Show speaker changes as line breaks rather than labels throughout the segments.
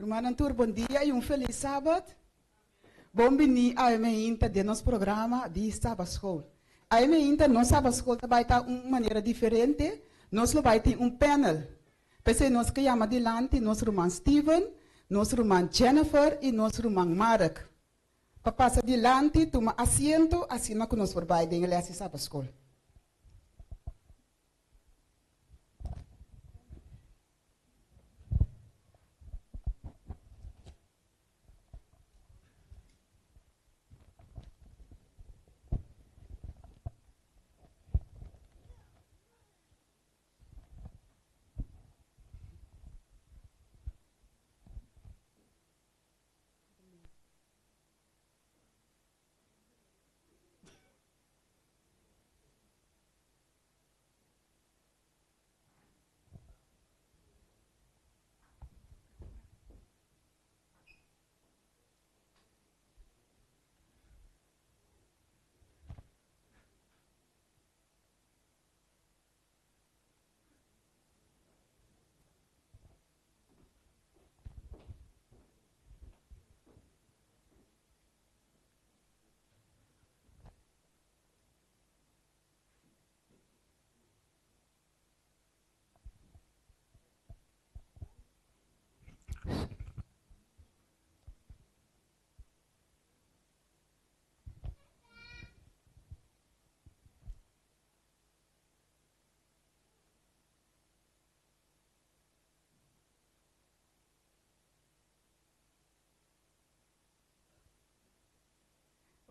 Rumannan tur bon dia y un feliz Sabat. Bon bini awe meinta den nos programa di Sabatschool. Awe meinta nos Sabatschool ta bay ta un manera diferente, nos lo bay tin un panel. P'esey nos ke yama dilanti nos ruman Steven, nos ruman Jennifer y nos ruman Mark pa pasa dilanti tuma asiento asina cu nos por bay den e les di Sabatschool.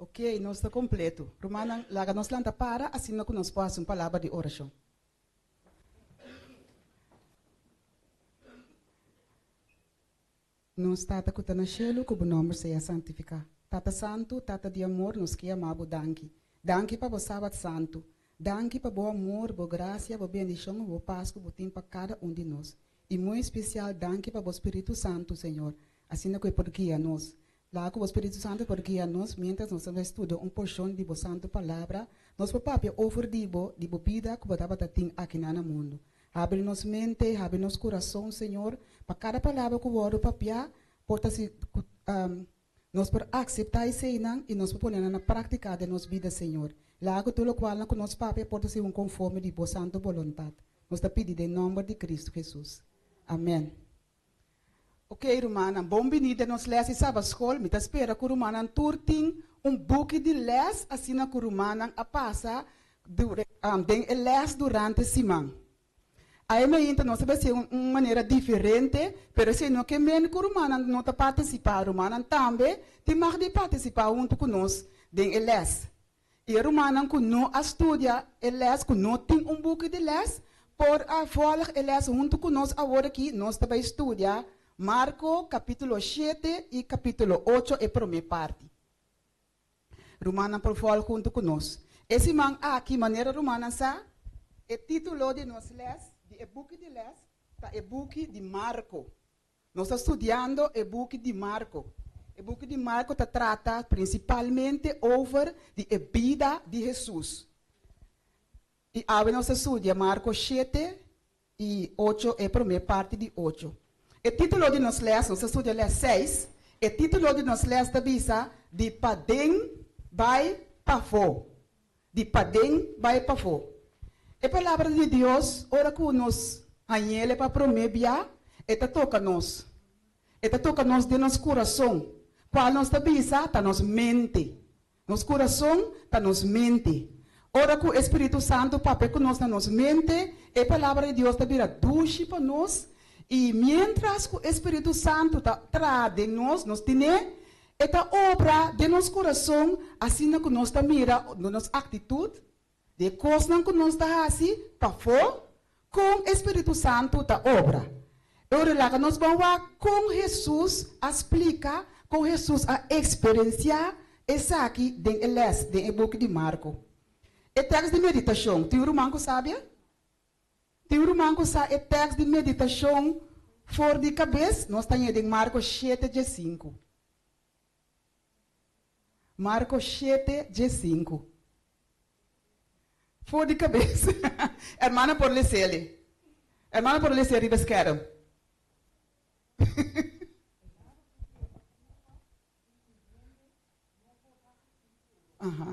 Ok, nos ta completo. Rumannan, laga nos lanta para asina cu nos por haci un palabra di oracion. Nos Tata cu ta na cielo, cu bo nomber sea santifica. Tata Santo, Tata di amor, nos ke yama bo danki. Danki pa bo Sabat Santo. Danki pa bo amor, bo gracia, bo bendicion y bo paz cu bo tin pa cada un di nos. Y muy especial danki pa bo Spiritu Santo, Señor, asina cu e por guia nos. Laga ku bo Spiritu Santu por guia nos miéntras nos ta bai studia un porshon di bo santu Palabra, nos por papia over di bo, di bo bida ku bo tabata tin akinan na mundu. Habri nos mente, habri nos kurason, Señor, pa kada palabra ku wòrdu papiá por ta si ku nos por akseptá eseinan i nos por pone nan na práktika den nos bida, Señor. Laga ku tur lokualnan ku nos papia por ta segun konforme di bo santu boluntat. Nos ta pidi den nòmber di Kristu Hesus. Amèn. Ok rumannan, bon bini den nos les di Sabatschool. Mi ta spera ku rumannan tur tin un buki di les asina ku rumannan a pasa den e les durante siman. Awe mainta nos ta bai hasi un manera diferente, pero esei no ke men ku rumannan no ta partisipá. Rumannan tambe tin mag di partisipá huntu ku nos den e les. I e rumannan ku no a studia e lès, ku no tin un buki di lès, por a vòlg e lès huntu ku nos awor aki. Nos ta bai studia Marko kapítulo shete i kapítulo ocho, e promé parti. Rumannan por vòlg huntu ku nos. E siman aki, manera rumannan sa, e título di nos lès, di e buki di lès, ta e buki di Marko. Nos ta studiando e buki di Marko. E buki di Marko ta trata prinsipalmente over di e bida di Hesus. I awe nos ta studia Marko shete i ocho, e promé parti di ocho. E título di nos lès, nos ta studia lès seis, e título di nos lès ta bisa Di paden bai pafó. Di paden bai pafó. E Palabra di Dios, ora ku nos hañ'el pa promé bia, e ta toka nos. E ta toka nos den nos kurason, kual nos ta bisa ta nos mente. Nos kurason ta nos mente. Ora ku e Spiritu Santu papia ku nos na nos mente, e Palabra di Dios ta bira dushi pa nos, i miéntras ku e Spiritu Santu ta traha den nos, nos tine E ta obra den nos kurason asina ku nos ta mira nos aktitut, di e kosnan ku nos ta hasi pafó, kon e Spiritu Santu ta obra. E ora laga nos ban wak kon Hesus a splika, kon Hesus a eksperensiá esaki den e lès den e buki di Marko. E tèks di meditashon, tin un ruman ku sabia? Tin un ruman ku sa e tèks di meditashon for di kabes? Nos ta hañ'é den Marko shete diesinku. Marko shete diesinku. For di kabes. Hermana por les'é. Hermana por les'é riba skerm. Aha.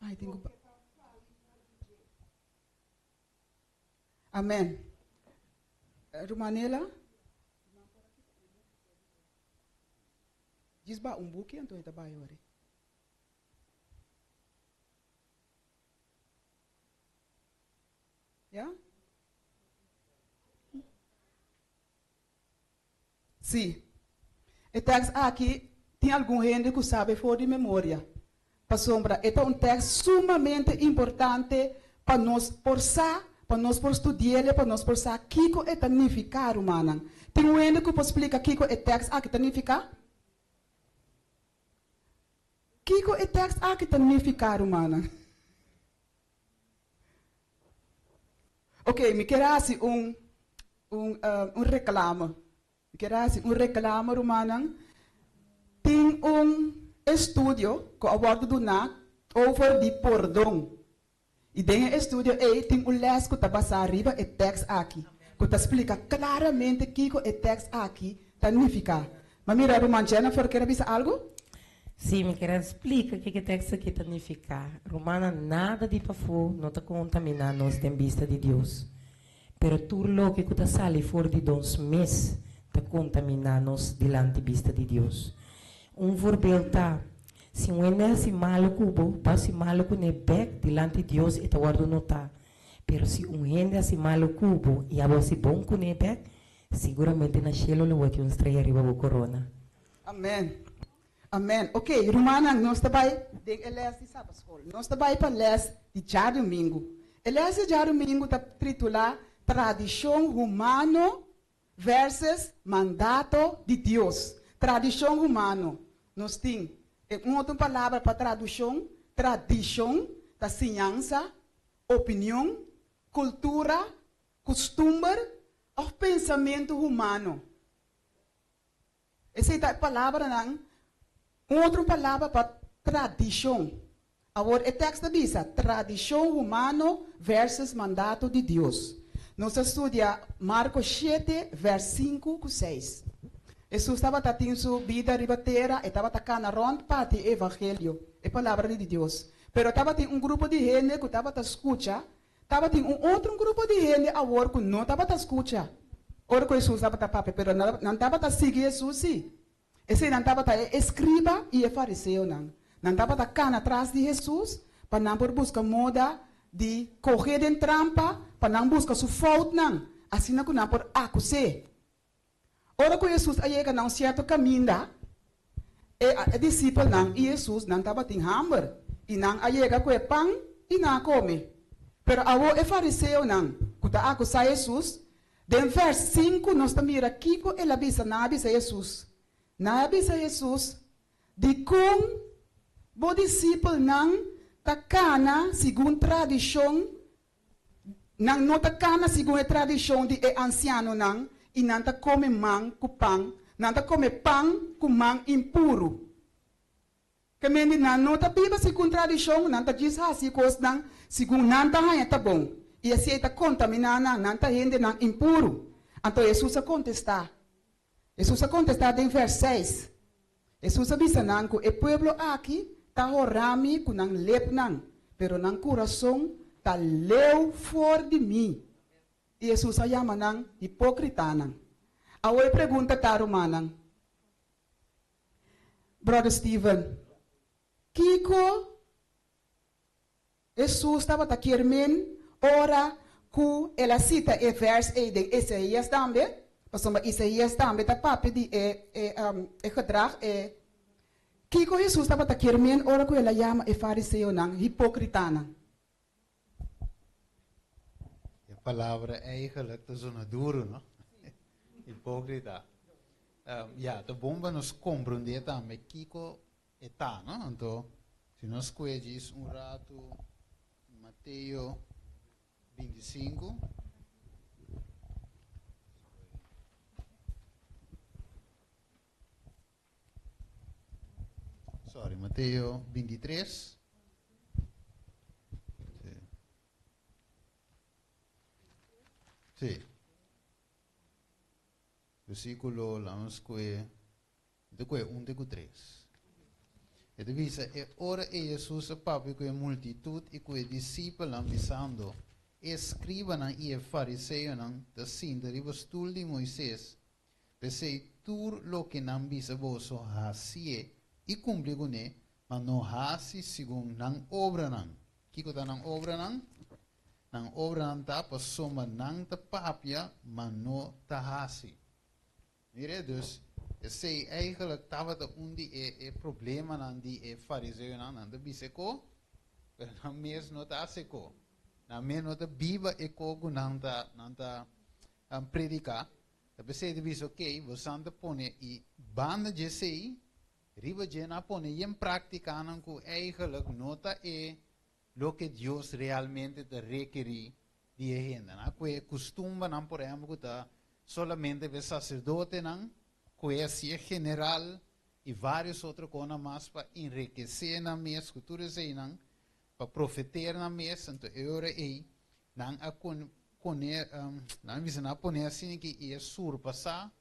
Ai, tin ku Amen. Rumanela? Djis ba un buki anto e ta bai ori. Ya? Sí. E tekst aki tin algun hende ku sabe for di memoria, pasobra e ta un tekst sumamente importante pa nos por sa, pa nos por studi'el, pa nos por sa kiko e ta nifiká, rumannan. Tin un hende ku por splika kiko e tekst aki ta nifiká? Kiko e tekst aki ta nifiká, rumannan? Ok, mi kier hasi un un un reklamo. Mi kier hasi un reklamo, rumannan. Tin un estudio ku a wòrdu duná over di pordon. I den e estudio ei tin un lès ku ta basá riba e tèks aki, ku ta splika klaramente kiko e tèks aki ta nifiká. Ma mira, ruman Jennifer kier a bisa algu?
Sí, mi kier a splika kiko e tèks aki ta nifiká. Rumannan, nada di pafó no ta kontaminá nos den bista di Dios. Pero tur loke ku ta sali for di nos mes ta kontaminá nos dilanti bista di Dios. Un voorbeeld ta, si un hende hasi malu ku bo, bo hasi malu kuné bèk dilanti Dios e ta wòrdu notá. Pero si un hende hasi malu ku bo i abo hasi bon kuné bèk, siguramente na shelu lo bo tin un strea riba bo korona.
Amen. Amen. Ok, rumannan, nos ta bai den e les di Sabbatschool. Nos ta bai pa les di djadumingu. E les di djadumingu ta titulá Tradishon Humano versus Mandato di Dios. Tradishon humano. Nos tin e un otro palabra pa tradushon, tradishon, ta siñansa, opinion, kultura, kustumber òf pensamentu humano. Esei ta e palabranan, un otro palabra pa tradishon. Awor e tèkst ta bisa, tradishon humano versus mandato di Dios. Nos a studia Marko shete, vèrs sinku ku seis. Hesus tabata tin su bida riba tera, e tabata kana rònt parti e evangelio, e palabra di Dios. Pero tabatin un grupo di hende ku tabata skucha Tabatin un otro grupo di hende awor ku no tabata skucha ora ku Hesus tabata papia, pero nan tabata sigui Hesus sí. Eseinan tabata e eskriba i e fariseonan. Nan tabata kana tras di Hesus pa nan por buska moda di koh'é den trampa, pa nan buska su foutnan, asina ku nan por akus'é. Ora ku Hesus a yega na un sierto kaminda, e disipelnan i Hesus nan tabatin hamber, i nan a yega ku e pan i nan a kome. Pero awor e fariseonan ku ta akusá Hesus, den vèrs sinku nos ta mira kiko el a bisa, nan a bisa Hesus, nan a bisa Hesus, Dikon bo disipelnan ta kana segun tradishon Nan no ta kana segun e tradishon di e ansianonan i nan ta kome man ku pan, nan ta kome pan ku man impuru. Ke men di nan no ta biba segun tradishon, nan ta djis hasi e kosnan segun nan ta haña ta bon, i esei ta kontaminá nan, nan ta hendenan impuru. Anto Hesus a kontestá. Hesus a kontestá den vèrs seis. Hesus a bisa nan ku e pueblo aki ta horá mi ku nan lepnan, pero nan kurason ta leu for di mi. I Hesus a yama nan hipókritanan. Awor e pregunta ta, rumannan, Bròder Steven, kiko Hesus tabata kier men ora ku el a sita e vèrs ei den Isaías tambe, pasobra Isaías tambe ta papia di e e gedrag e. Kiko Hesus tabata kier men ora ku el a yama e fariseonan hipókritanan?
E palabra eigenlijk ta zona duru, no? Hipókrita. Ya, ta bon pa nos komprondé tambe kiko E ta, no? Anto, si nos kue djis un ratu Mateo 25. Sorry, Mateo 23. Sí. Sí. Versíkulo, laga nos kue, mi ta kue un te ku tres. E ta bisa, E ora ei Hesus a papia ku e multitut i ku e disipelnan, bisando, E eskribanan i e fariseonan ta sinta riba stul di Moises. P'esei tur loke nan bisa boso, hasié i kumpli kuné, ma no hasi segun nan obranan. Kiko ta nan obranan? Nan obranan ta pasobra nan ta papia, ma no ta hasi. Mire, dus esei eigenlijk tabata un di e e problemanan di e fariseonan. Nan ta bisa e ko, pero nan mes no ta hasi e ko. Nan mes no ta biba e ko ku nan ta nan ta prediká. Ta p'esei ta bisa, okey, bosan ta pone i banda dje esei, riba dje nan a pone yen práktikanan ku eigenlijk no ta e loke Dios realmente ta rekerí di e hendenan. Ku e kustumbernan, por ehèmpel, ku ta solamente pa e saserdotenan, ku e hasié general i vários otro konan mas pa enrekesé nan mes ku tur eseinan, pa profeter nan mes. Anto e ora ei nan a pone, nan a bisa nan a pone asina ki i a surpasá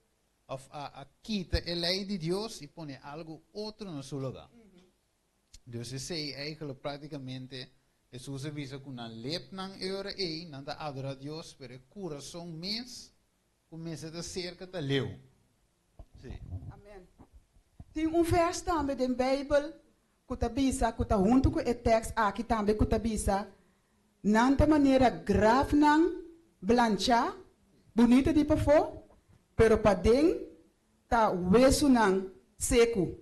òf a kita e lei di Dios i pone algu otro na su lugá. Dus esei eigenlijk prácticamente Hesus a bisa ku nan lepnan e ora ei nan ta adorá Dios, pero e kurason mes ku mester ta serka ta leu. Sí.
Amen. Tin un vers tambe den Beibel ku ta bisa ku ta huntu ku e tèks aki tambe ku ta bisa, Nan ta manera grafnan blanchá, bunita di pafó, pero paden ta wesunan seku.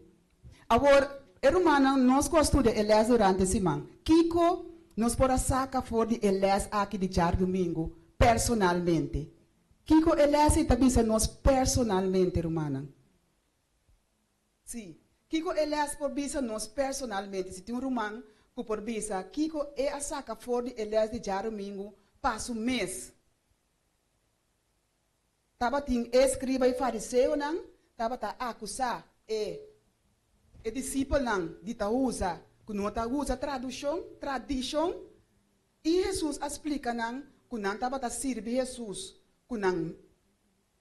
Awor, e rumannan, nos ku a studia e lès durante siman, kiko nos por a saka for di e lès aki di djardumingu personalmente? Kiko e lès ei ta bisa nos personalmente, rumannan? Sí, kiko e lès por bisa nos personalmente? Si tin un ruman ku por bisa kiko e a saka for di e lès di djarumingu pa su mes. Tabatin e escriba i fariseonan tabata akusá e e disipelnan di ta usa ku no ta usa tradushon, tradishon, i Hesus a splika nan ku nan tabata sirbi Hesus ku nan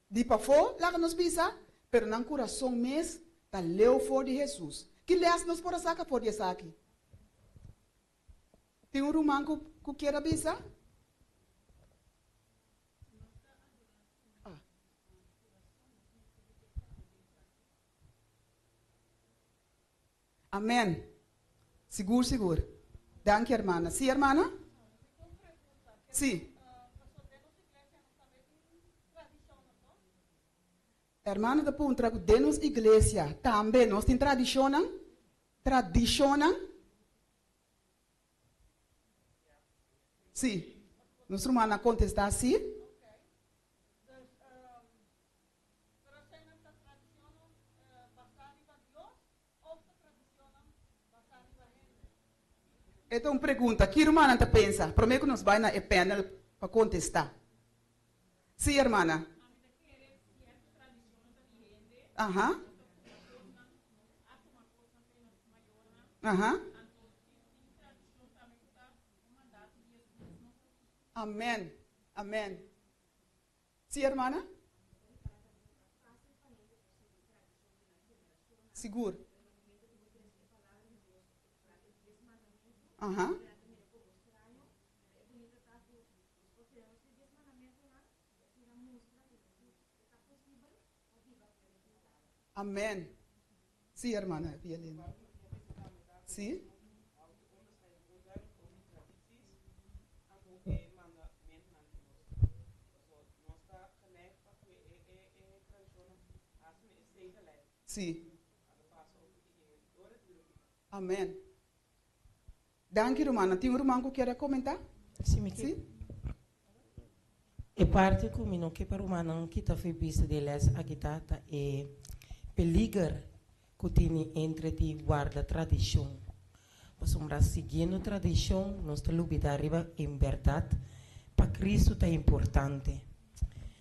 di pafó, laga nos bisa, pero nan kurason mes ta leu for di Hesus. Ki lès nos por a saka for di esaki? Tin un ruman ku ku kier a bisa? Amen. Sigur sigur. Danki hermana. Si hermana? Si. Hermano ta puntra ku den nos iglesia tambe nos tin tradishonnan? Tradishonnan? Sí. Nos rumannan a contesta sí. E ta un pregunta. Ki rumannan ta pensa? Prome ku nos bai na e panel pa contesta. Sí, hermana. Aha. Aha. Amen. Amen. Sí, hermana? Sigur. Aha. Amen. Sí, hermana Violina. Sí. Sí. Amen. Danki rumannan. Tin un ruman ku kier a komentá?
Sí, mi ke. E parti ku mi no ke pa rumannan kita fo'i bista di e lès aki ta ta e peliger ku tini entre di warda tradishon. Pasobra siguiendo tradishon nos ta lubidá riba en bèrdat pa Kristu ta importante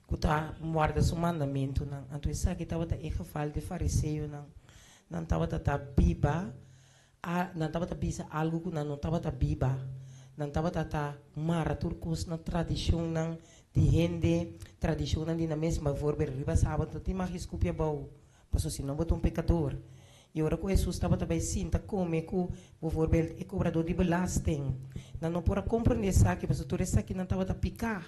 ku ta warda su mandamentunan. Anto esaki tabata e geval di fariseonan. Nan tabata ta biba A Nan tabata bisa algu ku nan no tabata biba. Nan tabata ta mara tur kos na tradishonnan di hende, tradishonnan di nan mes, bijvoorbeeld riba sabat no tin mag di skupi abou, pasobra si no bo ta un pekador. I ora ku Hesus tabata bai sinta kome ku, bijvoorbeeld, e kobradó di belasting, nan no por a komprendé esaki, pasobra tur esakinan tabata piká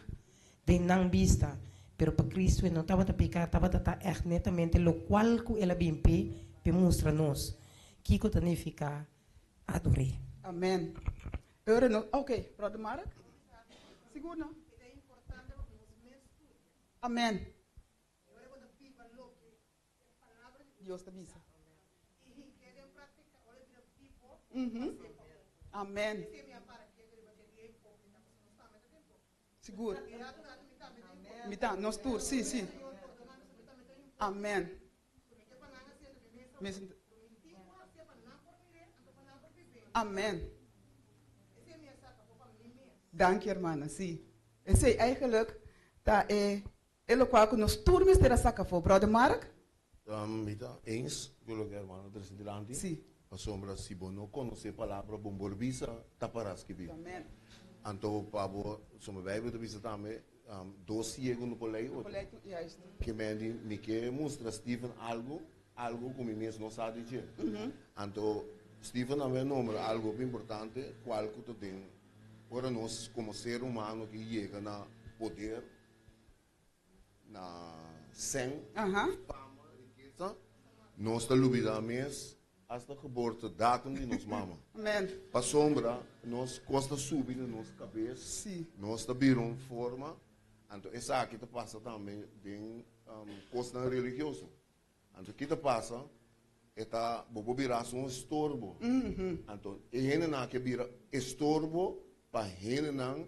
den nan bista. Pero pa Kristu e no tabata piká, tabata ta ègt netamente lokual ku el a bin p'e, p'e mustra nos kiko ta nifiká ador'é.
Amen. Ora no, ok, Brother Mark? Sigur no? Amen. Dios ta bisa. Amen. Sigur. Mi ta, nos tur, si, si. Amen. Amen. Danki hermana, si. Esei eigenlijk ta e e lokual ku nos tur mester a saka afó. Brother Mark?
Mi ta eens ku loke hermano trese dilanti.
Si.
Pasobra si bo no konosé palabra bo por bisa ta pará skibí.
Amen.
Anto pa bo, sombra Bijbel ta bisa tambe, dos siego no por lei otro. Ke men di mi ke mustra Steven algu, algu ku mi mes no sa di dje. Anto Steven tambe a nombra algu hopi importante kual ku ta den ora nos komo ser humano ke yega na poder, na sèn, fama, rikesa, nos ta lubida mes hasta geboortedatum di nos mama. Pasobra nos kos ta subi na nos kabes, nos ta bira un forma, anto esaki ta pasa tambe den kosnan religioso. Anto ki ta pasa? E ta bo por bira hasta un estorbo. Anto e hendenan aki a bira estorbo pa hendenan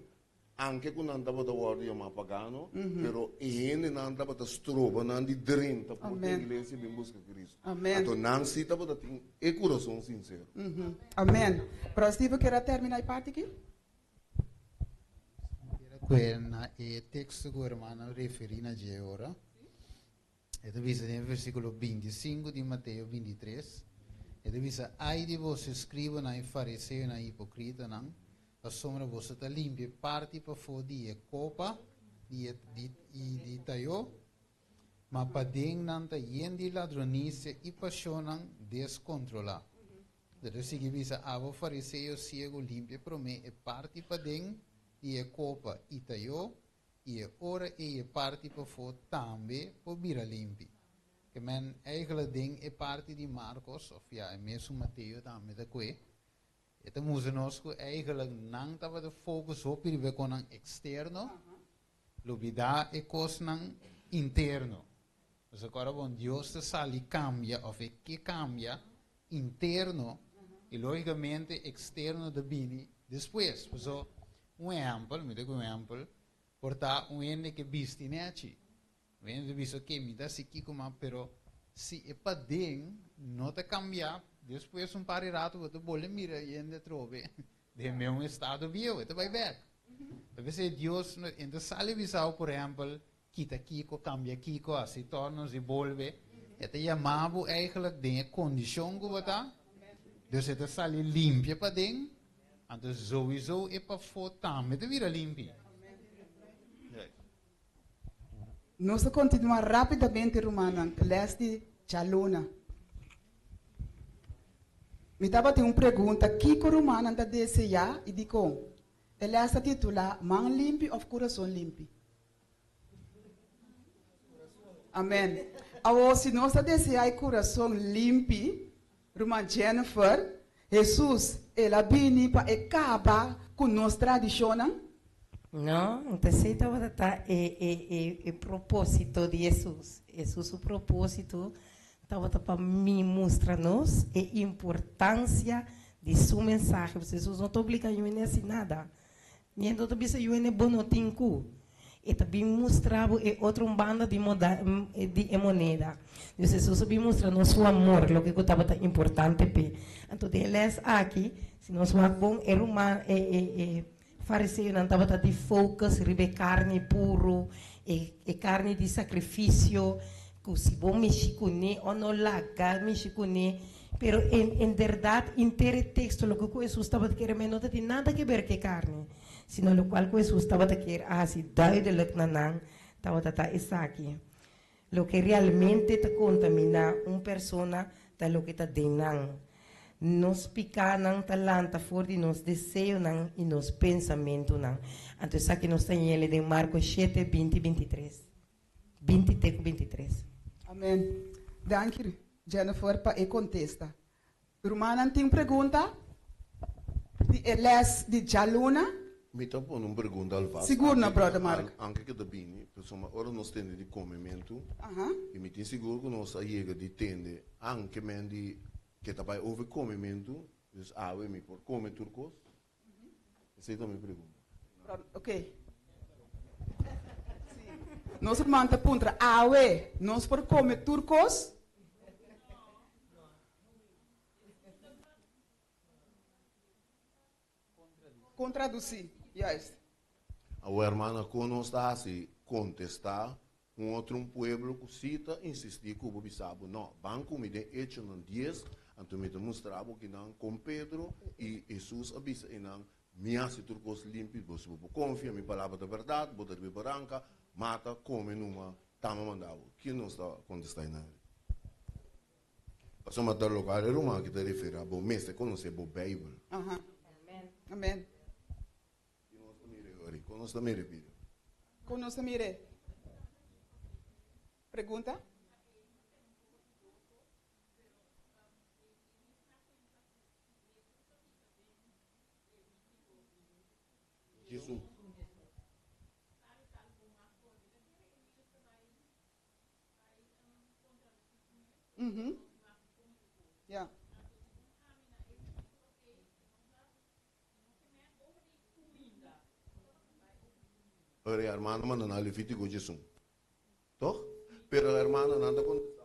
anke ku nan tabata wòrdu yamá pagano, pero e hendenan tabata stroba nan di drenta por e iglesia bin buska Kristu. Anto nan si tabata tin e kurason sinsero.
Amen. Brother Steven kier a termina e parti aki?
Kier a kue na e teksto ku hermano referí na dje ora. E ta bisa den versíkulo 25 di Mateo 23, e ta bisa, Ai di boso eskribanan i fariseonan hipokritanan, pasobra boso ta limpia e parti pafó di e kopa di e di i di tayó, ma paden nan ta yen di ladronisia i pashonnan deskontrolá. E ta sigui bisa, Abo fariseo siegu, limpia promé e parti paden di e kopa i tayó, i e ora ei e parti pafó tambe por bira limpi. Ke men eigenlijk den e parti di Marcos, of ya e mesun Mateo tambe ta kue, e ta mustra nos ku eigenlijk nan tabata focus hopi riba e konan eksterno, lubidá e kosnan interno. Pasobra ora bon Dios ta sali kambia of e ke kambia interno i logicamente eksterno ta bini despues. Pasobra Un ehèmpel, mi ta ku un ehèmpel, por ta un hende ke bisti nèchi. Un hende ta bisa, oke, mi ta hasi kiko mas, pero si e paden no ta kambiá, despues un par di ratu bo ta bolbe mira e hende atrobe den mesun estado bieu, e ta bai bèk. Ta p'esei Dios, e no ta sali bisa bo, por ehèmpel, kita kiko, kambia kiko, hasi tòrnos i bolbe. E ta yama bo eigenlijk den e kondishon ku bo ta, dus e ta sali limpia paden, anto souiso e pafó tambe ta bira limpi.
Nos ta kontinuá rápidamente, rumannan, lès di djaluna. Mi tabatin un pregunta, Kiko rumannan ta deseá i dikon? E lès ta titulá Man Limpi òf Kurason Limpi? Amen. Awor, si nos ta deseá e kurason limpi, ruman Jennifer, Hesus, el a bini pa e kaba ku nos tradishonnan?
No, no ta esei tabata ta e e e e propósito di Hesus. Hesus su propósito tabata pa mi mustra nos e importansia di su mensahe. Pasobra Hesus no ta obliga yu hende hasi nada. Niente ta bisa yu hende bo no tin ku. E ta bin mustra bo e otro un banda di moda di e moneda. Dus Hesus a bin mustra nos su amor, loke ku tabata importante p'e. Anto den e lès aki, si nos wak bon, e ruman e e e fariseonan tabata di focus riba e karni puru, e e karni di sakrifisio, ku si bo mishi kuné o no laga mishi kuné. Pero en en berdad inter e texto loke cu Hesus tabata kere men no ta tin nada ke ber ke carni. Sino lokual ku Hesus tabata kier a hasi duidelijk na nan tabata ta esaki, Loke realmente ta kontaminá un persona ta loke ta den nan. Nos pikánan ta lanta for di nos deseonan i nos pensamentunan. Anto esaki nos ta ñele den Marko shete, 20, 23. 20 te ku 23.
Amen. Danki Jennifer pa e kontesta. Rumannan tin pregunta di e les di djaluna?
Mi ta pone un pregunta alvast.
Sigur no, brother Mark.
Anke ke ta bini, pasobra ora nos tende di komementu, i mi tin sigur ku nos a yega di tende anke men di ke ta bai over komementu, dus awe mi por kome tur kos? Esei ta mi pregunta.
Ok. Nos ruman ta puntra, awe nos por kome tur kos? Kon tradusí, juist.
Awor, hermana, kon nos ta hasi kontestá un otro un pueblo ku si ta insistí ku bo bisa bo, No, ban ku mi den Echonan dies, anto mi ta mustra bo kinan kon Pedro i Hesus a bisa einan, Mi hasi tur kos limpi, bo si bo por konfia, mi palabra ta bèrdat, bo ta riba e baranka, mata, kome numa, tama manda bo. Ki nos ta kontestá einan? Pasobra ta lokual e ruman aki ta referí a bo mester konosé bo Beibel.
Aha. Amen.
Ki nos ta mira e Kon nos ta mira e video?
Kon nos ta mira e pregunta?
Jesus.
Mhm. Ja.
Ora e hermano manda na Levítico djesun. Toch? Pero e hermanonan ta contestá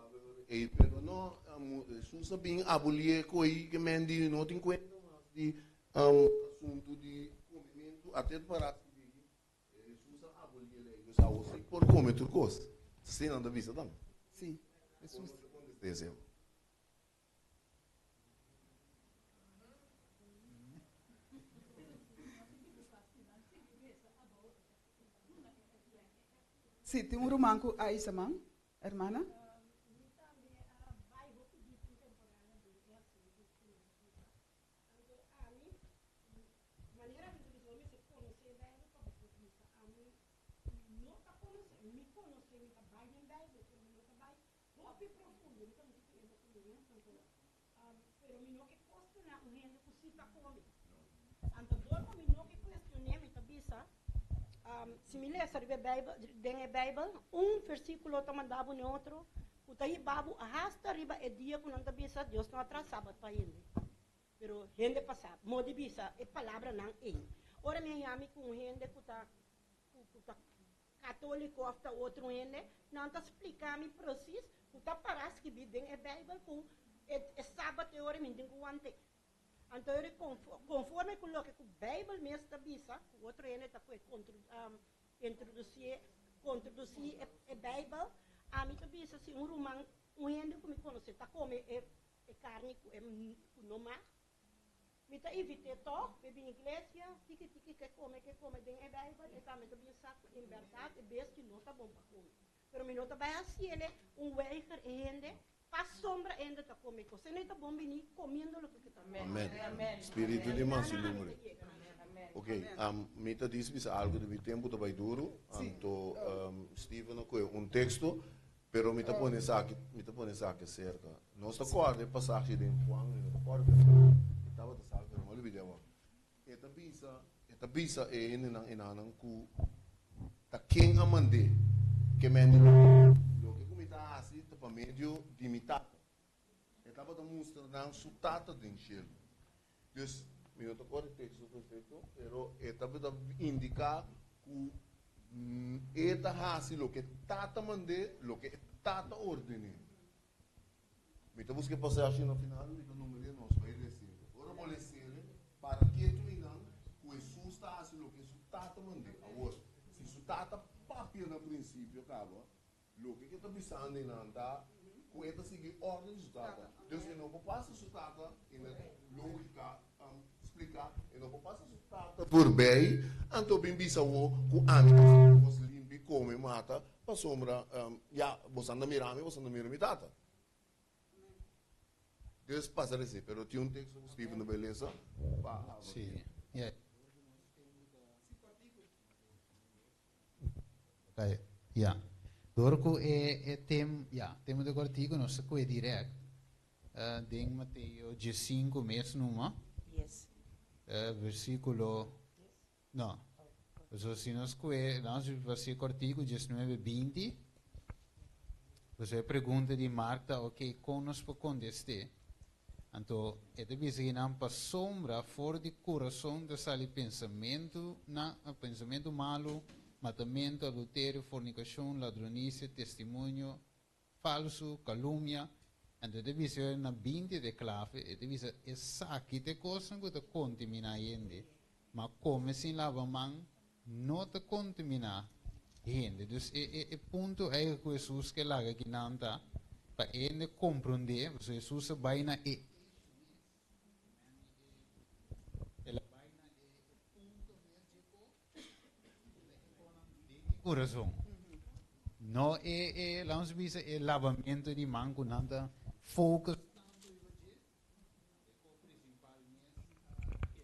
ey, pero no, Jesús a bin abolié koe ke men di no tin cuenta mas di asunto di comimentu, ate para skibí aki, Jesús a abolié ley, dus awo si por come tur cos. Asina nan ta bisa tambe.
Sí, Jesús.
Kon nos ta contestá esei?
Sí, tin un ruman ku a isa man, hermana.
Hopi profundo, mi ta muchu ku e bo ku mi, anto, pero mi no ke cuestioná un hende ku si ta come. Anto dor ku mi no ke cuestion'é, mi ta bisa, si mi lesa riba e Bijbel, den e Bijbel, un versículo ta manda bo n'e otro, ku ta hiba bo hasta riba e dia ku nan ta bisa Dios no a traha Sabat pa hende. Pero hende pa sa, mo di bisa e palabranan ei. Ora mi a yami ku un hende ku ta, ku ta Katóliko òf ta otro hende, nan ta splika mi presis ku ta pará skibí den e Beibel ku e sabat e ora mi tin ku want'é. Anto e ora konforme ku loke ku Beibel mes ta bisa, ku otro hende ta kue introdusí kontrodusí e Beibel, ami ta bisa si un ruman, un hende ku mi konosé ta kome e karni ku e ku no mag, Mi ta invit'é tòg p'e bin iglesia, tiki tiki k'e kome k'e kome den e Bijbel, e tambe ta bin sa ku en bèrdat e bestia no ta bon pa kome. Pero mi no ta bai hasiele un weiger e hende pasobra e hende ta kome kos. E no ta bon bini komiendo loke ku ta kome.
Amen. Spiritu di mansedumbre. Ok, mi ta dis bisa algu di mi tempu ta bai duru, anto Steven a kohe un teksto. Pero mi ta pone esaki, mi ta pone esaki serka. Nos ta kòrda e pasashi den Juan, mi no ta kòrda e tabata sa, pero mi a olbida awor. E ta bisa, e ta bisa e hendenan enanan ku ta ken a mand'é, ke men di loke, loke ku mi ta hasi ta pa medio di mi Tata. E tabata mustra nan su Tata den shelu. Dus, mi no ta kòrda e teksto perfekto, pero e tabata indiká ku e ta hasi loke Tata mand'é, loke e Tata orden'é. Mi ta buska e pasashi na final, mi ta numer'é, nos bai les'é. Ora bo les'é, para ketu einan ku Hesus ta hasi loke su Tata mand'é. Awor, si su Tata papia na prinsipio kaba, Loke ke ta bisando einan ta ku e ta sigui órden di su tata. Dus e no por pasa su tata i na lógika splika. piká, e no por pasa su tata voorbij, anto bin bisa wo ku ami ta hasi kos limpi, kome, mata, pasobra, ya, boso anda mira mi, boso anda mira mi tata. Dus pasa rese, pero tin un teksto ku Steven ta bai lesa pa.
Sí, ya. Ya. Door ku e e tem, ya, tema di kòrtiku nos ta kue dirèkt den Mateo diesinku mes numa.
Yes.
Versíkulo, no. Pasobra si nos kue, nos hasi kòrtiku diesnuebe, 20. Pasobra e pregunta di Mark ta, ok, kon nos por kontest'é? Anto e ta bisa kinan pasobra for di kurason ta sali pensamentu na pensamentu malu, matamentu, adulterio, fornikashon, ladronisia, testimonio falsu, kalumnia. Anto e ta bisa yoe na 20 ta e klave, e ta bisa esaki ta e kosnan ku ta kontaminá hende, ma kome sin laba man no ta kontaminá hende. Dus e e e punto ei ku Hesus ke laga kinan ta pa hende komprondé, pasobra Hesus a bai na e el a bai na e e punto mes dje ko den e kurason. No e e laga nos bisa e labamentu di man ku nan ta focus tantu riba dje.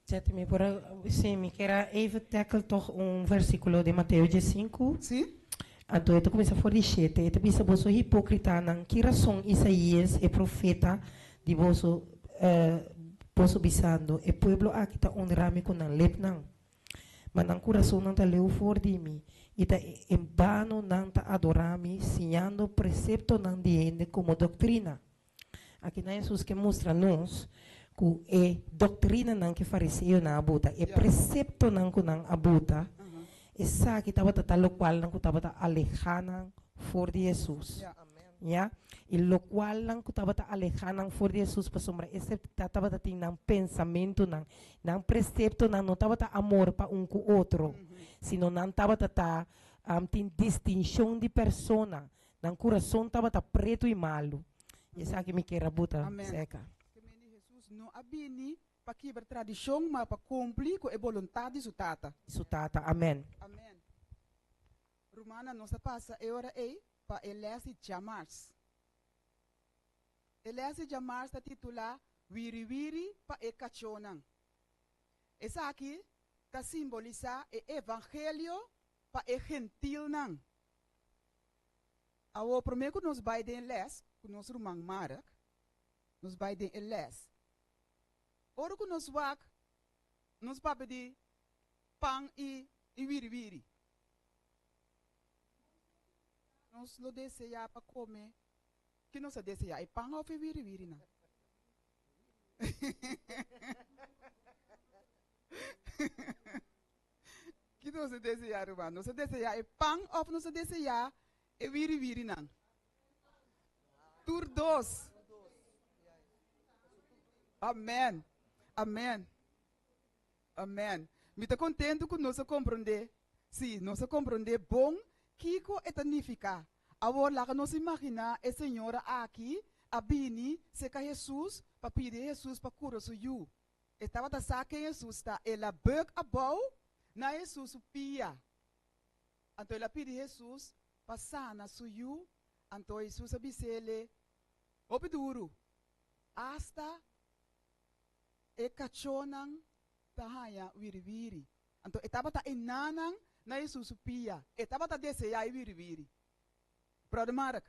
Zet mi por a, sí, mi kier a even tackle toch un versículo di Mateo 15.
Sí.
Anto e ta kuminsá for di shete. E ta bisa, Boso hipókritanan, ki rason Isaías, e profeta, di boso, boso bisando, E pueblo aki ta honrá mi ku nan lepnan, ma nan kurasonnan ta leu for di mi, i ta en bano nan ta adorá mi, siñando preseptonan di hende komo doktrina. Aki nan Hesus ke mustra nos ku e doktrinanan ku e fariseonan a buta, e preseptonan ku nan a buta, esaki tabata ta lokualnan ku tabata alehá nan for di Hesus. Ya. I lokualnan ku tabata alehá nan for di Hesus pasobra esei ta tabata tin nan pensamentunan, nan preseptonan no tabata amor pa un ku otro, sino nan tabata ta tin distinshon di persona. Nan kurason tabata pretu i malu. I esaki mi kier a buta
Amen.
seka.
Ke mende Hesus no a bini pa kibra tradishon, ma pa kumpli ku e boluntat di su Tata.
Su Tata. Amen.
Amen. Rumannan, nos ta pasa e ora ei pa e lès di djamars. E lès di djamars ta titulá Wiri Wiri pa e Kachónan. Esaki ta simbolisá e evangelio pa e gentilnan. Awor, promé ku nos bai den e lès ku nos ruman Mark, nos bai den e lès. Ora ku nos wak, nos papia di pan i i wiriwiri. Nos lo deseá pa kome, ki nos a deseá, e pan òf e wiriwirinan? Ki nos a deseá, ruman? Nos a deseá e pan òf nos a deseá e wiriwirinan? Tur dos. Amèn. Amèn. Amèn. Mi ta kontentu ku nos a komprondé. Sí, nos a komprondé bon kiko e ta nifiká. Awor laga nos imaginá e señora aki a bini serka Hesus pa pidi Hesus pa kura su yu. E tabata sa ken Hesus ta. El a bùk abou na Hesus su pia. Anto el a pidi Hesus pa sana su yu. Anto Hesus a bis'ele hopi duru, Asta e kachónan ta haña wiriwiri. Anto e tabata enanan na Hesus su pia. E tabata deseá e wiriwiri. Bròder Mark.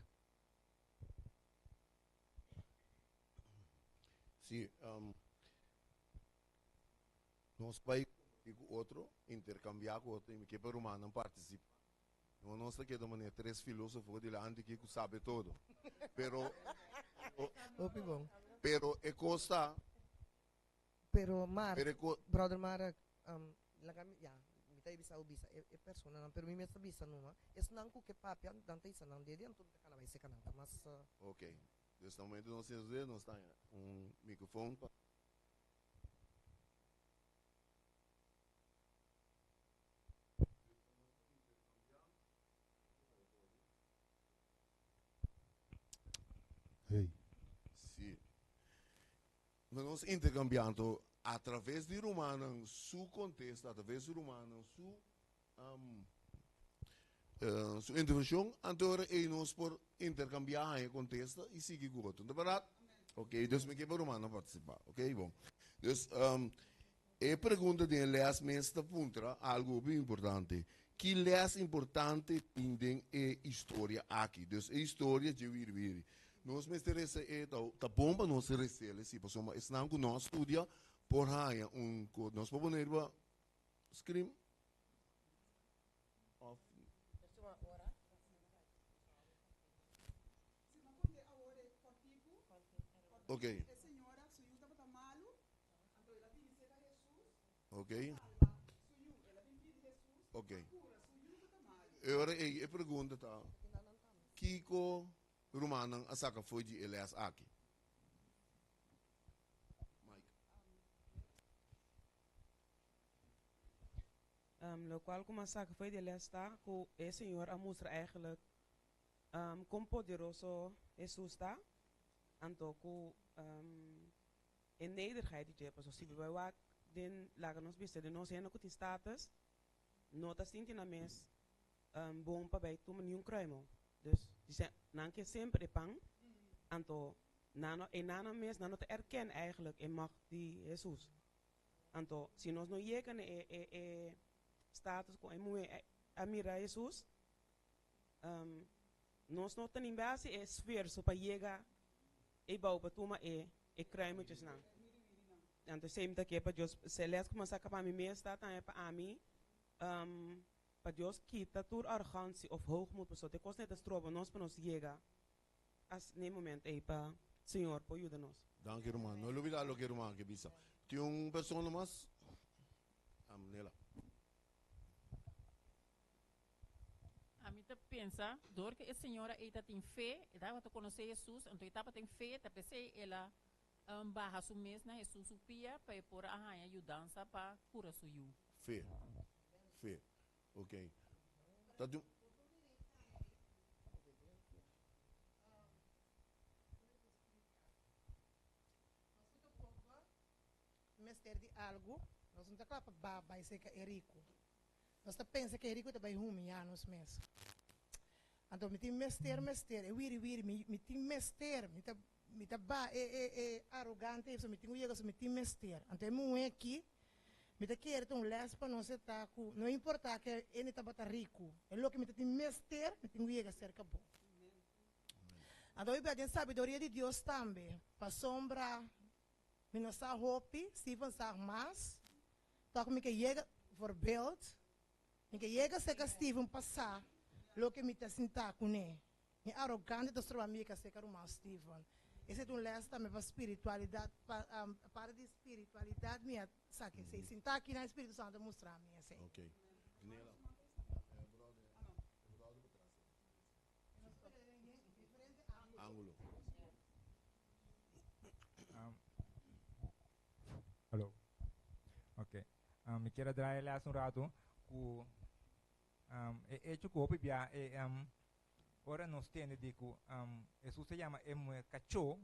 Sí, nos bai compartí ku otro, interkambiá ku otro, i mi ke pa rumannan partisipá. No nos ta keda manera tres filósofo dilanti aki ku sabe todo. Pero,
Hopi bon.
pero e kos ta,
Pero Mark,
pero e ko,
brother Mark, laga mi, ya, mi ta bisa bo bisa e, e personanan, pero mi mes ta bisa numa, esnan ku ke papia, nan ta isa nan dede, anto mi ta kana bai seka nan, ta mas.
Ok. Dus na momento nos tin nos ta haña un microfoon pa.
Hey.
Sí. Nos interkambiá anto atraves di rumannan su kontesta, atraves di rumannan su su intervenshon, anto ora ei nos por interkambiá, haña kontesta i sigui ku otro. No ta bèrdat? Ok, dus mi ke pa rumannan partisipá. Ok, bon. Dus e pregunta den e lès mes ta puntra algu hopi importante. Ki lès importante tin den e historia aki? Dus e historia dje wiri wiri. Nos mester resa e ta ta bon pa nos resel esei pasobra esnan ku no a studia por haña un ko nos por pone riba screen of. Ok. Ok. Ok. E ora ei e pregunta ta, kiko rumannan a saka fo'i di e les aki? Mike.
Lokual ku mi a saka fo'i di e les ta ku e Señor a mustra eigenlijk kon poderoso Hesus ta, anto ku E nederigheid di dje, pasobra si bo bai wak den laga nos bisa den nos hende ku tin status no ta sinti nan mes bon pa bai tuma niun kruimel. Dus di nan ke semper e pan, anto nan no e nan mes nan no ta erken eigenlijk e macht di Hesus. Anto si nos no yega na e e e status ku e muhé a mira Hesus, nos no ta ni bai hasi e esfuerso pa yega e bou pa tuma e e kruimeltjesnan. Anto esei mi ta ke pa Dios se les ku mi a saka pa mi mes ta tambe pa ami pa Dios kita tur arrogansia of hoogmoed pasobra te kosnan ei ta stroba nos pa nos yega as na e momento ei pa Señor por yuda nos.
Danki ruman. No lubida loke ruman ke bisa. Tin un persona mas? Nela.
Ami ta pensa, dor ku e señora ei ta tin fe, e tabata konosé Hesus, anto e tabatin fe, ta p'esei el a baha su mes na Hesus su pia pa e por a haña yudansa pa kura su yu.
Fe. Fe. Ok. Ta di un.
Mester di algu, nos no ta kla pa ba bai serka e riku. Nos ta pensa ku e riku ta bai humiyá nos mes. Anto mi tin mester mester, e wiri wiri, mi mi tin mester, mi ta mi ta ba e e e arogante ei pasobra mi tin ku yega so mi tin mester. Anto e muhé aki mi ta kere ta un lès pa nos e ta ku no importá ke ene tabata riku, e loke mi ta tin mester mi tin ku yega serka bo. Anto mi bia den sabiduria di Dios tambe, pasobra mi no sa hopi, Steven sa mas. Tok mi ke yega, voorbeeld, mi ke yega serka Steven pa sa loke mi ta sinta kuné. Mi arogante ta stroba mi yega serka ruman Steven. Esei ta un lès tambe pa spiritualidat, pa parti di spiritualidat mi a sa ke esei. Sinta aki nan e Spiritu Santu a mustra mi esei.
Ok. Nela. Ángulo.
Hallo. Ok. Um, mi kier a draai e les un rato ku um, e hecho ku hopi bia e um, ora nos tende di ku um, Jesus ta yama e muher kachó,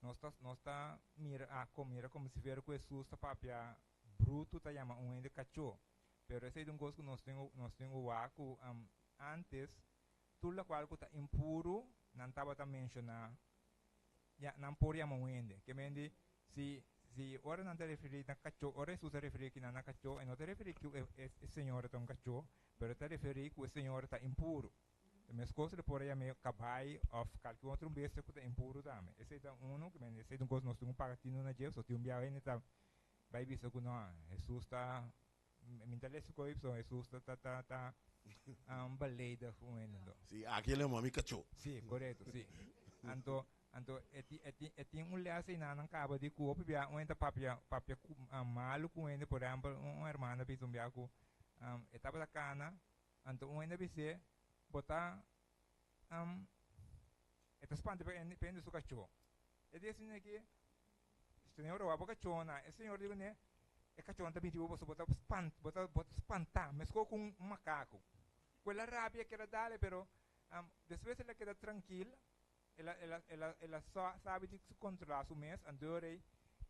nos ta, nos ta mira a ah, mira como si fuera ku Jesus ta papia bruto ta yama un hende kachó. Pero esei ta un kos ku nos tin nos tin ku wak ku um, antes tur lokual ku ta impuru nan tabata menshoná ya nan por yama un hende. Ke men di si si ora nan ta referí na kachó, ora Hesus ta referí kinan na kachó, e no ta referí ku e e señora ta un kachó, pero e ta referí ku e señora ta impuru. E meskos lo por a yam'é kabai òf kalke otro bestia ku ta impuru tambe. Esei ta unu, ke men di esei ta un kos nos tin ku paga tinu na dje, so tin un biaha hende ta bai bisa ku no, Hesus ta, mi ta lesa ku so Hesus ta ta ta ta beledig un hende anto.
Sí, aki el yama mi kachó.
Sí, korekto, sí. Anto, anto e tin e tin e tin un lès einan nan kaba di ku hopi bia un hende ta papia papia ku malu ku un hende, por ehèmpel un hermana bisa un bia ku e tabata kana, anto un hende a bis'é bo ta e ta spanta pa hende su kachó. E di asina ki Señor roba bo kachónan. E señor di kuné, E kachónan ta binti bo pasobra bo ta spant, bo ta bo ta spantá meskos ku un makaku. Ku el a rabia keda dale pero despues el a keda trankil, el a el a el a el a sabi di kontrolá su mes, anto rei.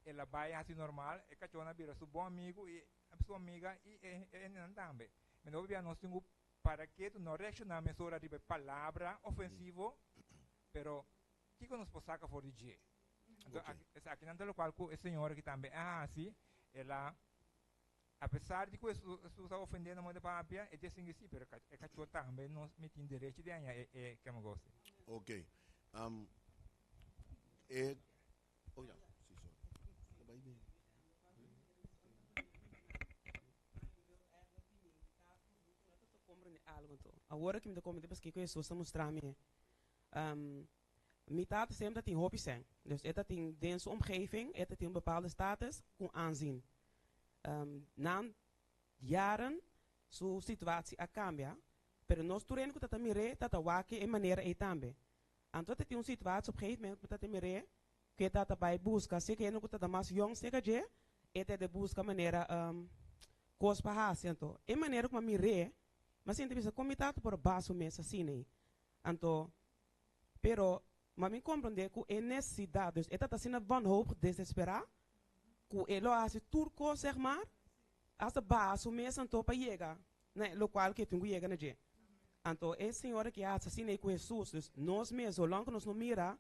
El a bai hasi normal, e kachónan a bira su bon amigu i su amiga i e hendenan tambe. Mi no bia nos tin ku para ketu, no reakshoná mesora riba e palabra ofensivo, pero kiko nos por saka for di dje? Anto esakinan ta lokual ku e señora aki tambe a hasi, el a apesar di ku Hesus a ofendé na moda papia, e distinguí sí, pero e kachó tambe nos mi tin derecho di haña e e kemagosi.
Ok. E Oh ja, sí, sorry. Ta bai bien.
Comprende algo anto. Awor ki mi ta comprende paske ku Hesus ta mustra mi. Mi tata semper ta tin hopi sèn. Dus e ta tin den su omgeving, e ta tin un bepaalde status ku aanzien. Na jaren su situatie a kambia, pero nos tur hende ku ta ta mir'é ta ta wak e manera ei tambe. Anto ta tin un situatie op gegeven moment ku ta ta mir'é ku e ta ta bai buska si hende ku ta ta mas yong serka dje, e ta de buska manera kos pa hasi. Anto e manera ku mi a mir'é, mi a sinti bisa kon mi tata por a baha su mes asina ei. Anto, pero ma mi komprondé ku e nesesidat, dus e ta ta asina wanhopig, desesperá, ku e lo a hasi tur kos sèg mar, asta baha su mes anto pa yega na e lokual ku e tin ku yega na dje. Anto e señora ki a hasi asina ei ku Hesus, dus nos mes, zolong ku nos no mira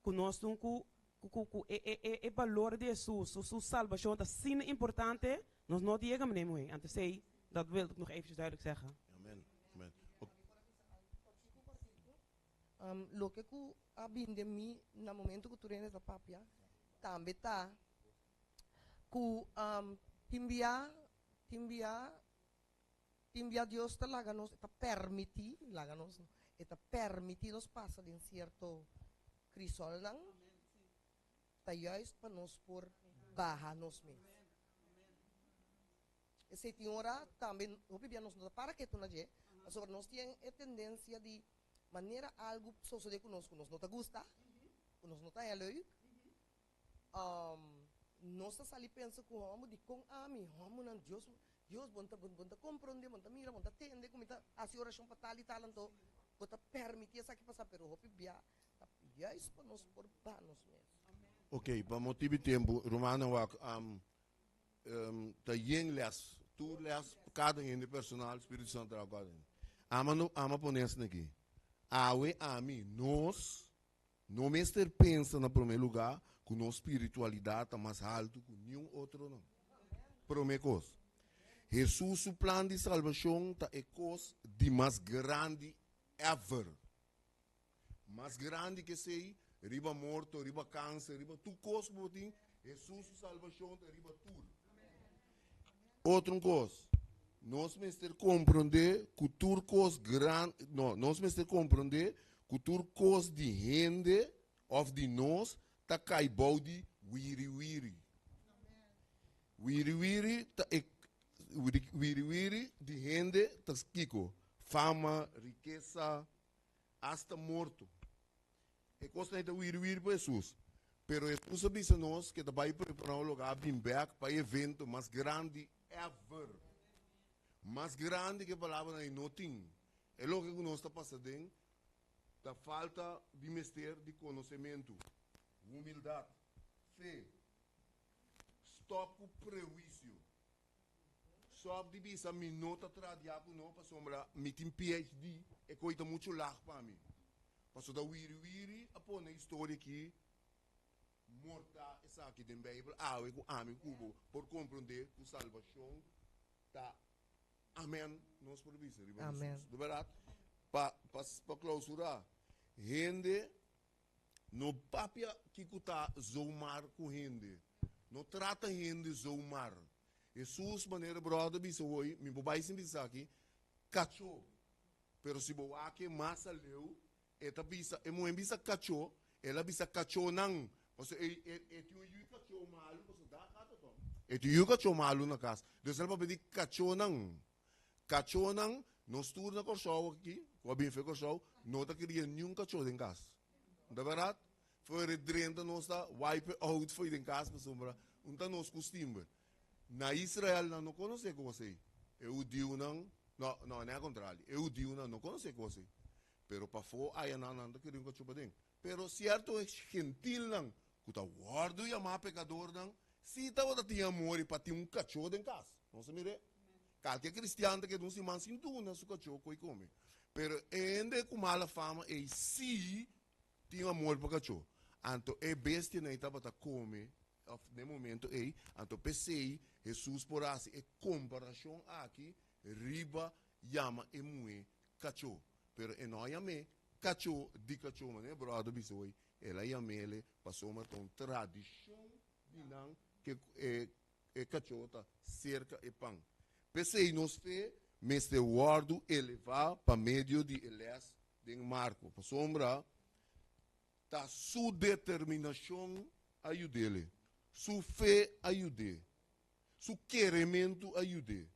ku nos tin ku ku ku e e e e balor di Hesus, su su salbashon ta asina importante, nos no ta yega manera muhé. Anto esei, dat wilde ik nog eventjes duidelijk zeggen.
Amen. Amen.
Loke ku a bin den mi na momento ku tur hende ta papia tambe ta ku tin bia tin bia tin bia Dios ta laga nos e ta permiti laga nos no e ta permiti nos pasa den sierto krisolnan ta juist pa nos por baha nos mes. Esei tin ora tambe hopi bia nos no ta para ketu na dje, pasobra nos tin e tendensia di manera algu sosode ku nos ku nos no ta gusta, ku nos no ta haña leuk, nos ta sali pensa ku hòmber dikon ami, hòmbernan Dios Dios bo bo ta komprondé, bo ta mira, bo ta tende ku mi ta hasi orashon pa tal i tal anto bo ta permití esaki pasa, pero hopi bia ta juist pa nos por baha nos mes.
Ok, pa motibu di tempu, rumannan wak. Ta yen les, tur les, kada hende personal, Spiritu Santo traha ku kada hende. Ama no, ama pone esaki aki. Awe, ami, nos no mester pensa na prome lugar ku nos spiritualidat ta mas haltu ku niun otronan. Prome kos. Hesus su plan di salbashon ta e kos di mas grandi ever. Mas grandi ke esei, riba morto, riba kanser, riba tur kos ku bo tin, Hesus su salbashon ta riba tur. Otro un kos, nos mester komprondé ku tur kos gran, no, nos mester komprondé ku tur kos di hende òf di nos ta kai bou di wiri wiri. Wiri wiri ta e wiri wiri di hende ta kiko? Fama, rikesa, Asta morto. E kosnan ei ta wiri wiri pa Hesus. Pero Hesus a bisa nos ku e ta bai prepará un lugá bin bèk pa e evento mas grandi ever. Mas grandi ku e palabranan ei no tin. E loke ku nos ta pasa den ta falta di mester di konosementu, humildat, fe. Stòp ku prehuisio. Stop di bisa mi no ta traha diakono pasobra mi tin PhD, e koe ta muchu lag pa mi. Pasobra ta wiri wiri a pone historia aki morta esaki den Bijbel awe ku ami ku bo por komprende ku salbashon ta amen nos por bisa riba
Amen.
Jesus. De berdad pa pa pa clausura hende No papia kiko ta zomaar ku hende. No trata hende zomaar. Hesus, manera brother bisa hoy, mi por bai sin bisa esaki, kachó. Pero si bo wak e mas aleu, e ta bisa, e muhé bisa kachó, el a bisa kachónan. Pasobra e, e, e tin un yu kachó malu, pasobra da kata tòg. E tin yu kachó malu na kas. Dus el a papia di kachónan. Kachónan, nos tur na Kòrsou aki, ku a bin fe Kòrsou, no ta kria niun kachó den kas. No ta bèrdat? For e drenta nos ta wipe out fo'i den kas pasobra un ta nos kustumber. Na Israel nan no konosé kos ei. E hudiunan, no, no, nè kontrali, e hudiunan no konosé kos ei. Pero pafó ayanan nan ta kria un kachó paden. Pero sierto gentilnan. ku ta wòrdu yamá pekadornan, sí tabata tin amor i pa tin un kachó den kas. Nos a mir'é. Kalke kristian ta keda un siman sin duna su kachó koi kome. Pero e hende ku mala fama ei sí tin amor pa kachó. Anto e bestianan ei tabata kome òf den momento ei. Anto p'esei Hesus por hasi e komparashon aki riba yama e muhé kachó. Pero e no a yam'é kachó di kachó, manera e bròder bisa hoy. El a yam'ele pasobra ta un tradishon di nan ke e e kachó ta serka e pan. P'esei nos fe mester wòrdu elevá pa medio di e lès den Marko, pasobra ta su determinashon a yud'ele, su fe a yud'é, su kerementu a yud'é.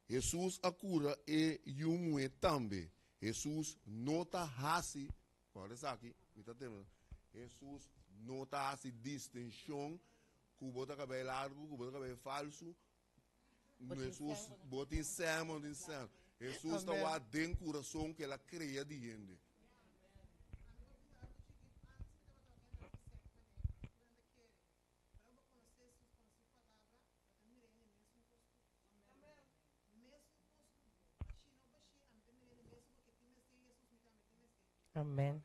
Hesus a kura e yu muhé tambe. Hesus no ta hasi, kòrda esaki, mi ta terminá, Hesus no ta hasi distinshon ku bo ta kabei largu, ku bo ta kabei falsu, Hesus, bo tin sèm o no tin sèm. Hesus ta wak den kurason ku el a krea di hende.
Amen.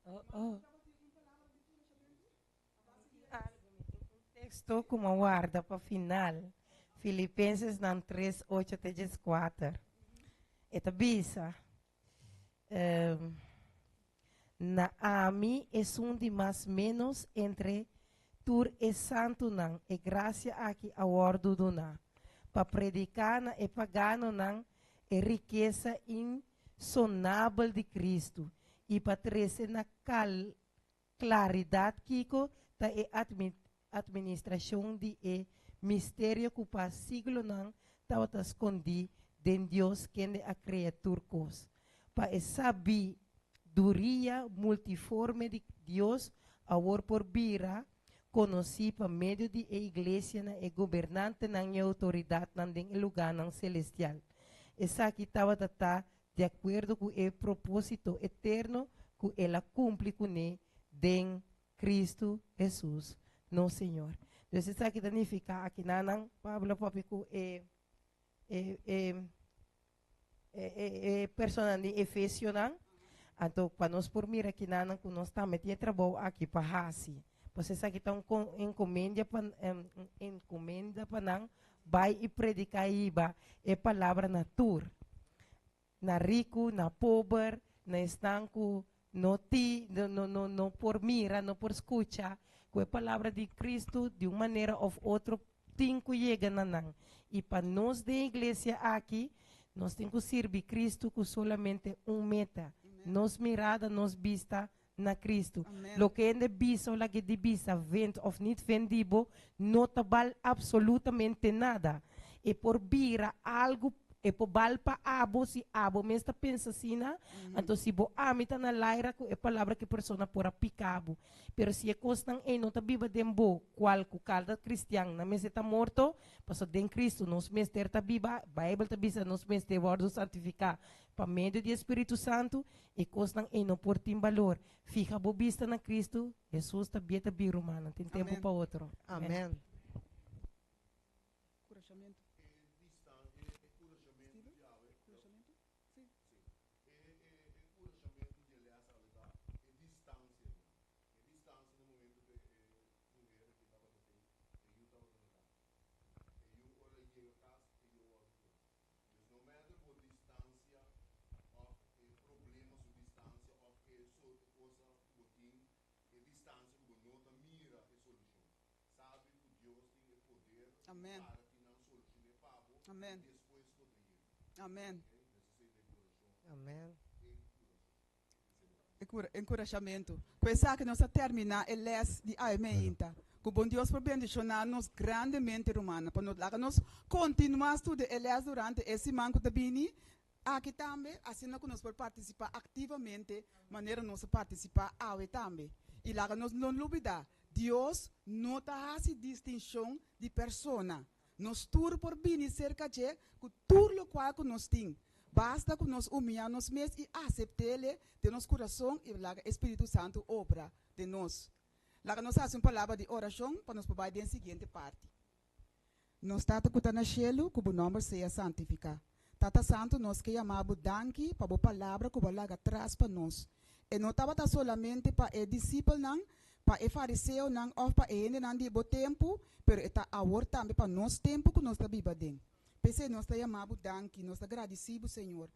Oh, oh. Texto como guarda pa final. Filipenses nan 3, 8 te 4. Eta bisa. Na ami esun di mas ménos entre tur e santunan e grasia aki a wòrdu duná, pa prediká na e paganonan e rikesa insonabel di Kristu i pa trese na klaridat kiko ta e atministrashon di e misterio ku pa siglonan tabata skondí den Dios kende a krea tur kos. Pa e sabiduria multiforme di Dios awor por bira konosí pa medio di e iglesia na e gobernantenan i outoridatnan den e lugánan selestial. Esaki tabata ta di akuerdo ku e propósito eterno ku el a kumpli kuné den Kristu Hesus, nos Señor. Dus esaki ta nifiká akinanan Pablo a papia ku e e e e e e personanan di Efesionan. Anto pa nos por mira kinanan ku nos tambe tin e trabou aki pa hasi. Pasobra esaki ta un enkomendia pa un enkomenda pa nan bai i prediká i hiba e palabra na tur. Na riku, na pober, na esnan ku no ti, no no no no por mira, no por skucha, ku e palabra di Kristu di un manera òf otro tin ku yega na nan. I pa nos den iglesia aki, nos tin ku sirbi Kristu ku solamente un meta, nos mirada, nos bista na Kristu. Loke hende bisa o lag'e di bisa, vend òf nit vend di bo, no ta bal absolutamente nada. E por bira algu, e por bal pa abo si abo mes ta pensa asina, anto si bo ami ta na laira ku e palabra ku e persona por a pika bo. Pero si e kosnan ei no ta biba den bo, kual ku kada kristian nan mester ta morto, pasobra den Kristu nos mester ta biba, Beibel ta bisa nos mester wòrdu santifiká pa medio di e Spiritu Santu, E kosnan ei no por tin balor. Fiha bo bista na Kristu, Hesus ta bie ta bin rumannan. Tin tempu pa otro.
Amen.
Dus no matter bo distancia of e problema su distancia of e so e cosa cu bo tin, e distancia cu bo no ta mira e solucion. Sabi cu Dios tin e poder
Amen.
para ki nan solucione pa bo
Amen.
y despues bo ta yega.
Amen.
Ok, dus esey ta e curacion.
Amen.
E curacion.
Enkurashamentu. Ku esaki nos a terminá e lès di awe meinta. Ku bon Dios por bendishoná nos grandemente, rumannan, pa nos laga nos kontinuá studia e lès durante e siman ku ta bini aki tambe, asina ku nos por partisipá aktivamente manera nos a partisipá awe tambe. I laga nos no lubidá, Dios no ta hasi distinshon di persona. Nos tur por bini serka dje ku tur lokual ku nos tin. Basta ku nos humiyá nos mes i asept'Ele den nos kurason i laga e Spiritu Santu obra den nos. Laga nos hasi un palabra di orashon pa nos por bai den siguiente parti. Nos Tata ku ta na shelu, ku bo nòmber sea santifiká. Tata Santu, nos ke yama bo danki pa bo palabra ku bo a laga tras pa nos. E no tabata solamente pa e disipelnan, pa e fariseonan òf pa e hendenan di bo tempu, pero e ta awor tambe pa nos tempu ku nos ta biba den. P'esei nos ta yama bo danki, nos ta gradisí bo, Señor,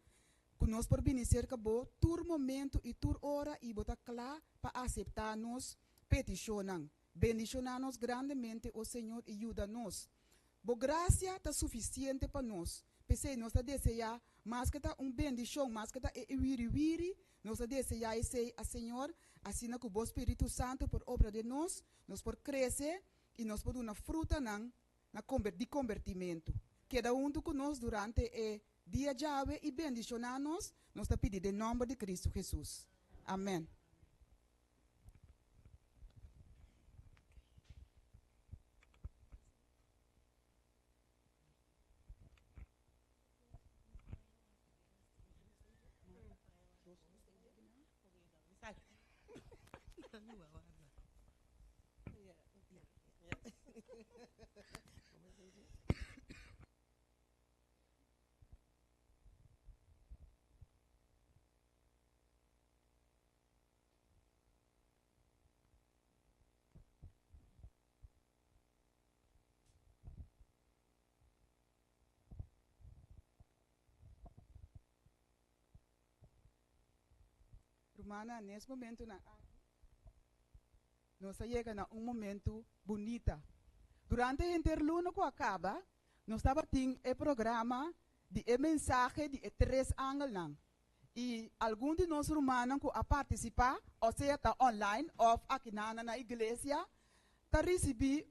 ku nos por bini serka bo tur momentu i tur ora i bo ta kla pa aseptá nos petishonnan. Bendishoná nos grandemente, o Señor, i yuda nos. Bo grasia ta sufisiente pa nos. P'esei nos ta deseá, maske ta un bendishon, maske ta e wiriwiri, nos ta deseá esei a Señor, asina ku bo Spiritu Santu por obra den nos, nos por krese i nos por duna frutanan na di kombertimentu. Keda huntu ku nos durante e dia djawe i bendishoná nos, nos ta pidi den nòmber di Kristu Hesus. Amèn. Rumannan, nes momentunan aki, nos a yega na un momentu bunita. Durante henter luna ku a kaba, nos tabatin e programa di e mensahe di e tres angelnan. I algun di nos rumannan ku a partisipá, o sea ta online òf akinan na iglesia, ta risibí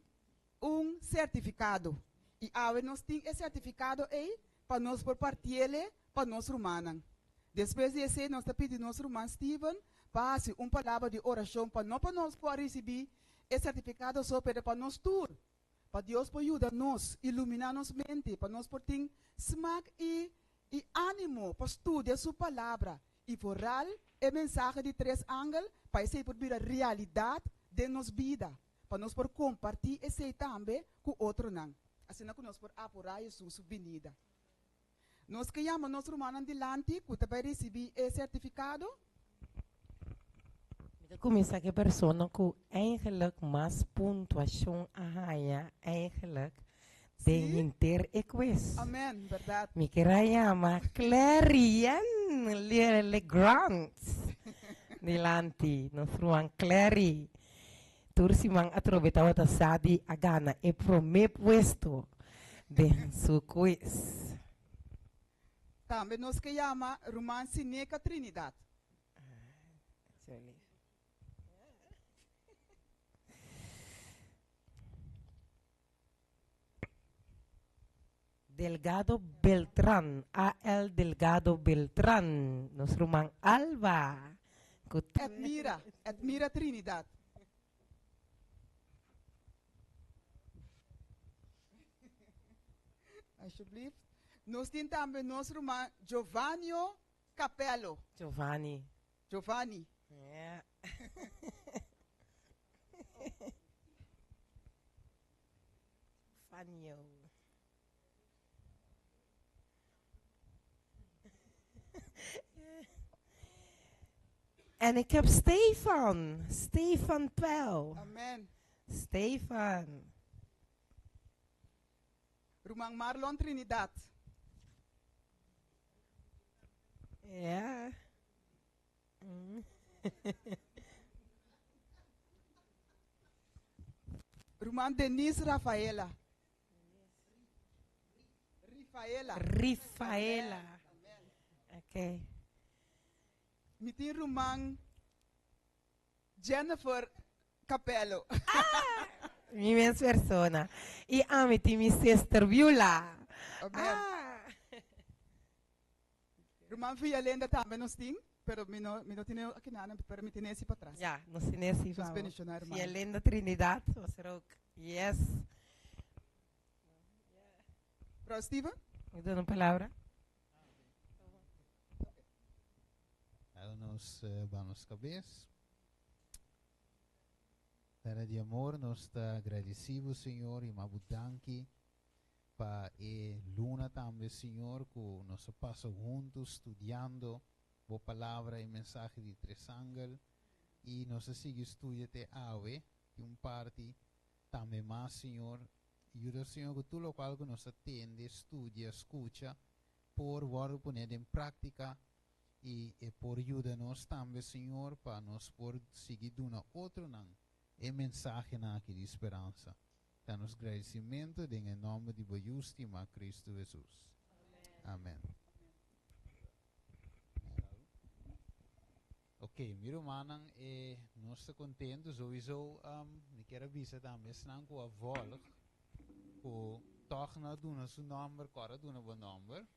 un sertifikado. I awe nos tin e sertifikado ei pa nos por partiele pa nos rumannan. Despues di esei nos ta pidi nos ruman Steven pa hasi un palabra di orashon pa no pa nos ku a risibí e sertifikado so, pero pa nos tur, pa Dios por yuda nos, iluminá nos mente, pa nos por tin smak i i ánimo pa studia Su Palabra i foral e mensahe di tres angel pa esei por bira realidat den nos bida, pa nos por kompartí esei tambe ku otronan, asina ku nos por aporá Hesus su binida. Nos ke yama nos rumannan dilanti ku ta bai risibí e sertifikado.
Mi ta kuminsá ku e persona ku eigenlijk mas puntuashon a haña eigenlijk den
Sí.
henter e quiz.
Amen, bèrdat.
Mi ker a yama Clarian Legrand dilanti, nos ruman Clary. Tur siman atrobe tabata sa di a gana e promé puesto den su quiz.
Tambe nos ke yama ruman Sineca Trinidad.
Delgado Beltran, AL Delgado Beltran, nos ruman Alba. Ku
Edmira, Edmira Trinidad. Alsjeblieft. Nos tin tambe nos ruman Giovanio Capello.
Giovanni.
Giovanni.
Ja. Fanio. En ik heb Stefan, Stefan Pel.
Amen.
Stefan.
Ruman Marlon Trinidad.
Ja.
Ruman Denise Rafaela. Rifaela.
Rifaela. Oké.
Mi tin ruman Jennifer Capello.
Mi mes persona. I ami tin mi sister Beulah.
Amen.
Ah.
Ruman Villalenda tambe nos tin, pero mi no, mi no tin aki nada, pero mi tin esi patras.
Ja, nos tin esi.
Dios bendiciona, hermano.
Villalenda Trinidad was er ook. Yes.
Bro Steven?
Mi duna un palabra.
Laga nos ba nos kabes. Tata di amor, nos ta agradeci bo, Señor, y ma bo danki pa e luna tambe, Señor, cu nos a pasa hunto studiando bo palabra y mensahe di Tres Angel, y nos a sigui studia te awe, tin un parti tambe mas, Señor. Yuda, Señor, cu tur locual cu nos a tende, studia, scucha, por wordo pone den practica y e por yuda nos tambe, Señor, pa nos por sigui duna otronan e mensahenan aki di speransa. Ta nos gradicimento den e nomber di bo Yu stima, Cristo Jesus. Amen. Ok, mi rumannan, e nos ta contento sowieso. Mi kier a bisa tambe esnan cu a volg, cu toch no a duna su nomber, cor a duna bo nomber.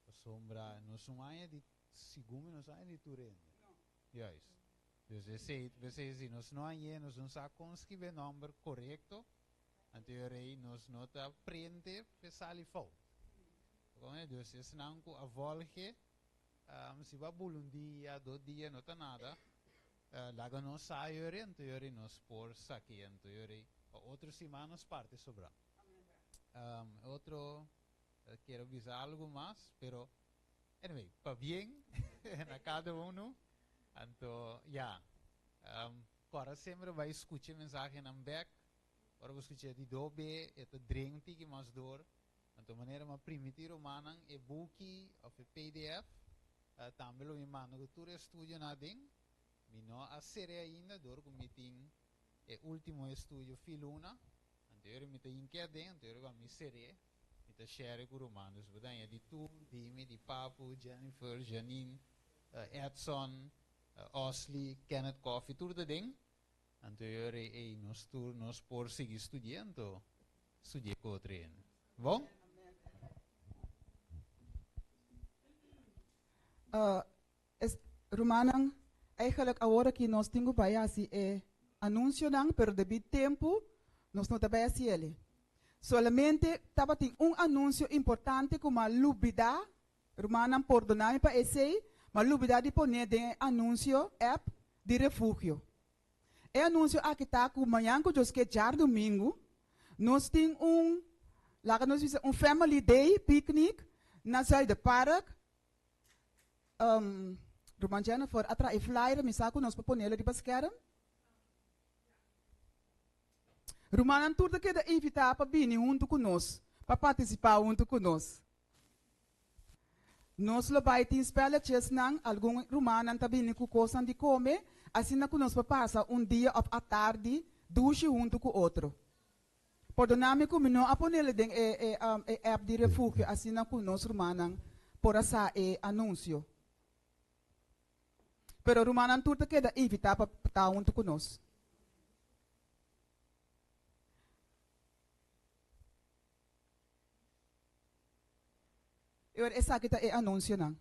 Pasobra nos un aña di, segun mi nos aña di tur hende. Juist. Dus esei, p'esei si nos no hañ'é, nos no sa kon skibi e nòmber korekto, anto e rei nos no ta prente p'e sali fout. Komprende? Dus esnan ku a vòlg'e, si bo a bula un dia, dos dia, no ta nada, laga nos sa e ora, anto e ora nos por sak'é, anto e ora pa otro siman nos parti sobrá. Otro Kier a bisa algo mas, pero anyway, pabien na cada uno. Anto, ya, cora semper bay scucha e mensahenan bek. Ora bo scucha di dobe, e ta dren tiki mas door. Anto manera m'a primiti rumannan e buki of e pdf, tambe lo mi manda cu tur e studionan aden. Mi no a cere ainda door cu mi tin e ultimo estudio filuna. Anto ora mi ta hinke aden, anto ora mi cere. Mi ta share ku ruman. Dus bo ta haña di tur, di mi, di Papu, Jennifer, Janine, Edson, Osley, Kenneth Coffey, tur ta den. Anto e ora ei nos tur nos por sigui studia anto studia ku otro hende. Bon?
Rumannan, eigenlijk awor aki nos tin ku bai hasi e anunsionan, pero debí tempu nos no ta bai hasi el'e. Solamente tabatin un anunsio importante ku m'a lubidá, rumannan pordoná mi pa esei, m'a lubidá di pon'é den e anunsio app di refugio. E anunsio aki ta ku mañan ku Dios ke djardumingu nos tin un, laga nos bisa un family day picnic na Zuiderpark. Ruman Jennifer a traha e flyer, mi sa ku nos por ponelo riba skerm. Rumannan tur ta keda invitá pa bini huntu ku nos, pa partisipá huntu ku nos. Nos lo bai tin spelletjesnan, algun rumannan ta bini ku kosnan di kome, asina ku nos por pasa un dia òf atardi dushi huntu ku otro. Pordoná mi ku mi no a ponele den e e app di refugio asina ku nos rumannan por a sa e anunsio. Pero rumannan tur ta keda invitá pa ta huntu ku nos. I ora esaki ta e anunsionan.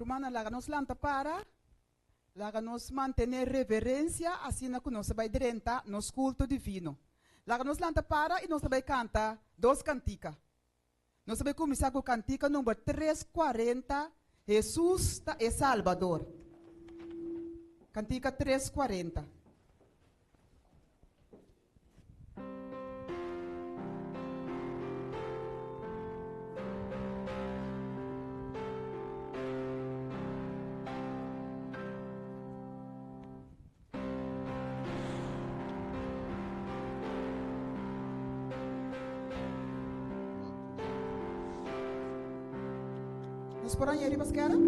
Rumannan, laga nos lanta para, laga nos mantené reverensia asina ku nos ta bai drenta nos kulto divino. Laga nos lanta para i nos ta bai kanta dos kantika. Nos ta bai kuminsá ku kantika number 340, Hesus ta e Salbador. Kantika 340. Nos por añadi riba skerm?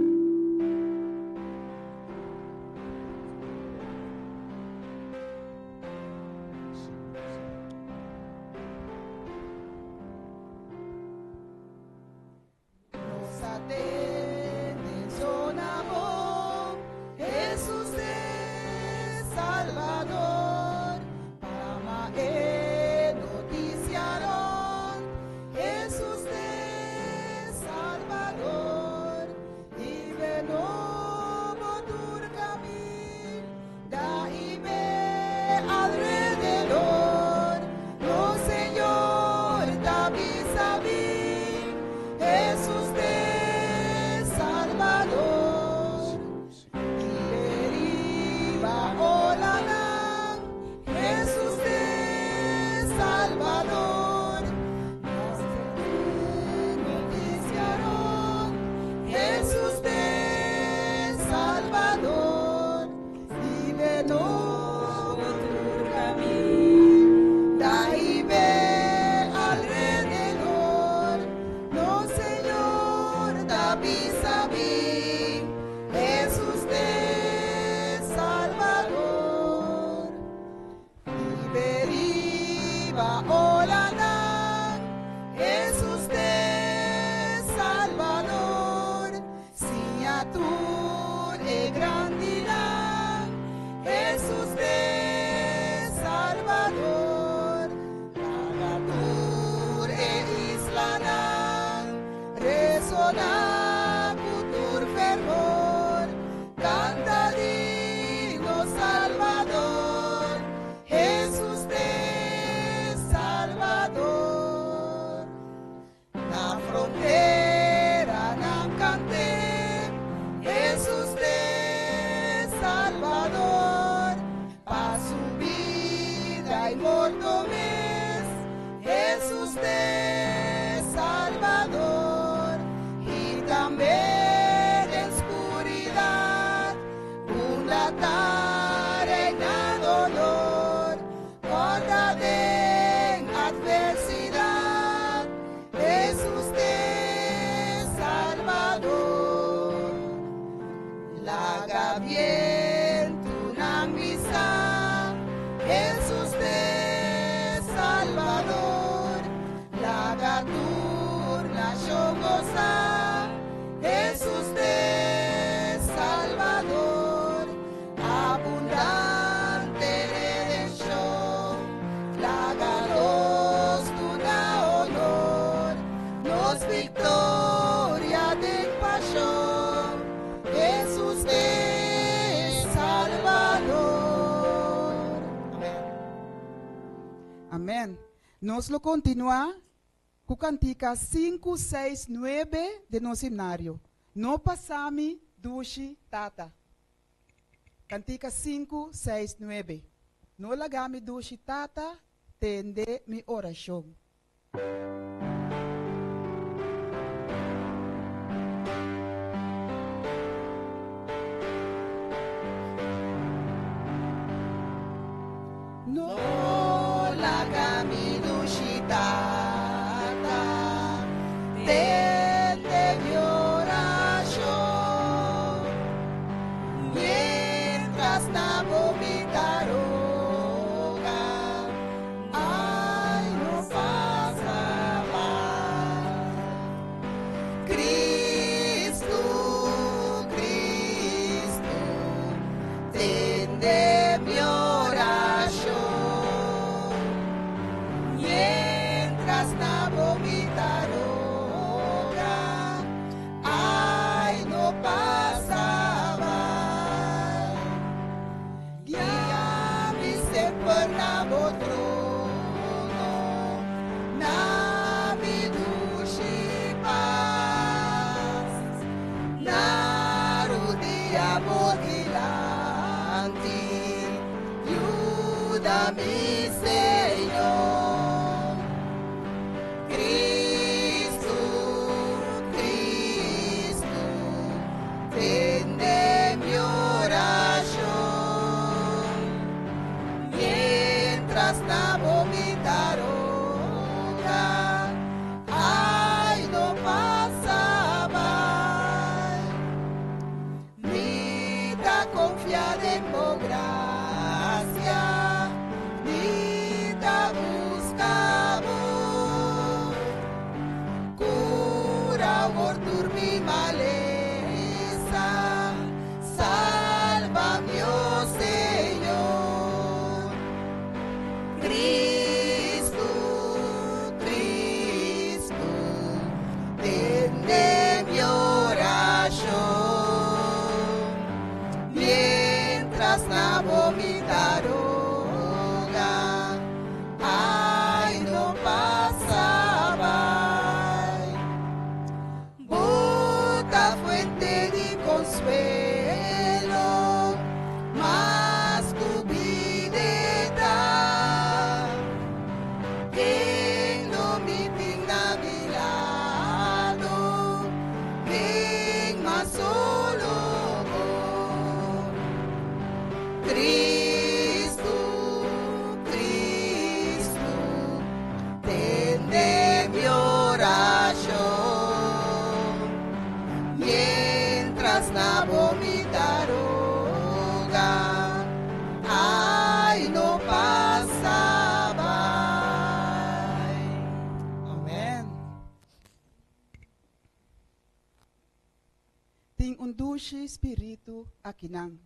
Nos a tende zona bon, Hesus e Salbador, Plama e noticia rond, Hesus e Salbador, Libre nobo tur camin, da y be alrededor, Nos Señor ta bisa bin, Hesus t'e Salbador. Libre riba olanan, Hesus t'e Salbador. Nos noticia rond, Hesus t'e Salbador. Libre nobo tur camin, da y be alrededor, Nos Señor ta bisa bin, Hesus t'e Salbador. Libre riba olanan, Hesus t'e Salbador. Siña tur e grandinan, Hesus t'e Salbador. Laga tur e islanan resoná ku tur fervor, kanta di nos Salbador, Hesus t'e Salbador. Na fronteranan kant'é, Hesus t'e Salbador. Pa su bida i morto mes, Hesus t'e Salbador. I tambe den skuridat, unda ta reina dolor, Kòrda den atversidat, Hesus t'e Salbador. Laga bientunan bisa, Hesus t'e Salbador. Laga tur nashon gosa, Hesus t'e Salbador. Abundante redenshon, laga nos duna honor, nos viktoria den pashon, Hesus e Salbador. Amen. Amen. Nos lo kontinuá ku kantika sinku, seis, nuebe den nos himnario. No pasami dushi tata. Kantika sinku, seis, nuebe. No laga mi dushi tata tende mi orashon. No laga mi dushi tata tende mi orashon, mientras na bo mi ta roga, ay no pasa. Trono, na mi dushi pas, na rudia bo dilanti, yuda mi Señor. Cristo, Cristo, tende mi oracion, mientras na bo mi ta roga, ay no pasa bai. Mi ta confia den bo gracia, mi ta busca bo. Cura awor tur mi malesa, salba mi, oh Señor. Cristo, Cristo, tende mi oracion, mientras na bo mi ta roga, ay no pasa bai. Bo ta fuente di consuelo, mas cu bida ta. Ken lo mi tin na mi lado, ken mas solo bo. Cristo, Cristo, tende mi oracion, mientras na bo mi ta roga, ay no pasa bai.
Amen.
Tin un dushi spirito akinan.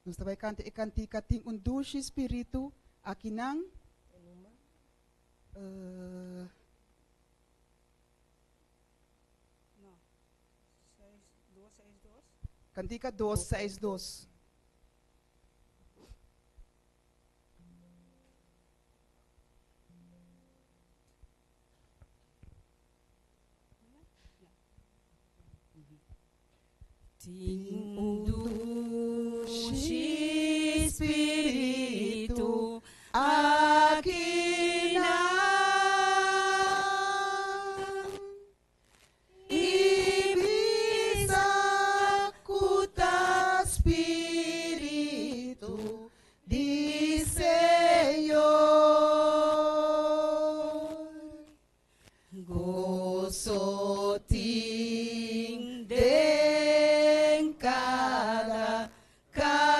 Nos ta bay canta e cantica Tin un dushi spirito akinan.
No. 6, 2, 6, 2.
Cantica 262.
Tin un dushi spirito
akinan. I bisa ku ta spirito di Señor. Goso tin den cada cara.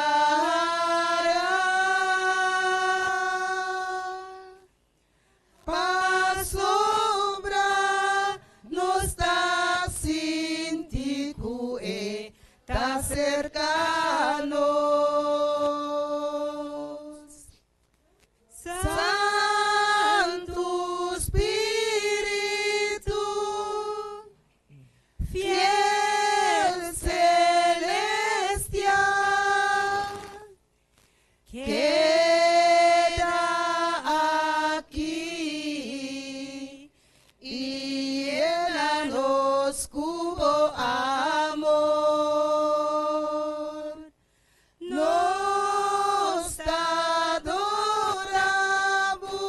Pasobra nos ta sinti ku e ta cerca nos. Santo Spirito, fiel celestial, keda aki i yena nos ku bo amor. Nos ta adora bo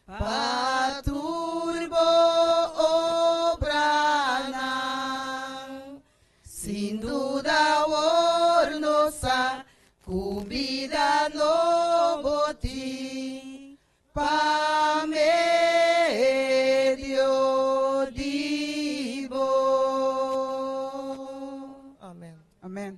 pa tur bo obranan. Sin duda awor nos sa ku bida nobo tin pa medio di bo.
Amen.
Amen.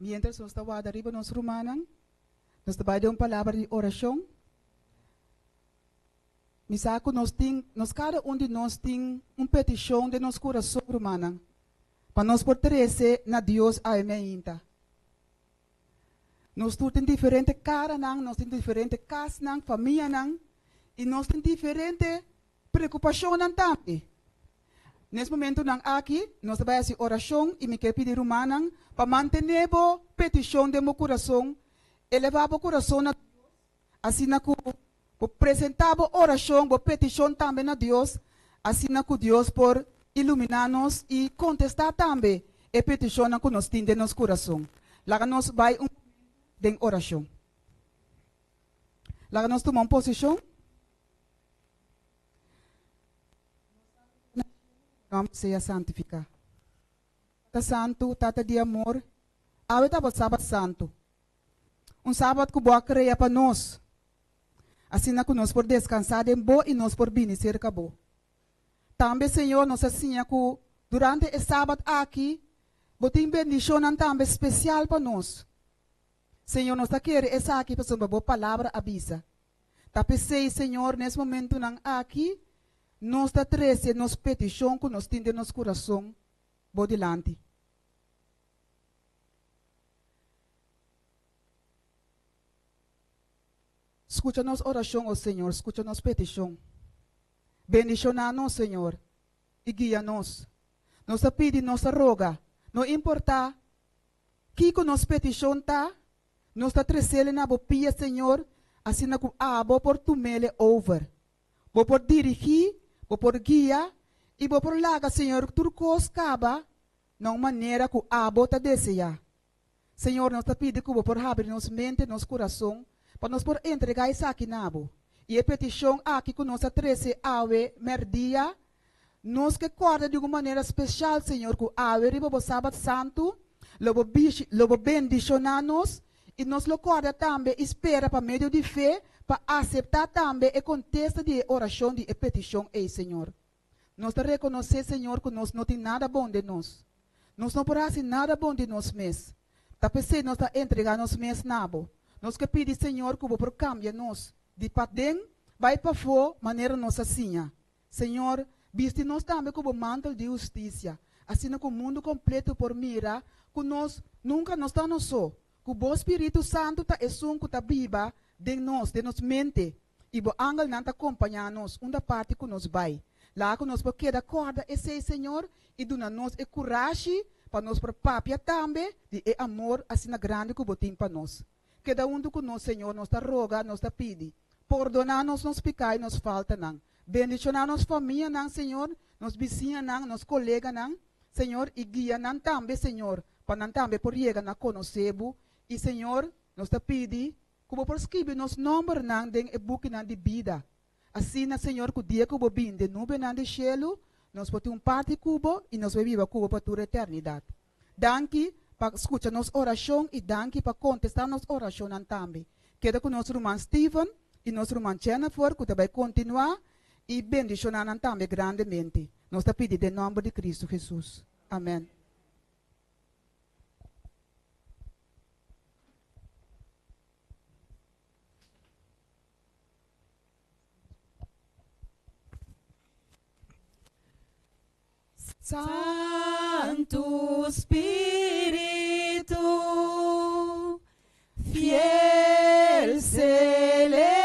Mientras nos ta warda riba nos rumannan, nos ta bai den un palabra di orashon. Mi sa ku nos tin, nos kada un di nos tin un petishon den nos kurason, rumannan, pa nos por trese na Dios awe meinta. Nos tur tin diferente karanan, nos tin diferente kasnan, famianan, i nos tin diferente preokupashonnan tambe. Nes momentunan aki, nos ta bai hasi orashon i mi ke pidi rumannan pa mantené bo petishon den bo kurason, elevá bo kurason na Dios, asina ku bo presentá bo orashon, bo petishon tambe na Dios, asina ku Dios por iluminá nos i kontestá tambe e petishonnan ku nos tin den nos kurason. Laga nos bai un momentu den orashon. Laga nos tuma un posishon. Nòmber sea santifiká. Tata Santu, Tata di amor, awe ta bo Sabat Santu. Un Sabat ku bo a krea pa nos, asina ku nos por deskansá den bo i nos por bini serka bo. Tambe, Señor, nos a siña ku durante e Sabat aki bo tin bendishonnan tambe spesial pa nos. Señor, nos ta kere esaki pasobra bo Palabra a bisa. Ta p'esei, Señor, nes momentunan aki nos ta trese nos petishon ku nos tin den nos kurason Bo dilanti. Skucha nos orashon, o Señor, skucha nos petishon. Bendishoná nos, Señor, i guia nos. Nos ta pidi, nos ta roga, no importá kiko nos petishon ta, Nos ta tresele na bo pia, Señor, asina ku abo por tumele over. Bo por dirigí, bo por guia, i bo por laga, Señor, tur kos kaba na un manera ku abo ta deseá. Señor, nos ta pidi ku bo por habri nos mente, nos kurason, pa nos por entregá esaki na bo. I e petishon aki ku nos a trese awe mèrdia, Nos ke kòrda di un manera spesial, Señor, ku awe riba bo Sabat Santu lo bo bishi, lo bo bendishoná nos, i nos lo kòrda tambe i spera pa medio di fe pa aseptá tambe e kontesta di e orashon di e petishon ei, Señor. Nos ta rekonosé, Señor, ku nos no tin nada bon den nos. Nos no por hasi nada bon di nos mes. Ta p'esei nos ta entregá nos mes na bo. Nos ke pidi, Señor, ku bo por kambia nos di paden bai pafó manera nos a siña. Señor, bisti nos tambe ku bo mantel di hustisia, asina ku mundu kompleto por mira ku nos nunka no sta nos so, ku bo Spiritu Santu ta esun ku ta biba den nos, den nos mente, i bo angelnan ta kompañá nos unda parti ku nos bai. Laga ku nos por keda kòrda esei, Señor, i duna nos e kurashi pa nos por papia tambe di e amor asina grandi ku bo tin pa nos. Keda huntu ku nos, Señor, nos ta roga, nos ta pidi. Pordoná nos nos piká i nos faltanan. Bendishoná nos famianan, Señor, nos bisiñanan, nos koleganan, Señor, i guia nan tambe, Señor, pa nan tambe por yega na konosé Bo. I, Señor, nos ta pidi ku Bo por skibi nos nòmbernan den e bukinan di bida. Asina, Señor, ku dia ku Bo bini den nubenan di shelu, nos por tin un parti ku Bo i nos por biba ku Bo pa tur eternidat. Danki pa skucha nos orashon i danki pa kontestá nos orashonnan tambe. Keda ku nos ruman Steven i nos ruman Jennifer ku ta bai kontinuá i bendishoná nan tambe grandemente. Nos ta pidi den nòmber di Kristu Hesus. Amèn.
Santu Spiritu, fiel celestial,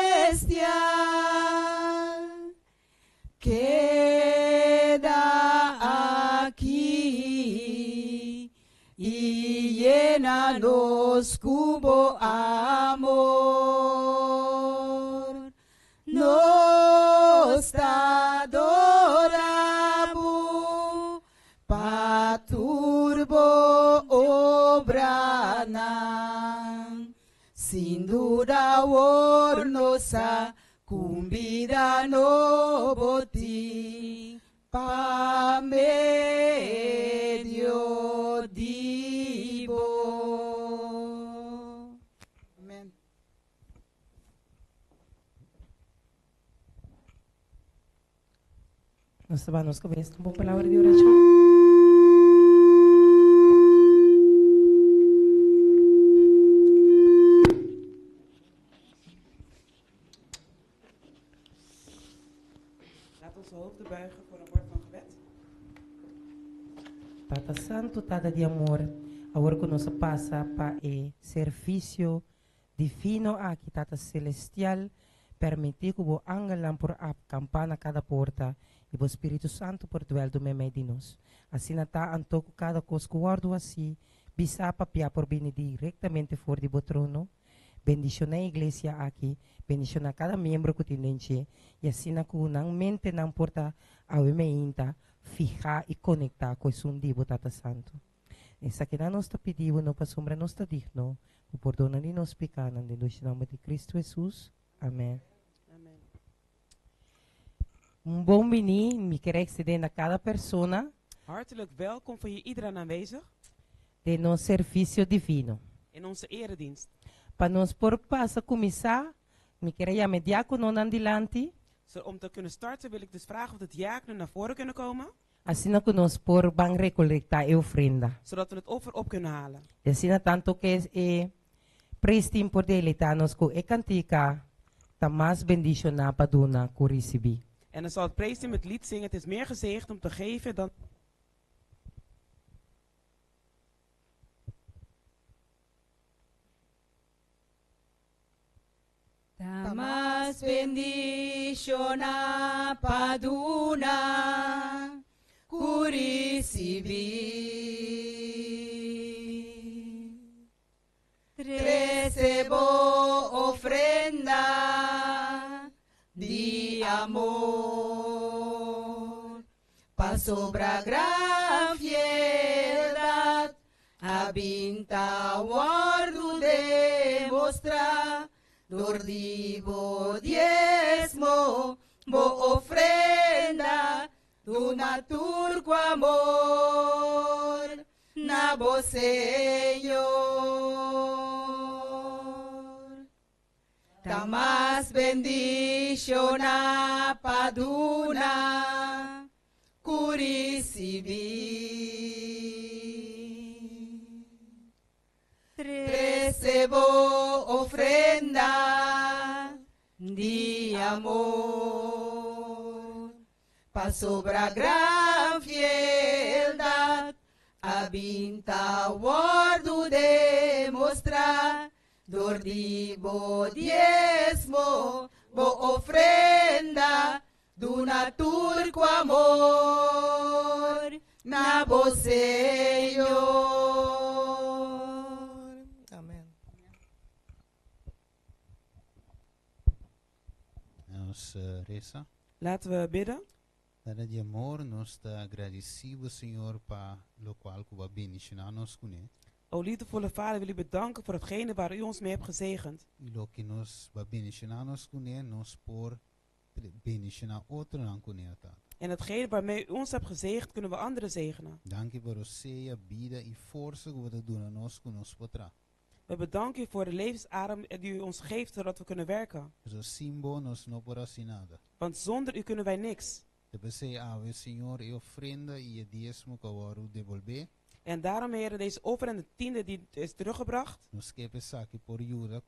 keda aki i yena nos ku bo amor. Nos ta adora bo pa tur bo obranan. Sin duda awor nos sa ku bida nobo tin pa medio di bo.
Amen.
Nos ta baha nos cabeza un bon palabra di oracion.
buigen voor een woord van gebed.
Tata Santu, Tata di amor, awor ku nos a pasa pa e servisio divino aki, Tata Selestial, permití ku bo angelnan por akampá na kada porta i bo Spiritu Santu por dwèldu meimei di nos. Asina ta anto ku kada kos ku wòrdu hasí, bisá, papiá por bini direktamente for di bo trono. Bendishoná e iglesia aki, bendishoná kada miembro ku tin den dje, i asina ku nan mentenan por ta awe meinta fihá i konektá ku esun di bo Tata Santu. Esakinan nos ta pidi bo no pasobra nos ta digno, bo pordona di nos pikánan den dushi nòmber di Kristu Hesus. Amèn. Un bon biní mi ker ekstendé na kada persona.
Hartelijk welkom voor hier iedereen aanwezig.
Den nos servisio divino.
In onze eredienst.
Pa nos por pasa kuminsá, mi ker a yama e diákononan dilanti.
Zo om te kunnen starten wil ik dus vragen of de diakenen naar voren kunnen komen.
Asina ku nos por ban rekolektá e ofrenda.
Zodat we het offer op kunnen halen.
I asina tantu ku e preestin por deleitá nos ku e kantika ta mas bendishoná pa duna ku risibí.
En dan zal het preesteam het lied zingen, Het is meer gezegend om te geven dan.
Ta mas bendishoná pa duna ku risibí. Trese bo ofrenda di amor, pasobra gran fieldat A bin ta wòrdu demostrá dor di bo diesmo, bo ofrenda, duna tur ku amor na bo Señor. Ta mas bendishoná pa duna ku risibí. Trese bo ofrenda di amor, pasobra gran fieldat a bin ta wòrdu demostrá dor di bo diesmo, bo ofrenda, Duna tur ku amor na bo Señor.
Amen.
Nos resa.
Laten we bidden.
Tata di amor, nos ta agradeci bo, Señor, pa locual cu bo a bendiciona nos cune.
O liefdevolle Vader, wil u bedanken voor hetgene waar u ons mee hebt gezegend.
Y loke nos bo a bendiciona nos cune, nos por Bendiciona otronan cu ne, Tata.
En datgene waarmee u ons hebt gezegend, kunnen we anderen zegenen.
Danki pa rosea, bida y forsa cu bo ta duna nos cu nos por traha.
We bedanken u voor de levensadem die u ons geeft zodat we kunnen werken.
Pasobra sin bo nos no por haci nada.
Want zonder u kunnen wij niks.
Ta p'esey awe, Señor, e ofrenda y e diesmo cu a wòrdu debolbé.
En daarom, Heere, deze offer en de tiende die is teruggebracht.
Nos ke pa esaki por yuda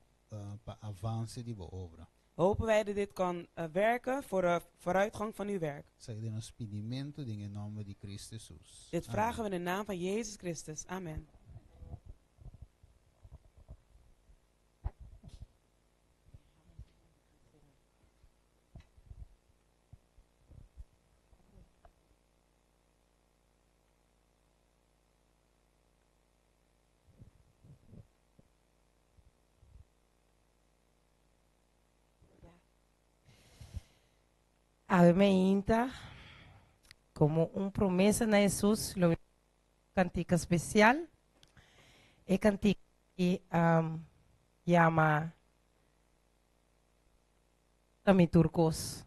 pa avance di bo obra.
Hopen wij dat dit kan werken voor de vooruitgang van uw werk.
Esaki ta nos pidimentu den e nòmber di Cristo Hesus.
Dit vragen we in de naam van Jezus Christus. Amen.
Awe meinta, komo un promesa na Hesus, lo mi kantika spesial. E kantika aki yama Ta mi tur kos.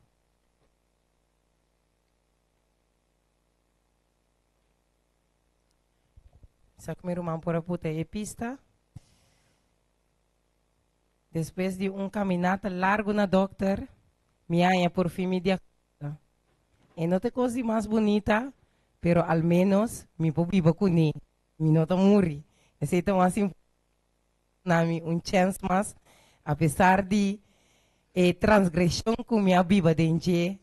Sa ku mi ruman por a puta e pista. Despues di un caminata largo na dokter, mi haña por fin mi diagnosa. E no ta e cos di mas bunita, pero al menos mi por biba cuné, mi no ta muri. Esey ta mas importante na mi un chens mas, a pesar di e transgresion cu mi a biba den dje.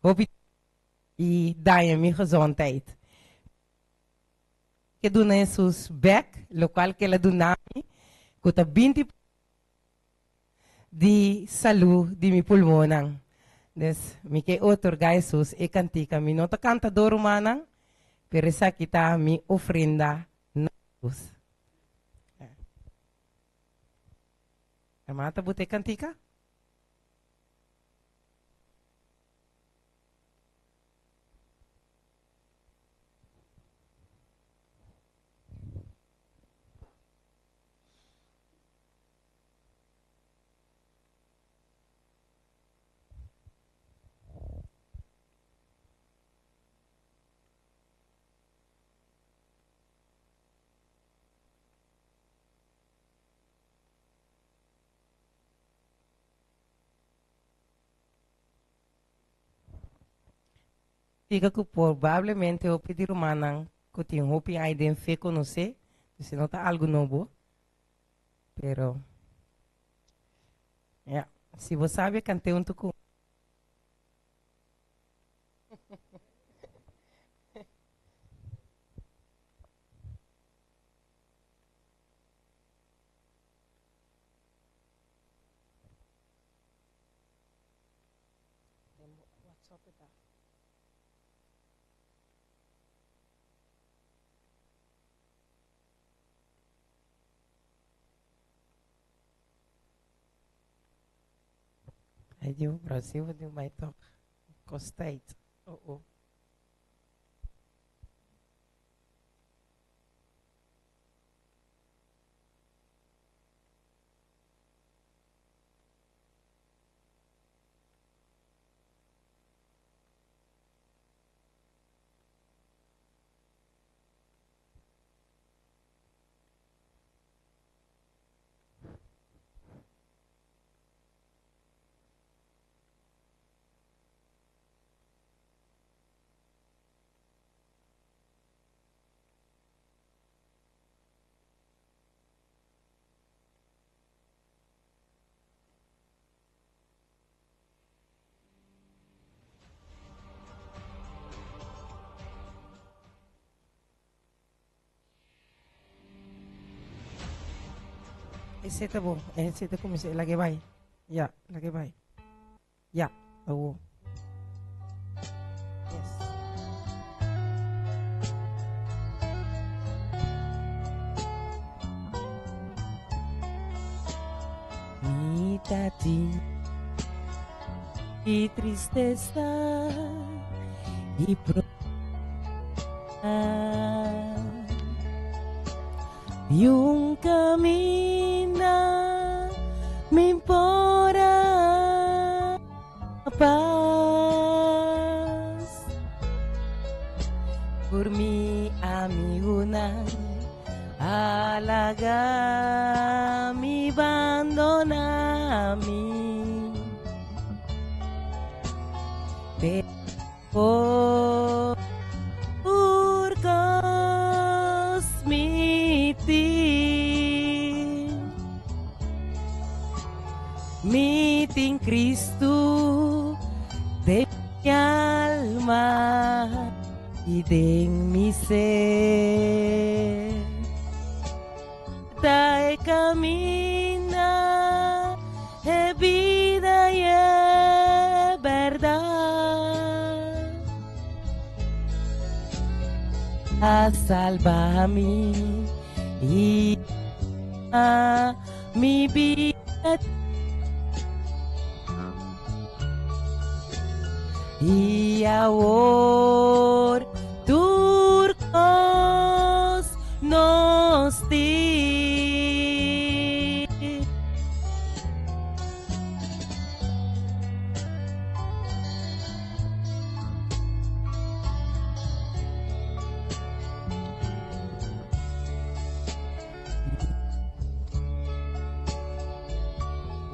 Hopi i daña mi gezondheid. Ke duna Hesus bek lokual ke el a duna mi ku ta 20 di salú di mi pulmonnan. Dus mi ke otorgá Hesus e kantika. Mi no ta kantadó rumannan, pero esaki ta mi ofrenda na Hesus. Hermana ta buta e kantika? Diga ku probablemente hopi di rumannan ku tin hopi aña den fe konosé, dus e no ta algu nobo. Pero, ja, si bo sabi e kant'é huntu ku. Ai Dios, Brasil di bai toch. Kost tijd. Oh oh. Ese ta bo, ese ta kuminsá, lag'é bai. Ya, lag'é bai. Ya, awo. Yes. Mi ta tin i tristesa i pro I un kaminda mi por a pas. Por mi amigunan a laga mi bandona mi. Pero tur kos mi tin. Mi tin Cristo den mi alma i den mi ser. Ta e kaminda, e bida i e bèrdat. A salba mi i a mi bida. I awor tur kos nos tin.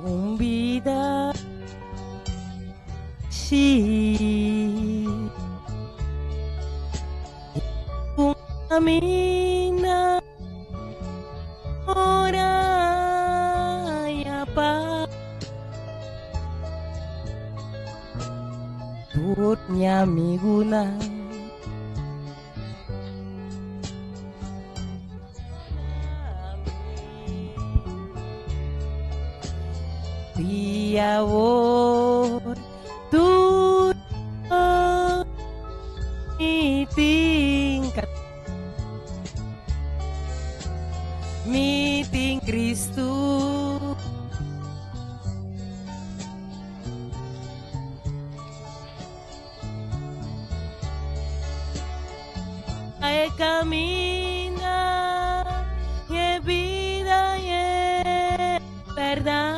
Un bida shi Un camina ora ya pa Tur. Amigunan. I awor tur mi tin mi tin Cristo. E kaminda i e bida i e bèrdat.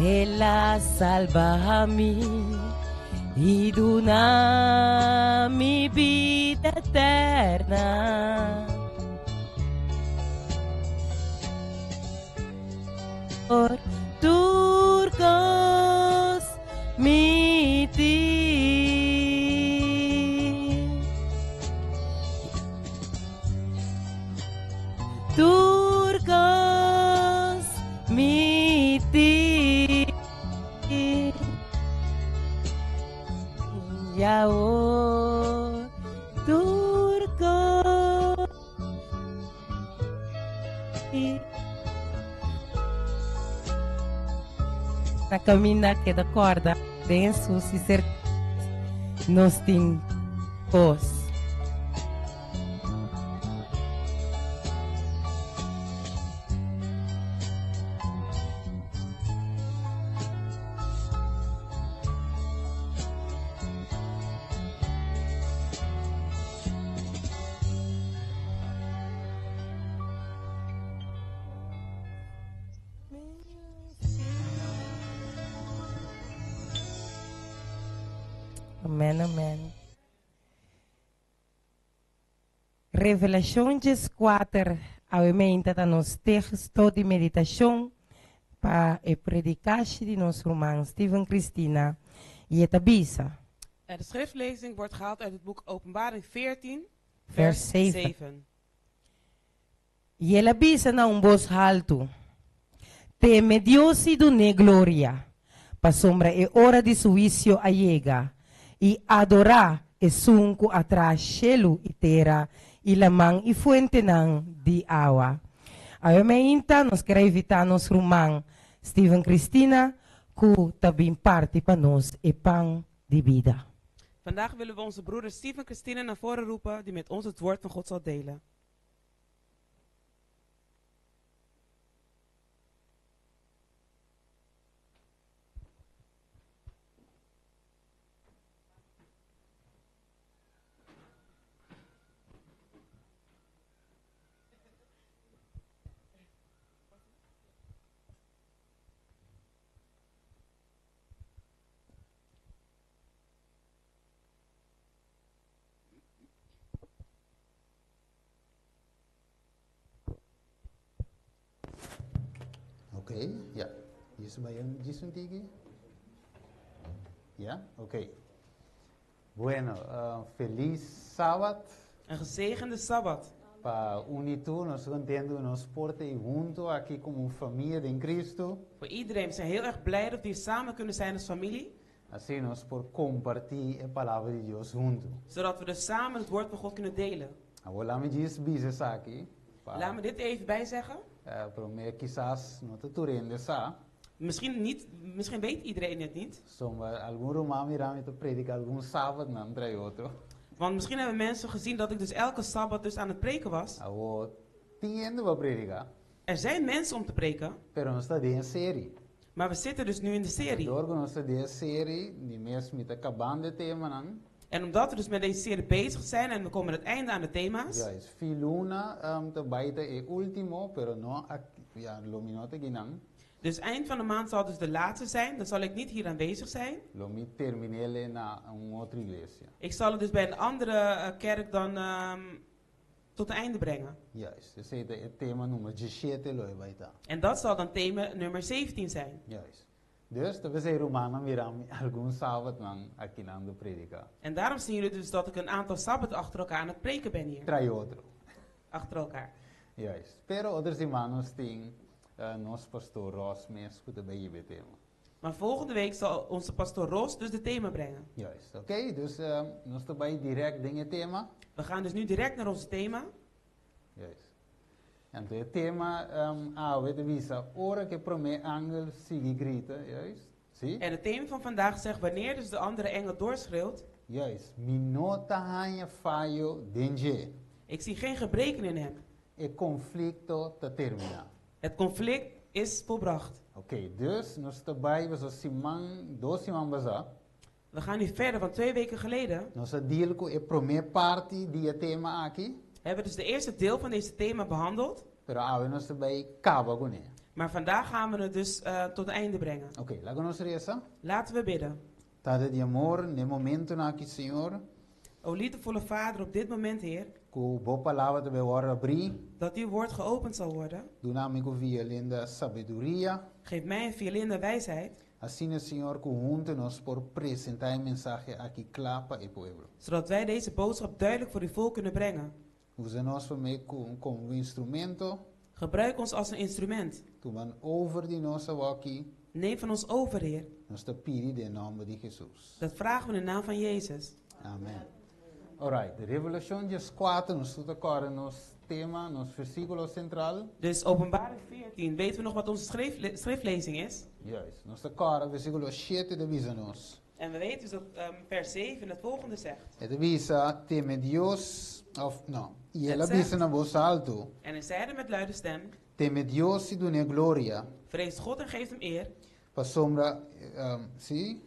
El a salba mi i duna mi bida eterna. Por tur kos mi tin. Tur kos mi tin. I awor tur kos. Na kaminda keda kòrda den Hesus i ser nos tin kos. Amen, amen. Revelashon 14 awe meinta ta nos teksto di meditashon pa e predikashi di nos ruman Steven Cristina i e ta bisa.
De schriftlezing wordt gehaald uit het boek Openbaring 14,
Vers
vers
7.
7.
I el a bisa na un bos haltu, Teme Dios i dun'é gloria, pasobra e ora di su huisio a yega, i adorá esun ku a traha shelu i tera i laman i fuentenan di awa. Awe meinta nos ker a invitá nos ruman Steven Cristina ku ta bin parti pa nos e pan di bida.
Vandaag willen we onze broeder Steven Christina naar voren roepen, die met ons het woord van God zal delen.
Oké, ja. Is bij een tiki? Ja, oké. Bueno, felis Sabat.
Een gezegende Sabbat.
Pa un i tur, nos kontentu nos por ta huntu aki komo famia den Kristu.
Voor iedereen, we zijn heel erg blij dat we hier samen kunnen zijn als familie.
Asina nos por kompartí e palabra di Dios huntu.
Zodat we dus samen het woord van God kunnen delen.
Awor laga mi djis bisa esaki. Pa,
Laat me dit even bijzeggen.
Promé kisas no ta tur hende sa.
Misschien, niet, misschien weet iedereen het niet.
Pasobra algun ruman a mira mi ta prediká algun sabatnan tras otro.
Want misschien hebben mensen gezien dat ik dus elke Sabbat dus aan het preken was.
Awor tin hende pa prediká.
Er zijn mensen om te preken.
Pero nos ta den serie.
Maar we zitten dus nu in de serie.
Dor ku nos ta den serie, di mes mi ta kabando e temanan.
En omdat we dus met deze serie bezig zijn en we komen aan het einde aan de thema's.
Juist, fin luna ta bai ta e último, pero no ja, lo mi no ta akinan.
Dus eind van de maand zal dus de laatste zijn, dan zal ik niet hier aanwezig zijn.
Lo mi termin'é na un otro iglesia.
Ik zal het dus bij een andere kerk dan tot het einde brengen.
Juist, esei ta e tema number 17 lo e bai ta.
En dat zal dan thema nummer 17 zijn.
Juist. Dus, ta p'esei rumannan a mira mi algun sabatnan akinan ta prediká.
En daarom zien jullie dus dat ik een aantal sabbaten achter elkaar aan het preken ben hier.
Tras otro.
Achter elkaar.
Juist. Pero otro siman nos tin nos pastor Ross mes ku ta bai hiba e tema.
Maar volgende week zal onze pastoor Ros dus de thema brengen.
Juist, oké. Dus nos ta bai direct den e tema.
We gaan dus nu direct naar ons thema.
Juist. Anto e tema awe ta bisa ora ku e promé angel sigui grita, juist? Si?
En het thema van vandaag zegt wanneer dus de andere engel doorschreeuwt.
Juist, mi no ta haña fayo den dje.
Ik zie geen gebreken in hem.
E konflikto ta terminá.
Het conflict is volbracht.
Oké, dus nos ta bai paso siman, dos siman pasá.
We gaan nu verder, want 2 weken geleden
Nos a deal ku e promé parti di e tema aki.
Hebben we dus de eerste deel van deze thema behandeld.
Pero awe nos ta bai kaba kuné.
Maar vandaag gaan we het dus tot het einde brengen.
Oké, laga nos resa.
Laten we bidden.
Tata di amor, na e momento aki, Señor.
O liefdevolle Vader, op dit moment, Heer.
Ku bo palabra ta bai wòrdu habrí.
Dat uw woord geopend zal worden.
Duna mi ku Violinda sabiduria.
Geef mij en Violinda wijsheid.
Asina, Señor, ku huntu nos por presentá e mensahe aki kla pa e pueblo.
Zodat wij deze boodschap duidelijk voor uw volk kunnen brengen.
Usa nos pa mi komo un instrumento.
Gebruik ons als een instrument.
Tuma over di nos aki.
Neem van ons over, Heer.
Nos ta pidi den nòmber di Hesus.
Dat vragen we in de naam van Jezus.
Amen. Alright, Revelashon 14, nos ta kòrda nos tema, nos versíkulo sentral.
Dus Openbaring 14, weten we nog wat onze schriftlezing is?
Juist, nos ta kòrda versíkulo 7 ta bisa nos.
En we weten dus dat vers 7 het volgende zegt.
E ta bisa, teme Dios, òf no, i
Het
el a
zegt,
bisa na bos altu.
En hij zeide met luide stem.
Teme Dios i dun'é gloria.
Vrees God en geef hem eer.
Pasobra, si,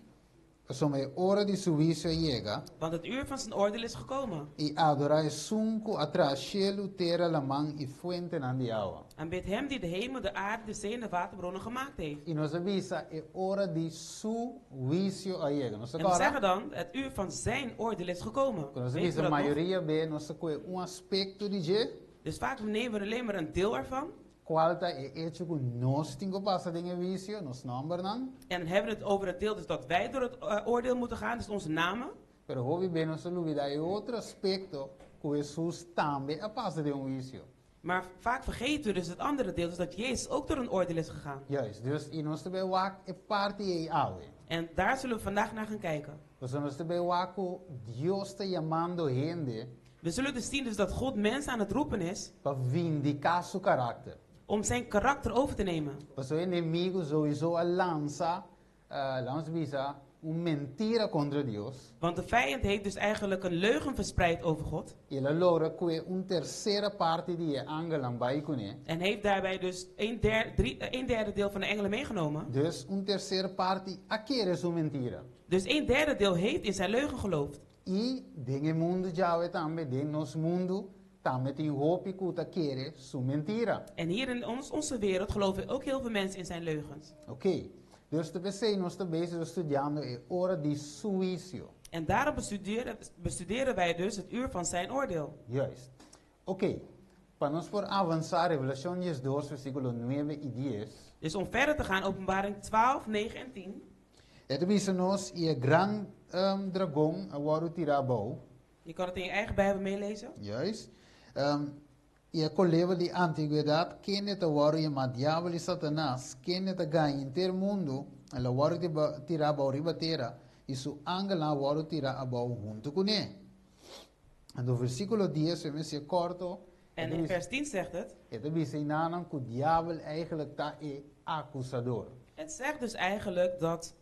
pasobra e ora di su huisio a yega.
Want het uur van zijn oordeel is gekomen.
I adorá esun ku a traha shelu, tera, laman i fuentenan di awa.
Aanbid hem die de hemel, de aarde, de zee en de waterbronnen gemaakt heeft.
I nos a bisa e ora di su huisio a yega. Nos
En we zeggen dan, het uur van zijn oordeel is gekomen.
Nos
Weten we
bisa
dat nog?
mayoria be nos ta kohe un aspekto di dje.
Dus vaak nemen we alleen maar een deel ervan.
Kual ta e echo ku nos tin ku pasa den e huisio, nos nòmbernan.
En dan hebben we het over het deel dus dat wij door het oordeel moeten gaan, dus onze namen.
Pero hopi be nos ta lubidá e otro aspekto ku Hesus tambe a pasa den un huisio.
Maar vaak vergeten we dus het andere deel, dus dat Jezus ook door een oordeel is gegaan.
Juist, dus i nos ta bai wak e parti ei awe.
En daar zullen we vandaag naar gaan kijken.
Dus nos ta bai wak ku Dios ta yamando hende.
We zullen dus zien dus dat God mensen aan het roepen is.
Pa vindiká su karakter.
Om zijn karakter over te nemen.
Pasobra e enemigu sowieso a lansa, laga bisa, un mentira kontra Dios.
Want de vijand heeft dus eigenlijk een leugen verspreid over God.
I el a logra kue un tersera parti di e angelnan bai kuné.
En heeft daarbij dus een derde deel van de engelen meegenomen.
Dus un tersera parti a kere su mentira.
Dus een derde deel heeft in zijn leugen geloofd.
I den e mundu djawe tambe, den nos mundu, tambe tin hopi ku ta kere su mentira.
En hier in onze wereld geloven ook heel veel mensen in zijn leugens.
Oké, dus ta p'esei nos ta bezig studiando e ora di su huisio.
En daarom bestuderen wij dus het uur van zijn oordeel.
Juist. Oké, pa nos por avansá, Revelashon 12, versíkulo 9 i 10.
Dus om verder te gaan, Openbaring 12, 9 en 10.
E ta bisa nos i e gran dragon a wòrdu tirá abou.
Je kan het in je eigen Bijbel meelezen.
Juist. I e kolebra di antigwedat, kende ta wòrdu yamá Diabel i Satanas, kende ta gaña henter mundu, el a wòrdu tirá abou riba tera, i su angelnan a wòrdu tirá abou huntu kuné. Anto versíkulo 10, mi hasié kòrto.
En in vers 10 zegt het.
E ta bisa einan ku Diabel eigenlijk ta e akusador.
Het zegt dus eigenlijk dat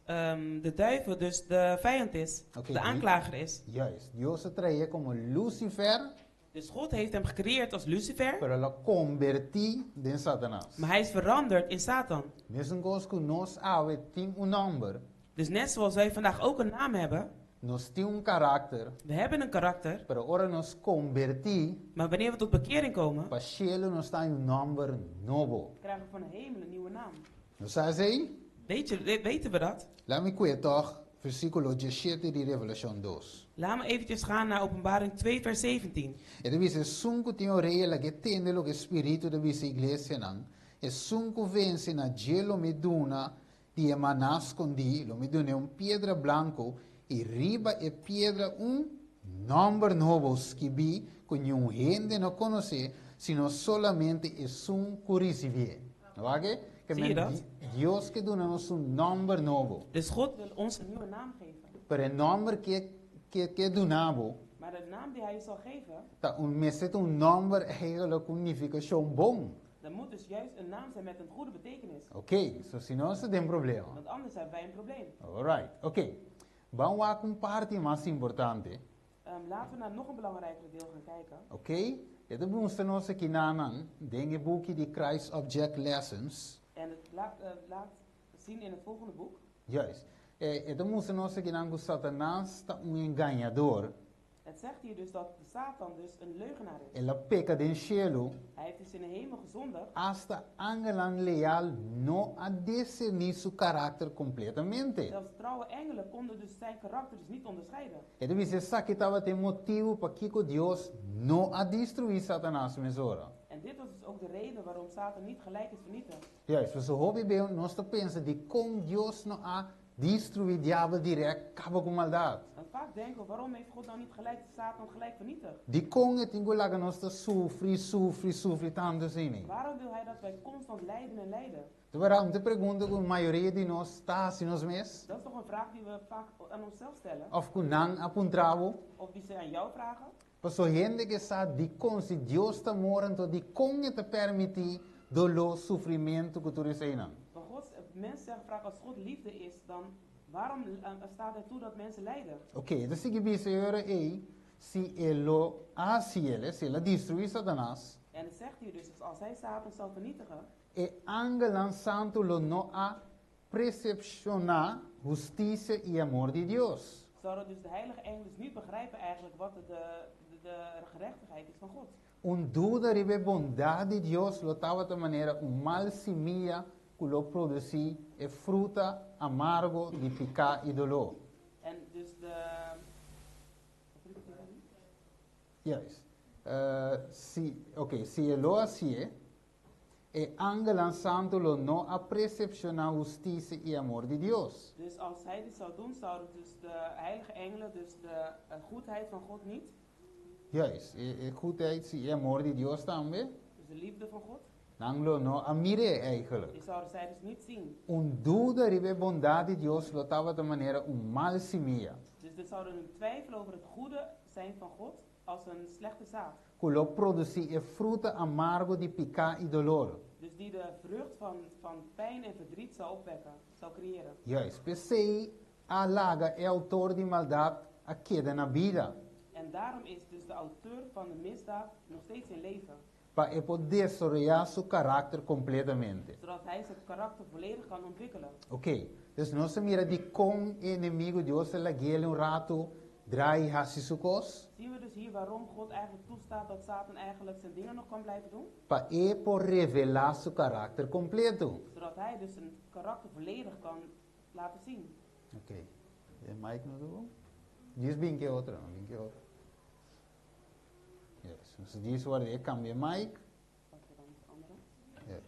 de duivel dus de vijand is, de aanklager is.
Juist. Dios a trah'é komo Lucifer.
Dus God heeft hem gecreëerd als Lucifer.
Pero el a kombertí den Satanas.
Maar hij is veranderd in Satan.
Mesun kos ku nos awe tin un nòmber.
Dus net zoals wij vandaag ook een naam hebben.
Nos tin un karakter.
We hebben een karakter.
Pero ora nos kombertí.
Maar wanneer we tot bekering komen.
Pa shelu nos ta haña un nòmber nobo.
Krijgen we van de hemel een nieuwe naam.
Nos sa esei?
Weet je, weten we dat?
Laga mi kue tòg versíkulo 17 di Revelashon 2.
Laat me eventjes gaan naar Openbaring 2 vers 17.
E ta bisa esun ku tin orea lag'é tende loke Spiritu ta bisa iglesianan. Esun ku vense na dje lo mi duna di e maná skondí, lo mi dun'é un piedra blanku i riba e piedra un nòmber nobo skibí ku niun hende no konosé, sino solamente esun ku risibié. Wak? Ke
Zie je
men
dat?
Dios ke duna nos un nòmber nobo.
Dus God wil ons een nieuwe naam geven.
Pero e nòmber ku e ke duna bo
Maar de naam die hij je zal geven,
ta un mester ta un nòmber eigenlijk ku nifikashon bon.
dan moet dus juist een naam zijn met een goede betekenis.
Oké, so si no nos ta den problema.
Want anders hebben wij een probleem.
Alright, oké. Ban wak un parti mas importante.
Laten we naar nog een belangrijker deel gaan kijken.
Oké, e ta mustra nos aki nanan den e buki di Christ Object Lessons.
En het laat zien in het volgende boek.
Juist. E ta mustra nos aki nan ku Satanas ta un engañador.
Het zegt hier dus dat de Satan dus een leugenaar is.
El a peka den shelu.
Hij heeft dus in de hemel gezondigd.
Asta angelnan leal no a discerní su karakter kompletamente.
Zelfs trouwe engelen konden dus zijn karakter dus niet onderscheiden.
E ta bisa esaki tabata e motibu pakiko Dios no a destruí Satanas mesora.
En dit was dus ook de reden waarom Satan niet gelijk is vernietigd.
Juist, pasobra hopi beu nos ta pensa dikon Dios no a destruí diabel dirèkt kaba ku maldat.
Want vaak denken we, waarom heeft God nou niet gelijk de Satan gelijk vernietigd?
Dikon e tin ku laga nos ta sufri, sufri, sufri tantu asina?
Waarom wil hij dat wij constant lijden en lijden?
Ta wèr un ta pregunta ku mayoria di nos ta hasi nos mes?
Dat is toch een vraag die we vaak aan onszelf stellen?
Òf ku nan a puntra bo?
Of die ze aan jou vragen?
Pasobra hende ke sa dikon si Dios ta amor anto dikon e ta permití doló, sufrimentu ku tur eseinan?
Want God, mensen zeggen vaak als God liefde is, dan waarom staat hij toe dat mensen lijden?
Oké, e ta sigui bisa e ora ei, si e lo a hasi el, si el a destruí Satanas.
En het zegt hier dus, dus als hij Satan zou vernietigen.
E angelnan santu lo no a presepshoná hustisia i amor di Dios.
Zouden dus de heilige engelen dus niet begrijpen eigenlijk wat de de de gerechtigheid is van God.
Un duda riba e bondat di Dios lo tabata manera un mal simia ku lo produsí e fruta amargo di piká i doló.
En dus de
Juist. Si, oké, si e lo hasié, e angelnan santu lo no a presepshoná hustisia i amor di Dios.
Dus als hij dit zou doen, zouden dus de heilige engelen dus de goedheid van God niet.
Juist, e goedheid si, e amor di Dios tambe.
Dus de liefde van God.
Nan lo no a mir'é eigenlijk.
Die zouden zij dus niet zien.
Un duda riba e bondat di Dios lo tabata manera un mal simia.
Dus dit zouden een twijfel over het goede zijn van God als een slechte zaad.
Ku lo produsí e fruta amargo di piká i dolor.
Dus die de vrucht van van pijn en verdriet zou opwekken, zou creëren.
Juist, p'esei a laga e outor di maldat a keda na bida.
En daarom is dus de auteur van de misdaad nog steeds in leven.
Pa e por desaroyá su karakter kompletamente.
Zodat hij zijn karakter volledig kan ontwikkelen.
Oké, dus nos a mira dikon e enemigu Dios a lag'é un ratu draai i hasi su kos.
Zien we dus hier waarom God eigenlijk toestaat dat Satan eigenlijk zijn dingen nog kan blijven doen?
Pa e por revelá su karakter kompleto.
Zodat hij dus zijn karakter volledig kan laten zien.
Oké, e mic no ta bon? Djis bin ke otro, no bin ke otro. Yes, nos djis worde e cambia mic. Yes.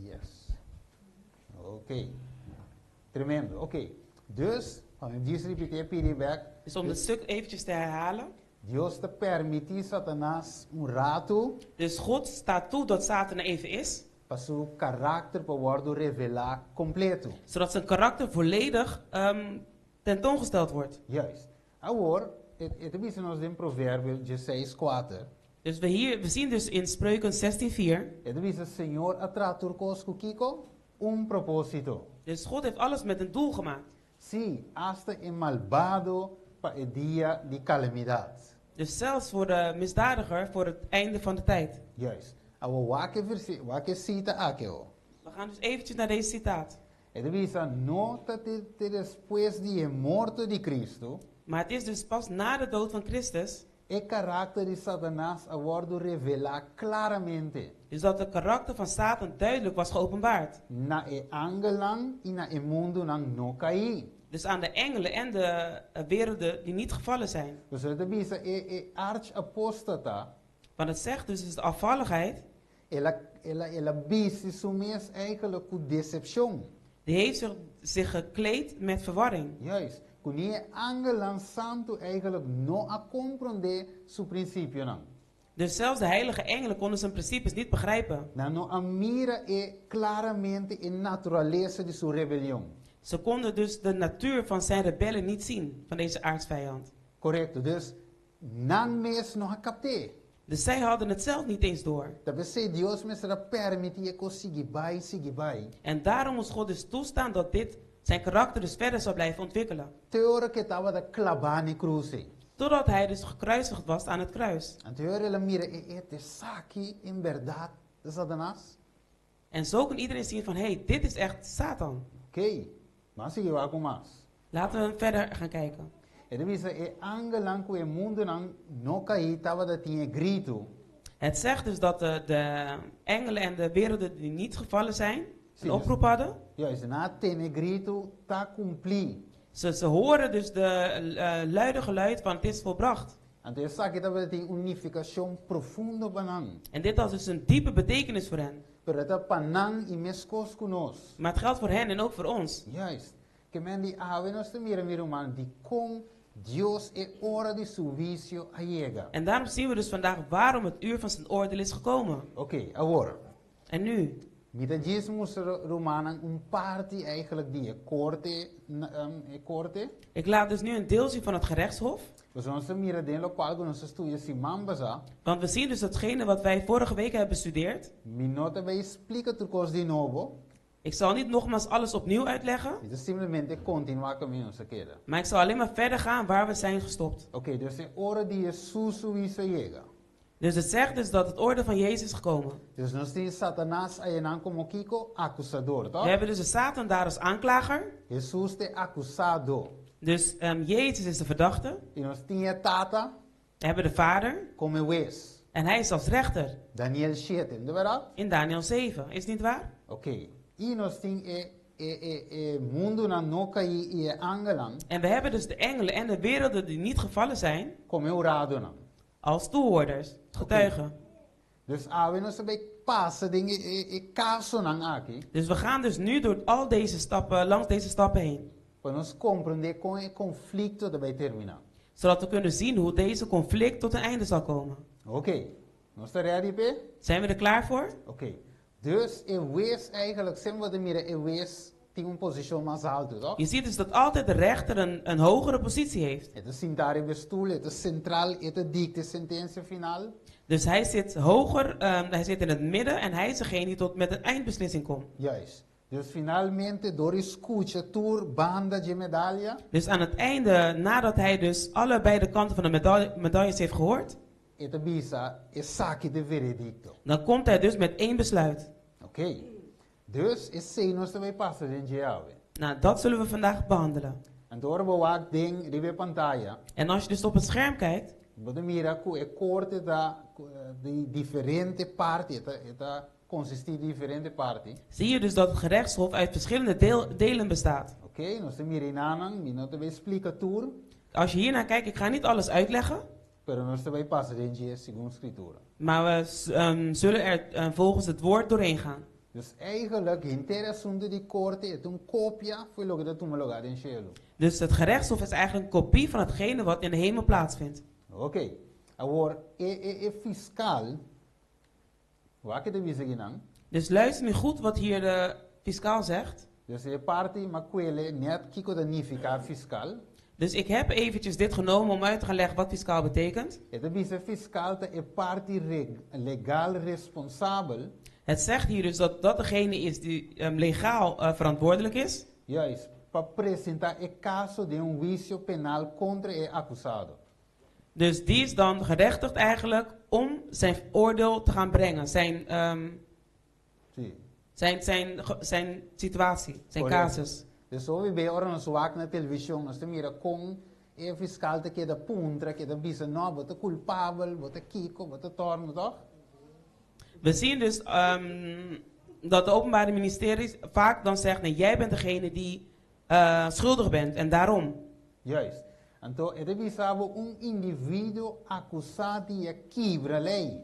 Yes. Ok. Tremendo. Ok. Dus, pa mi djis ripiti e pidi bek.
Dus om het stuk eventjes te herhalen.
Dios ta permití Satanas un ratu.
Dus God staat toe dat Satan er even is.
Pa su karakter por wòrdu revelá kompleto.
Zodat zijn karakter volledig tentoongesteld wordt.
Juist. Awor, e ta bisa nos den Proverbio dieseis kuater.
Dus we hier, we zien dus in Spreuken 16 vier.
E ta bisa, Señor a traha tur kos ku kiko? Un propósito.
Dus God heeft alles met een doel gemaakt.
Sí, asta e malbado pa e dia di kalamidat.
Dus zelfs voor de misdadiger voor het einde van de tijd.
Juist. Awor wak e versi, wak e sita aki ho.
We gaan dus eventjes naar deze citaat.
E ta bisa, No ta te te despues di e morto di Cristo.
Maar het is dus pas na de dood van Christus.
E karakter di Satanas a wòrdu revelá klaramente.
Dus dat de karakter van Satan duidelijk was geopenbaard.
Na e angelnan i na e mundunan no kaí.
Dus aan de engelen en de werelden die niet gevallen zijn.
Pasobra e ta bisa e e arch-apóstata.
Want het zegt dus, dus de afvalligheid.
El a el a el a bisti su mes eigenlijk ku desepshon.
Die heeft zich gekleed met verwarring.
Juist. Ku ni e angelnan santu eigenlijk no a komprondé su prinsipionan.
Dus zelfs de heilige engelen konden zijn principes niet begrijpen.
Nan no a mira e klaramente e naturalesa di su rebelion.
Ze konden dus de natuur van zijn rebellie niet zien, van deze aartsvijand.
Korekto. Dus nan mes no a kapt'é.
Dus zij hadden het zelf niet eens door.
Ta p'esei Dios mester a permití e kos sigui bai, sigui bai.
En daarom moest God dus toestaan dat dit zijn karakter dus verder zou blijven ontwikkelen.
Te ora ku e tabata klabá n'e krus ei.
Totdat hij dus gekruisigd was aan het kruis.
Anto e ora el a mira e e t'esaki en bèrdat ta Satanas?
En zo kon iedereen zien van, hey, dit is echt Satan.
Oké, ban sigui wak un mas.
Laten we verder gaan kijken.
E ta bisa e angelnan ku e mundunan no kaí tabata tin e gritu.
Het zegt dus dat de, de engelen en de werelden die niet gevallen zijn,
Sí,
een oproep hadden.
Juist, nan a tene e gritu ta kumplí.
Ze horen dus de luide geluid van het is volbracht.
Anto esaki tabata tin un nifikashon profundo pa nan.
En dit had dus een diepe betekenis voor hen.
Pero e ta pa nan i meskos ku nos.
Maar het geldt voor hen en ook voor ons.
Juist. Ke men di awe nos ta mira, mi ruman, dikon Dios e ora di su huisio a yega.
En daarom zien we dus vandaag waarom het uur van zijn oordeel is gekomen.
Oké, awor.
En nu?
Mi ta djis mustra rumannan un parti eigenlijk di e korte, e korte.
Ik laat dus nu een deel zien van het gerechtshof.
Pasobra nos ta mira den lokual ku nos a studia siman pasá.
Want we zien dus datgene wat wij vorige week hebben bestudeerd.
Mi no ta bay splika tur kos di nobo.
Ik zal niet nogmaals alles opnieuw uitleggen.
Mi ta simplemente kontinuá kaminda nos a keda.
Maar ik zal alleen maar verder gaan waar we zijn gestopt.
Oké, dus e ora di Hesus su huisio a yega.
Dus het zegt dus dat het oordeel van Jezus is gekomen.
Dus nos tin Satanas ayanan komo kiko? Akusador,
We
tòg?
hebben dus de Satan daar als aanklager.
Hesus ta e akusado.
Dus Jezus is de verdachte.
I nos tin e Tata.
We hebben de Vader.
Komo e hues.
En hij is als rechter.
Daniel shete, no ta bèrdat?
In Daniel 7, is het niet waar?
Oké. I nos tin e e e e mundunan no kaí i e angelnan.
En we hebben dus de engelen en de werelden die niet gevallen zijn.
Komo e huradonan.
Als toehoorders, getuigen.
Dus awe nos ta bai pasa den e e e kasonan aki.
Dus we gaan dus nu door al deze stappen, langs deze stappen heen.
Pa nos komprondé kon e konflikto ta bai terminá.
Zodat we kunnen zien hoe deze conflict tot een einde zal komen.
Oké. Nos ta ready p'e?
Zijn we er klaar voor?
Oké. Dus e hues eigenlijk, semper bo ta mira e hues tin un posishon mas altu, toch?
Je ziet dus dat altijd de rechter een, een hogere positie heeft.
E ta sinta riba e stoel, e ta sentral, e ta dikta e sentensia final.
Dus hij zit hoger, hij zit in het midden en hij is degene die tot met een eindbeslissing komt.
Juist. Dus finalmente dor di skucha tur banda dje medalia.
Dus aan het einde, nadat hij dus allebei de kanten van de medaille, medailles heeft gehoord.
E ta bisa, Esaki ta e veredikto.
Dan komt hij dus met één besluit.
Oké. Dus esei nos ta bai pasa den dje awe.
Nou, dat zullen we vandaag behandelen.
Anto ora bo wak den riba e pantaya.
En als je dus op het scherm kijkt.
Bo ta mira ku e korte ta di diferente parti, e ta e ta konsistí di diferente parti.
Zie je dus dat het gerechtshof uit verschillende deel, delen bestaat.
Oké, nos ta mira enanan, mi no ta bai splika tur.
Als je hiernaar kijkt, ik ga niet alles uitleggen.
Pero nos ta bai pasa den dje segun Skritura.
Maar we zullen er volgens het woord doorheen gaan.
Dus eigenlijk henter e asuntu di korte e ta un kopia fo'i loke ta tuma lugá den shelu.
Dus het gerechtshof is eigenlijk een kopie van hetgene wat in de hemel plaatsvindt.
Oké. Awor e e e fiskal, wak e ta bisa kinan?
Dus luister nu goed wat hier de fiscaal zegt.
Dus e parti m'a kuele net kiko ta nifiká fiskal.
Dus ik heb eventjes dit genomen om uit te gaan leggen wat fiscaal betekent.
E ta bisa fiskal ta e parti legal responsabel.
Het zegt hier dus dat dat degene is die legaal verantwoordelijk is.
Juist, pa presentá e kaso den un huisio penal kontra e akusado.
Dus die is dan gerechtigd eigenlijk om zijn oordeel te gaan brengen, zijn,
Sí.
zijn, zijn, zijn situatie, zijn
Correcto.
casus.
Dus hopi be ora nos wak na televishon, nos ta mira kon e fiskal ta keda puntra, keda bisa, no, bo ta kulpabel, bo ta kiko, bo ta torno, toch?
We zien dus dat het openbare ministerie vaak dan zegt, nee, jij bent degene die schuldig bent en daarom.
Juist. Anto, e ta bisa bo un individuo akusá di a kibra lei.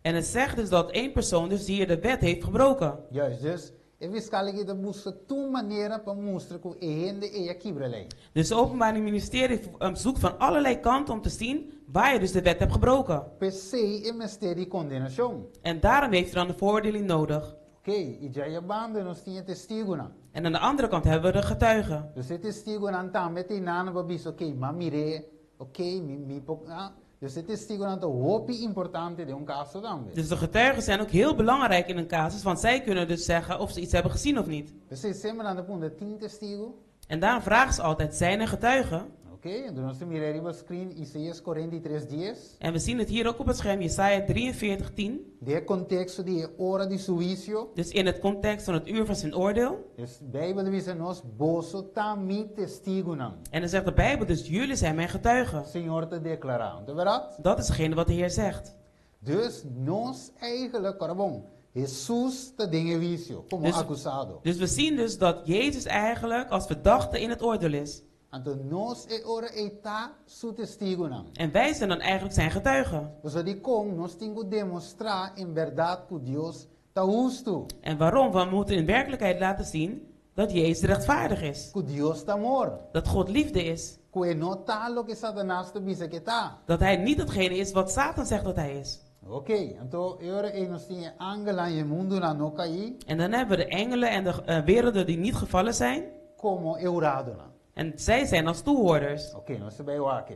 En het zegt dus dat één persoon dus hier de wet heeft gebroken.
Juist, dus E fiskal aki ta buska tur manera pa mustra ku e hende ei a kibra lei.
Dus het Openbaar Ministerie zoekt van allerlei kanten om te zien waar je dus de wet hebt gebroken.
P'esei e mester di kondenashon.
En daarom heeft u dan de veroordeling nodig.
Oké, i djaya banda nos tin e testigunan.
En aan de andere kant hebben we de getuigen.
Dus e testigunan tambe ta einan pa bisa, oké, m'a mir'é, oké, mi mi por, ah. Dus e testigunan ta hopi importante den un kaso tambe.
Dus de getuigen zijn ook heel belangrijk in een casus, want zij kunnen dus zeggen of ze iets hebben gezien of niet.
P'esei semper nan ta puntra, Tin testigu?
En daarom vragen ze altijd, zijn er getuigen?
Oké, anto nos ta mira riba screen Isaías 43 dies.
En we zien het hier ook op het scherm, Jesaja 43 10.
Den e konteksto di e ora di su huisio.
Dus in het context van het uur van zijn oordeel.
Dus Bijbel ta bisa nos, Boso ta mi testigunan.
En dan zegt de Bijbel dus, jullie zijn mijn getuigen.
Señor ta deklará. Ta bèrdat?
Dat is hetgene wat de Heer zegt.
Dus nos eigenlijk, ora bon, Hesus ta den e huisio komo
Dus,
akusado.
dus we zien dus dat Jezus eigenlijk als verdachte in het oordeel is.
Anto nos e ora ei ta su testigunan.
En wij zijn dan eigenlijk zijn getuigen.
Pasobra dikon nos tin ku demostrá en bèrdat ku Dios ta hustu.
En waarom? Want we moeten in werkelijkheid laten zien dat Jezus rechtvaardig is.
Ku Dios ta amor.
Dat God liefde is.
Ku e no ta loke Satanas ta bisa ku e ta.
Dat hij niet datgene is wat Satan zegt dat hij is.
Oké, anto e ora ei nos tin e angelnan i e mundunan no kaí.
En dan hebben we de engelen en de werelden die niet gevallen zijn.
Komo e huradonan.
En zij zijn als toehoorders.
Oké, nos ta bai wak.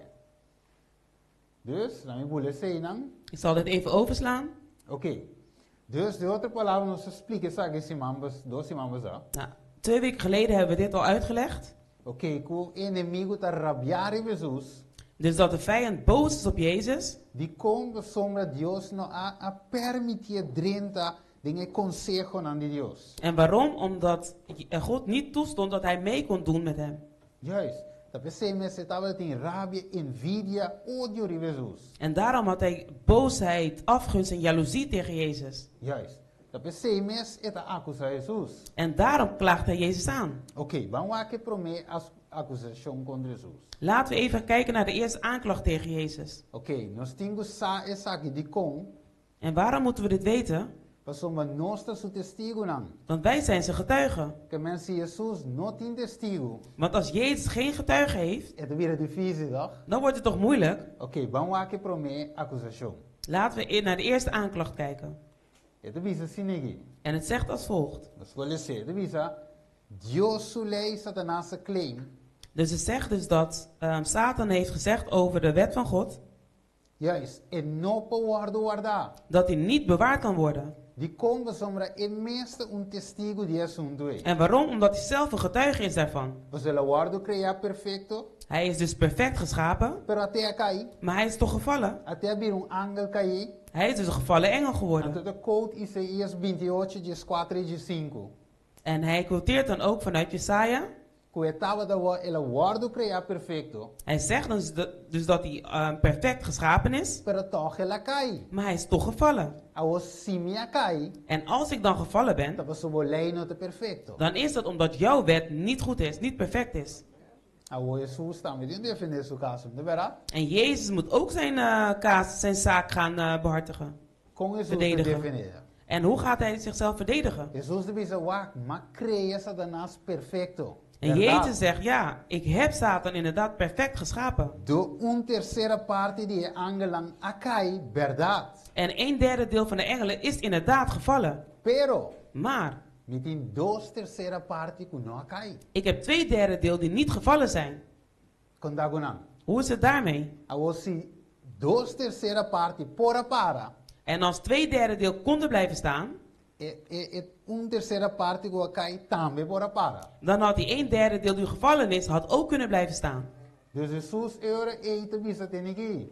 Dus, laat mi bula eseinan.
Ik zal dit even overslaan.
Oké. Dus, den otro palabra nos a splika esaki siman bas, dos siman basá.
Nou, twee weken geleden hebben we dit al uitgelegd.
Oké, ku e enemigu ta rabiá riba Hesus.
Dus dat de vijand boos is op Jezus.
Dikon pasobra Dios no a a permitié drenta den e konsehonan di Dios.
En waarom? Omdat God niet toestond dat hij mee kon doen met hem.
Juist. Ta p'esei mester tabatin rabia, envidia, odio riba Hesus.
En daarom had hij boosheid, afgunst en jaloezie tegen Jezus.
Juist. Ta p'esei mes e ta akusá Hesus.
En daarom klaagt hij Jezus aan.
Oké, ban wak e promé akusashon kontra Hesus.
Laten we even kijken naar de eerste aanklacht tegen Jezus.
Oké, nos tin ku sa esaki dikon.
En waarom moeten we dit weten?
Pasobra nos ta su testigunan.
Want wij zijn zijn getuigen.
Ke men si Hesus no tin testigu.
Want als Jezus geen getuigen heeft.
E ta bira difísil, toch?
Dan wordt het toch moeilijk?
Oké, ban wak e promé akusashon.
Laten we naar de eerste aanklacht kijken.
E ta bisa asina aki.
En het zegt als volgt.
Nos por lesa. E ta bisa, Dios su lei Satanas a claim.
Dus het zegt dus dat Satan heeft gezegd over de wet van God.
Juist, e no por wòrdu wardá.
Dat die niet bewaard kan worden.
Dikon pasobra e mes ta un testigu di e asuntu ei.
En waarom? Omdat hij zelf een getuige is daarvan.
Pasobra el a wòrdu kreá perfekto.
Hij is dus perfect geschapen.
Pero at'é a kai.
Maar hij is toch gevallen?
At'é a bira un angel kaí.
Hij is dus een gevallen engel geworden.
Anto ta quote Isaías binti ocho dieskuater i diesinku.
En hij quoteert dan ook vanuit Jesaja.
Ku e tabata wò el a wòrdu kreá perfekto.
Hij zegt dus, dus dat hij perfect geschapen is.
Pero tòg el a kai.
Maar hij is toch gevallen.
Awor si mi a kai.
En als ik dan gevallen ben.
Ta pasobra bo lei no ta perfekto.
Dan is dat omdat jouw wet niet goed is, niet perfect is.
Awor Hesus tambe tin defendé su kaso, no ta bèrdat?
En Jezus moet ook zijn kaas, zijn zaak gaan behartigen.
Kon Hesus ta
Verdedigen.
defendé?
En hoe gaat hij zichzelf verdedigen?
Hesus ta bisa, Wak, m'a krea Satanas perfekto.
En
Bèrdat?
Jezus zegt, ja, ik heb Satan inderdaad perfect geschapen.
Do un tersera parti di e angelnan a kai, bèrdat.
En een derde deel van de engelen is inderdaad gevallen.
Pero,
Maar,
mi tin dos tersera parti ku no a kai.
ik heb twee derde deel die niet gevallen zijn.
Kon ta ku nan?
Hoe is het daarmee?
Awor si dos tersera parti por a para.
En als twee derde deel konden blijven staan.
E, e, e un tersera parti ku a kai tambe por a para.
Dan had die een derde deel die gevallen is, had ook kunnen blijven staan.
Dus Hesus e ora ei ta bisa tene aki.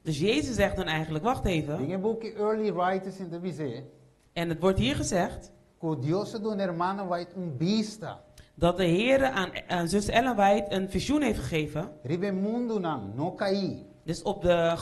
Dus Jezus zegt dan eigenlijk, wacht even.
Den e buki Early Writers nan ta bisa.
En het wordt hier gezegd.
Ku Dios a duna hermana White un bista.
Dat de Heer aan zus Ellen White een visioen heeft gegeven.
Riba e mundunan, no kaí.
Dus op de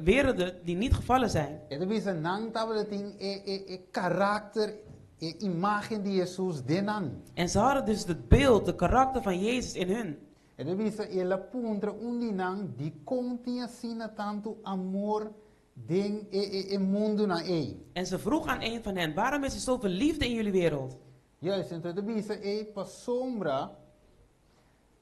werelden die niet gevallen zijn.
E ta bisa nan tabatin e, e, e karakter, e imágen di Hesus den nan.
En ze hadden dus het beeld, de karakter van Jezus in hun.
E ta bisa el a puntra un di nan dikon tin asina tantu amor den e e e mundunan ei?
En ze vroeg aan een van hen, waarom is er zoveel liefde in jullie wereld?
Juist, anto e ta bisa ei pasobra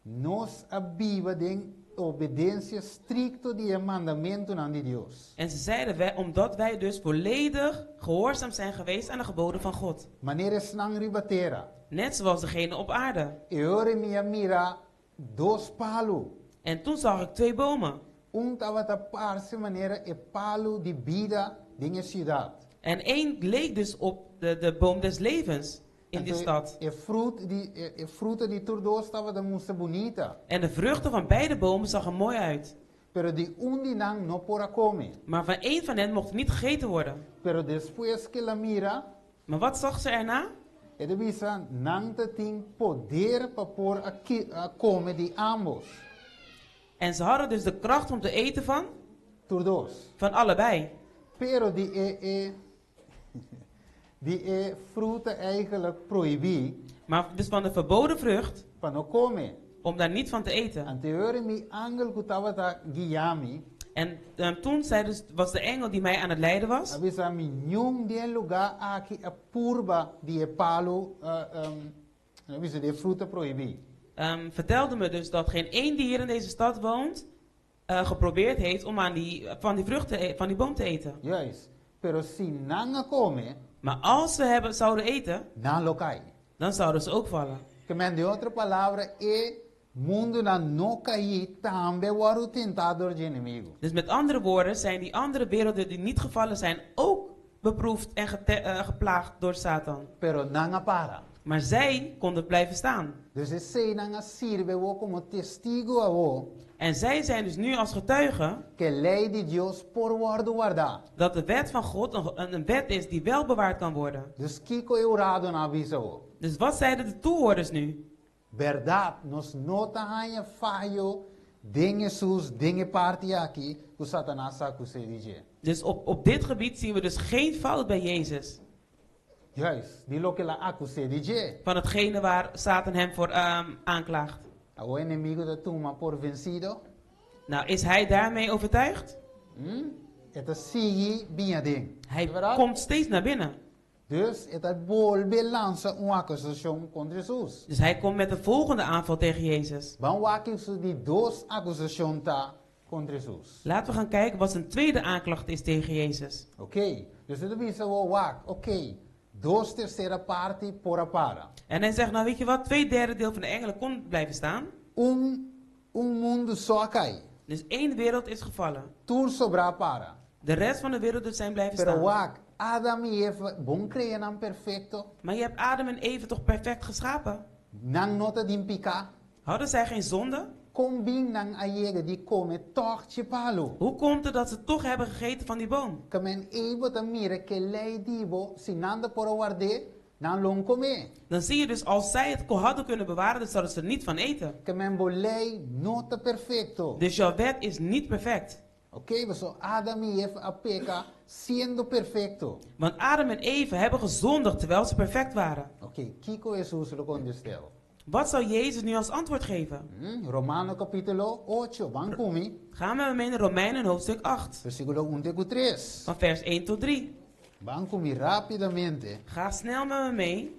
nos a biba den obedensia strikto di e mandamentunan di Dios.
En ze zeiden, wij, omdat wij dus volledig gehoorzaam zijn geweest aan de geboden van God.
Manera esnan riba tera.
Net zoals degene op aarde.
E ora mi a mira dos palu.
En toen zag ik twee bomen.
Un tabata parse manera e palu di bida den e siudat.
En één leek dus op de, de boom des levens in die
Anto
stad.
e frut di e e fruta di tur dos tabata mustra bunita.
En de vruchten van beide bomen zag er mooi uit.
Pero di un di nan no por a kome.
Maar van één van hen mocht niet gegeten worden.
Pero despues ku el a mira.
Maar wat zag ze erna?
E ta bisa, Nan ta tin poder pa por a a kome di ámbos.
En ze hadden dus de kracht om te eten van?
Tur dos.
Van allebei.
Pero di e e di e fruta eigenlijk prohibí.
Maar dus van de verboden vrucht.
Pa no kome.
Om daar niet van te eten.
Anto e ora mi angel ku tabata guia mi.
En toen zei dus, was de engel die mij aan het leiden was.
A bisa mi, Niun den e lugá aki a purba di e palu, a bisa di e fruta prohibí.
Vertelde me dus dat geen één die hier in deze stad woont, geprobeerd heeft om aan die, van die vrucht te e-, van die boom te eten.
Juist. Pero si nan a kome.
Maar als ze hebben, zouden eten.
Nan lo kai.
Dan zouden ze ook vallen.
Ke men den otro palabra e mundunan no kaí tambe a wòrdu tentá dor dje enemigu.
Dus met andere woorden zijn die andere werelden die niet gevallen zijn ook beproefd en geplaagd door Satan.
Pero nan a para.
Maar zij konden blijven staan.
Dus eseinan a sirbi awor komo testigu awor.
En zij zijn dus nu als getuigen.
Ku e lei di Dios por wòrdu wardá.
Dat de wet van God een, een wet is die wel bewaard kan worden.
Dus kiko e huradonan a bisa awor?
Dus wat zeiden de toehoorders nu?
Bèrdat, nos no ta haña fayo den Hesus den e parti aki ku Satanas a akus'é di dje.
Dus op, op dit gebied zien we dus geen fout bij Jezus.
Juist, di loke el a akus'é di dje.
Van hetgene waar Satan hem voor aanklaagt.
Awor e enemigu ta tuma por vensido?
Nou, is hij daarmee overtuigd?
Hm? E ta sigui bin aden.
Hij komt steeds naar binnen.
Dus e ta bolbe lansa un akusashon kontra Hesus.
Dus hij komt met de volgende aanval tegen Jezus.
Ban wak su di dos akusashon ta kontra Hesus.
Laten we gaan kijken wat zijn tweede aanklacht is tegen Jezus.
Oké, dus e ta bisa wou wak, oké, dos tersera parti por a para.
En hij zegt, nou weet je wat, 2/3 deel van de engelen kon blijven staan.
Un, un mundu so a kai.
Dus één wereld is gevallen.
Tur sobrá a para.
De rest van de werelden zijn blijven
Pero
staan.
wak, Adam i Eva, bon krea nan perfekto.
Maar je hebt Adam en Eva toch perfect geschapen?
Nan no ta din piká.
Hadden zij geen zonde?
Kon bin nan a yega di kome tòg dje palu?
Hoe komt het dat ze toch hebben gegeten van die boom?
Ke men ei bo ta mira ku e lei di bo, si nan ta por a ward'é, nan lo n'kome.
Dan zie je dus, als zij het hadden kunnen bewaren, dan zouden ze er niet van eten.
Ke men bo lei no ta perfekto.
Dus jouw wet is niet perfect.
Oké, pasobra Adam i Eva a peka siendo perfekto.
Want Adam en Eva hebben gezondigd terwijl ze perfect waren.
Oké, kiko Hesus lo kontest'é?
Wat zou Jezus nu als antwoord geven?
Romano kapítulo ocho, ban ku mi.
Gaan we mee naar Romeinen hoofdstuk 8.
Versíkulo un te ku tres.
Van vers 1 tot 3.
Ban ku mi rápidamente.
Ga snel met me mee.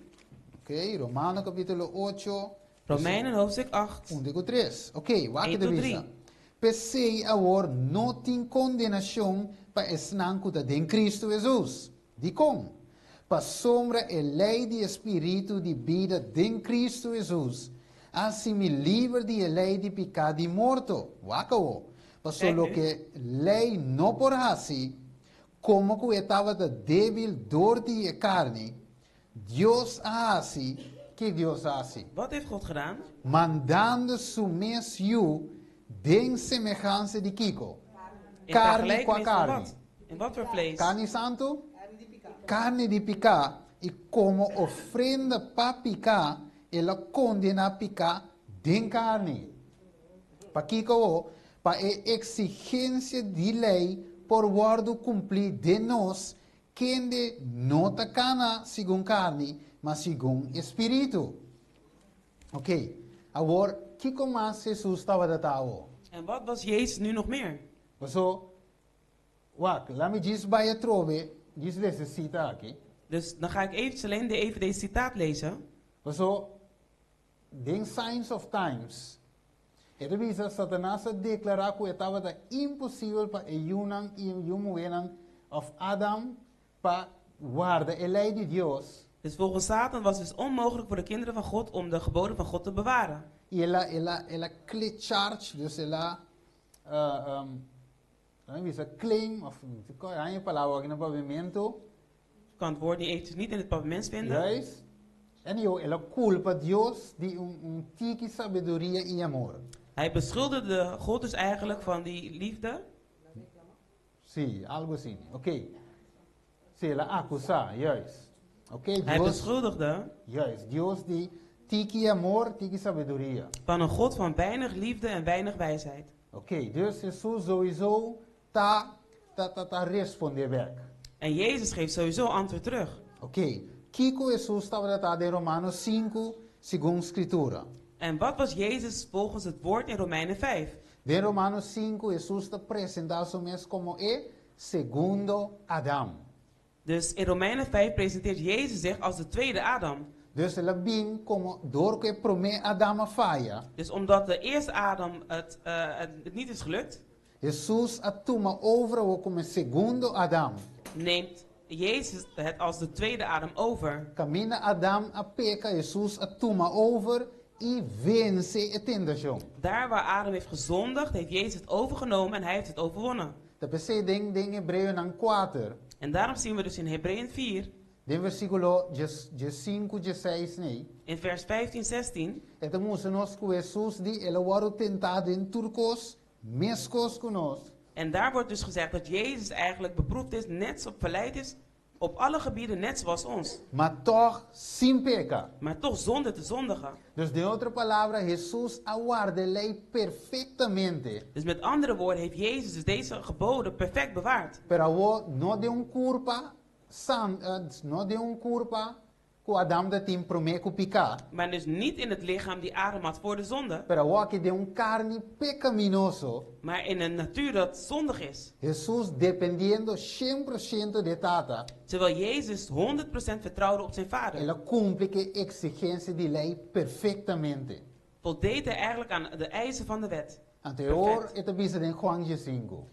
Oké, Romano kapítulo ocho.
Romeinen hoofdstuk 8.
Un te ku tres. Oké, wak
1
ta
tot
bisa.
3.
P'esei awor no tin kondenashon pa esnan ku ta den Kristu Hesus. Dikon? Pasobra e lei di e spiritu di bida den Kristu Hesus a hasi mi liber di e lei di piká di morto. Wak awor. Pasobra loke lei no por hasi, komo ku e tabata débil dor di e karni, Dios a hasi, ke Dios a hasi?
Wat heeft God gedaan?
Mandando su mes Yu den semehansa di kiko?
In
Karni kua
vergelijking van
karni?
wat? In wat voor vlees?
Karni santu? Karni di piká, i komo ofrenda pa piká, el a kondená piká den karni. Pakiko awor? Pa e eksigensia di lei por wòrdu kumplí den nos, kende no ta kana segun karni, ma segun e spiritu. Ok, awor kiko mas Hesus tabata ta awor?
En wat was Jezus nu nog meer?
Paso, Wak, laga mi djis bai atrobe, djis lesa e sita aki.
Dus dan ga ik even, alleen even deze citaat lezen.
So, den Signs of Times, e ta bisa Satanas a deklará ku tabata imposibel pa e yunan i yu muhénan òf Adam pa warda e lei di Dios.
Dus volgens Satan was het dus onmogelijk voor de kinderen van God om de geboden van God te bewaren.
I el a, el a, el a charge, dus el a, laga mi bisa claim, òf, kua e palabra aki na papiamentu?
Ik kan het woord niet eventjes niet in het Papiaments vinden.
Juist. En el a kulpa Dios di un tiki sabiduria i amor.
Hij beschuldigde God dus eigenlijk van die liefde.
Si, algu asina. Oké. Si, el a akusá, juist. Oké,
Hij
Dios,
beschuldigde
juist. Dios di tiki amor, tiki sabiduria.
Van een God van weinig liefde en weinig wijsheid.
Oké, dus Hesus sowieso ta, ta, ta, ta respondé bèk.
En Jezus geeft sowieso antwoord terug.
Oké, kiko Hesus tabata den Romano 5, segun Skritura.
En wat was Jezus volgens het woord in Romeinen 5?
Den Romano 5, Hesus ta presentá su mes komo e segundo Adam.
Dus in Romeinen 5 presenteert Jezus zich als de tweede Adam.
Dus el a bin komo dor ku e promé Adam a faya.
Dus omdat de eerste Adam het niet is gelukt,
Hesus a tuma over komo segundo Adam.
Neemt Jezus het als de tweede Adam over.
Kaminda Adam a peka, Hesus a tuma over i vense e tentashon.
Daar waar Adam heeft gezondigd, heeft Jezus het overgenomen en hij heeft het overwonnen.
Ta p'esei den den Hebreonan 4.
En daarom zien we dus in Hebreeën 4,
Den versíkulo 5, 6, nee.
In vers 15, 16,
E ta mustra nos ku Hesus di el a wòrdu tentá den tur kos, meskos ku nos.
En daar wordt dus gezegd dat Jezus eigenlijk beproefd is, net zo verleid is, op alle gebieden net zoals ons.
Ma tòg sin peka.
Maar toch zonder te zondigen.
Dus den otro palabra, Hesus a warda e lei perfektamente.
Dus met andere woorden heeft Jezus dus deze geboden perfect bewaard.
Pero no den un kurpa, san, no den un kurpa ku Adam tabatin promé ku piká.
Maar dus niet in het lichaam die Adam had voor de zonde.
Pero awor aki den un karni pekaminoso.
Maar in een natuur dat zondig is.
Hesus dependiendo 100% di Tata.
Terwijl Jezus 100% vertrouwde op zijn vader.
El a kumpli ku e eksigensia di lei perfektamente.
Voldeed hij eigenlijk aan de eisen van de wet.
Anto awor, e ta bisa den Juan 5.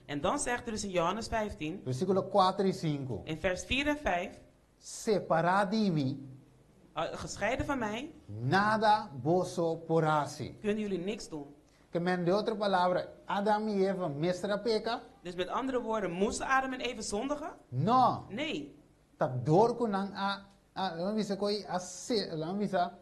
En dan zegt hij dus in Johannes 15,
Versíkulo 4 i 5.
In vers 4 en 5,
Separá di mi,
Gescheiden van mij,
nada boso por hasi.
Kunnen jullie niks doen.
Ke men den otro palabra, Adam i Eva mester a peka?
Dus met andere woorden, moesten Adam en Eva zondigen?
No.
Nee.
Ta dor ku nan a, a laga mi bisa koi a se, laga mi bisa,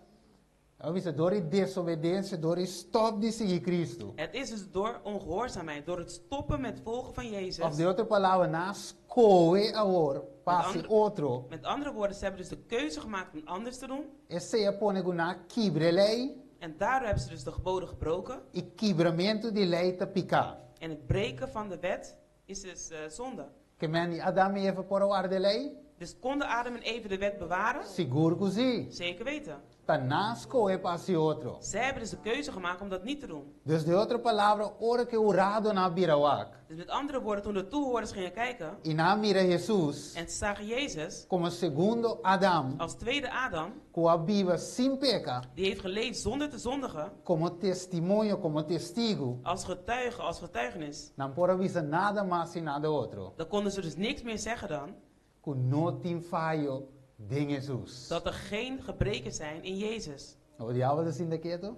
laga mi bisa dor di desobedensia, dor di stòp di sigui Kristu.
Het is dus door ongehoorzaamheid, door het stoppen met volgen van Jezus.
Òf den otro palabra, nan a skohe awor pa
Met
hasi
andere,
otro.
met andere woorden, ze hebben dus de keuze gemaakt om anders te doen.
Esei a pone ku nan a kibra e lei.
En daardoor hebben ze dus de geboden gebroken.
I kibramentu di lei ta piká.
En het breken van de wet is dus zonde.
Ke men Adam i Eva por a warda e lei?
Dus konden Adam en Eva de wet bewaren?
Sigur ku si.
Zeker weten.
Ta nan a skohe pa hasi otro.
Zij hebben dus de keuze gemaakt om dat niet te doen.
Dus den otro palabra, ora ku e huradonan a bira wak.
Dus met andere woorden, toen de toehoorders gingen kijken
I nan a mira Hesus
en ze zagen Jezus
komo segundo Adam,
als tweede Adam,
ku a biba sin peka,
die heeft geleefd zonder te zondigen,
komo testimonio, komo testigu,
als getuige, als getuigenis.
Nan no por a bisa nada mas i nada otro.
Dan konden ze dus niks meer zeggen dan
Ku no tin fayo den Hesus.
Dat er geen gebreken zijn in Jezus.
E diabel ta sinta ketu?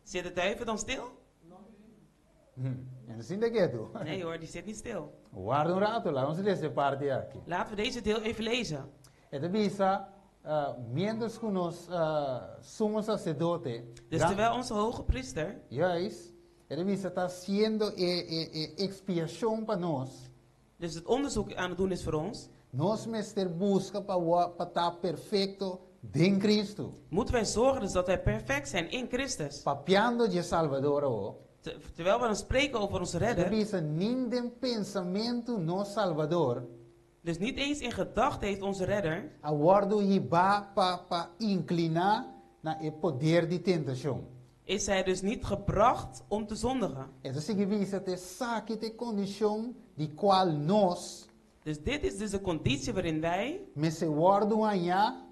Zit de duivel dan stil?
E no ta sinta ketu.
Nee hoor, die zit niet stil.
Warda un ratu, laga nos lesa e parti aki.
Laten we deze deel even lezen.
E ta bisa, mientras ku nos sumo saserdote,
Dus terwijl onze hoge priester,
Juist, e ta bisa ta hasiendo e, e, e ekspiashon pa nos.
Dus het onderzoek aan het doen is voor ons.
Nos mester buska pa pa ta perfekto den Kristu.
Moeten wij zorgen dus dat wij perfect zijn in Christus.
Papiando di Salvador awor.
Terwijl we dan spreken over onze
E ta
redder.
bisa ni den pensamentu nos Salvador.
Dus niet eens in gedachte heeft onze redder.
A wòrdu hibá pa pa inkliná na e poder di tentashon.
Is hij dus niet gebracht om te zondigen.
E ta sigui bisa t'esaki ta e kondishon di kual nos.
Dus dit is dus de conditie waarin wij.
Mester wòrdu hañá.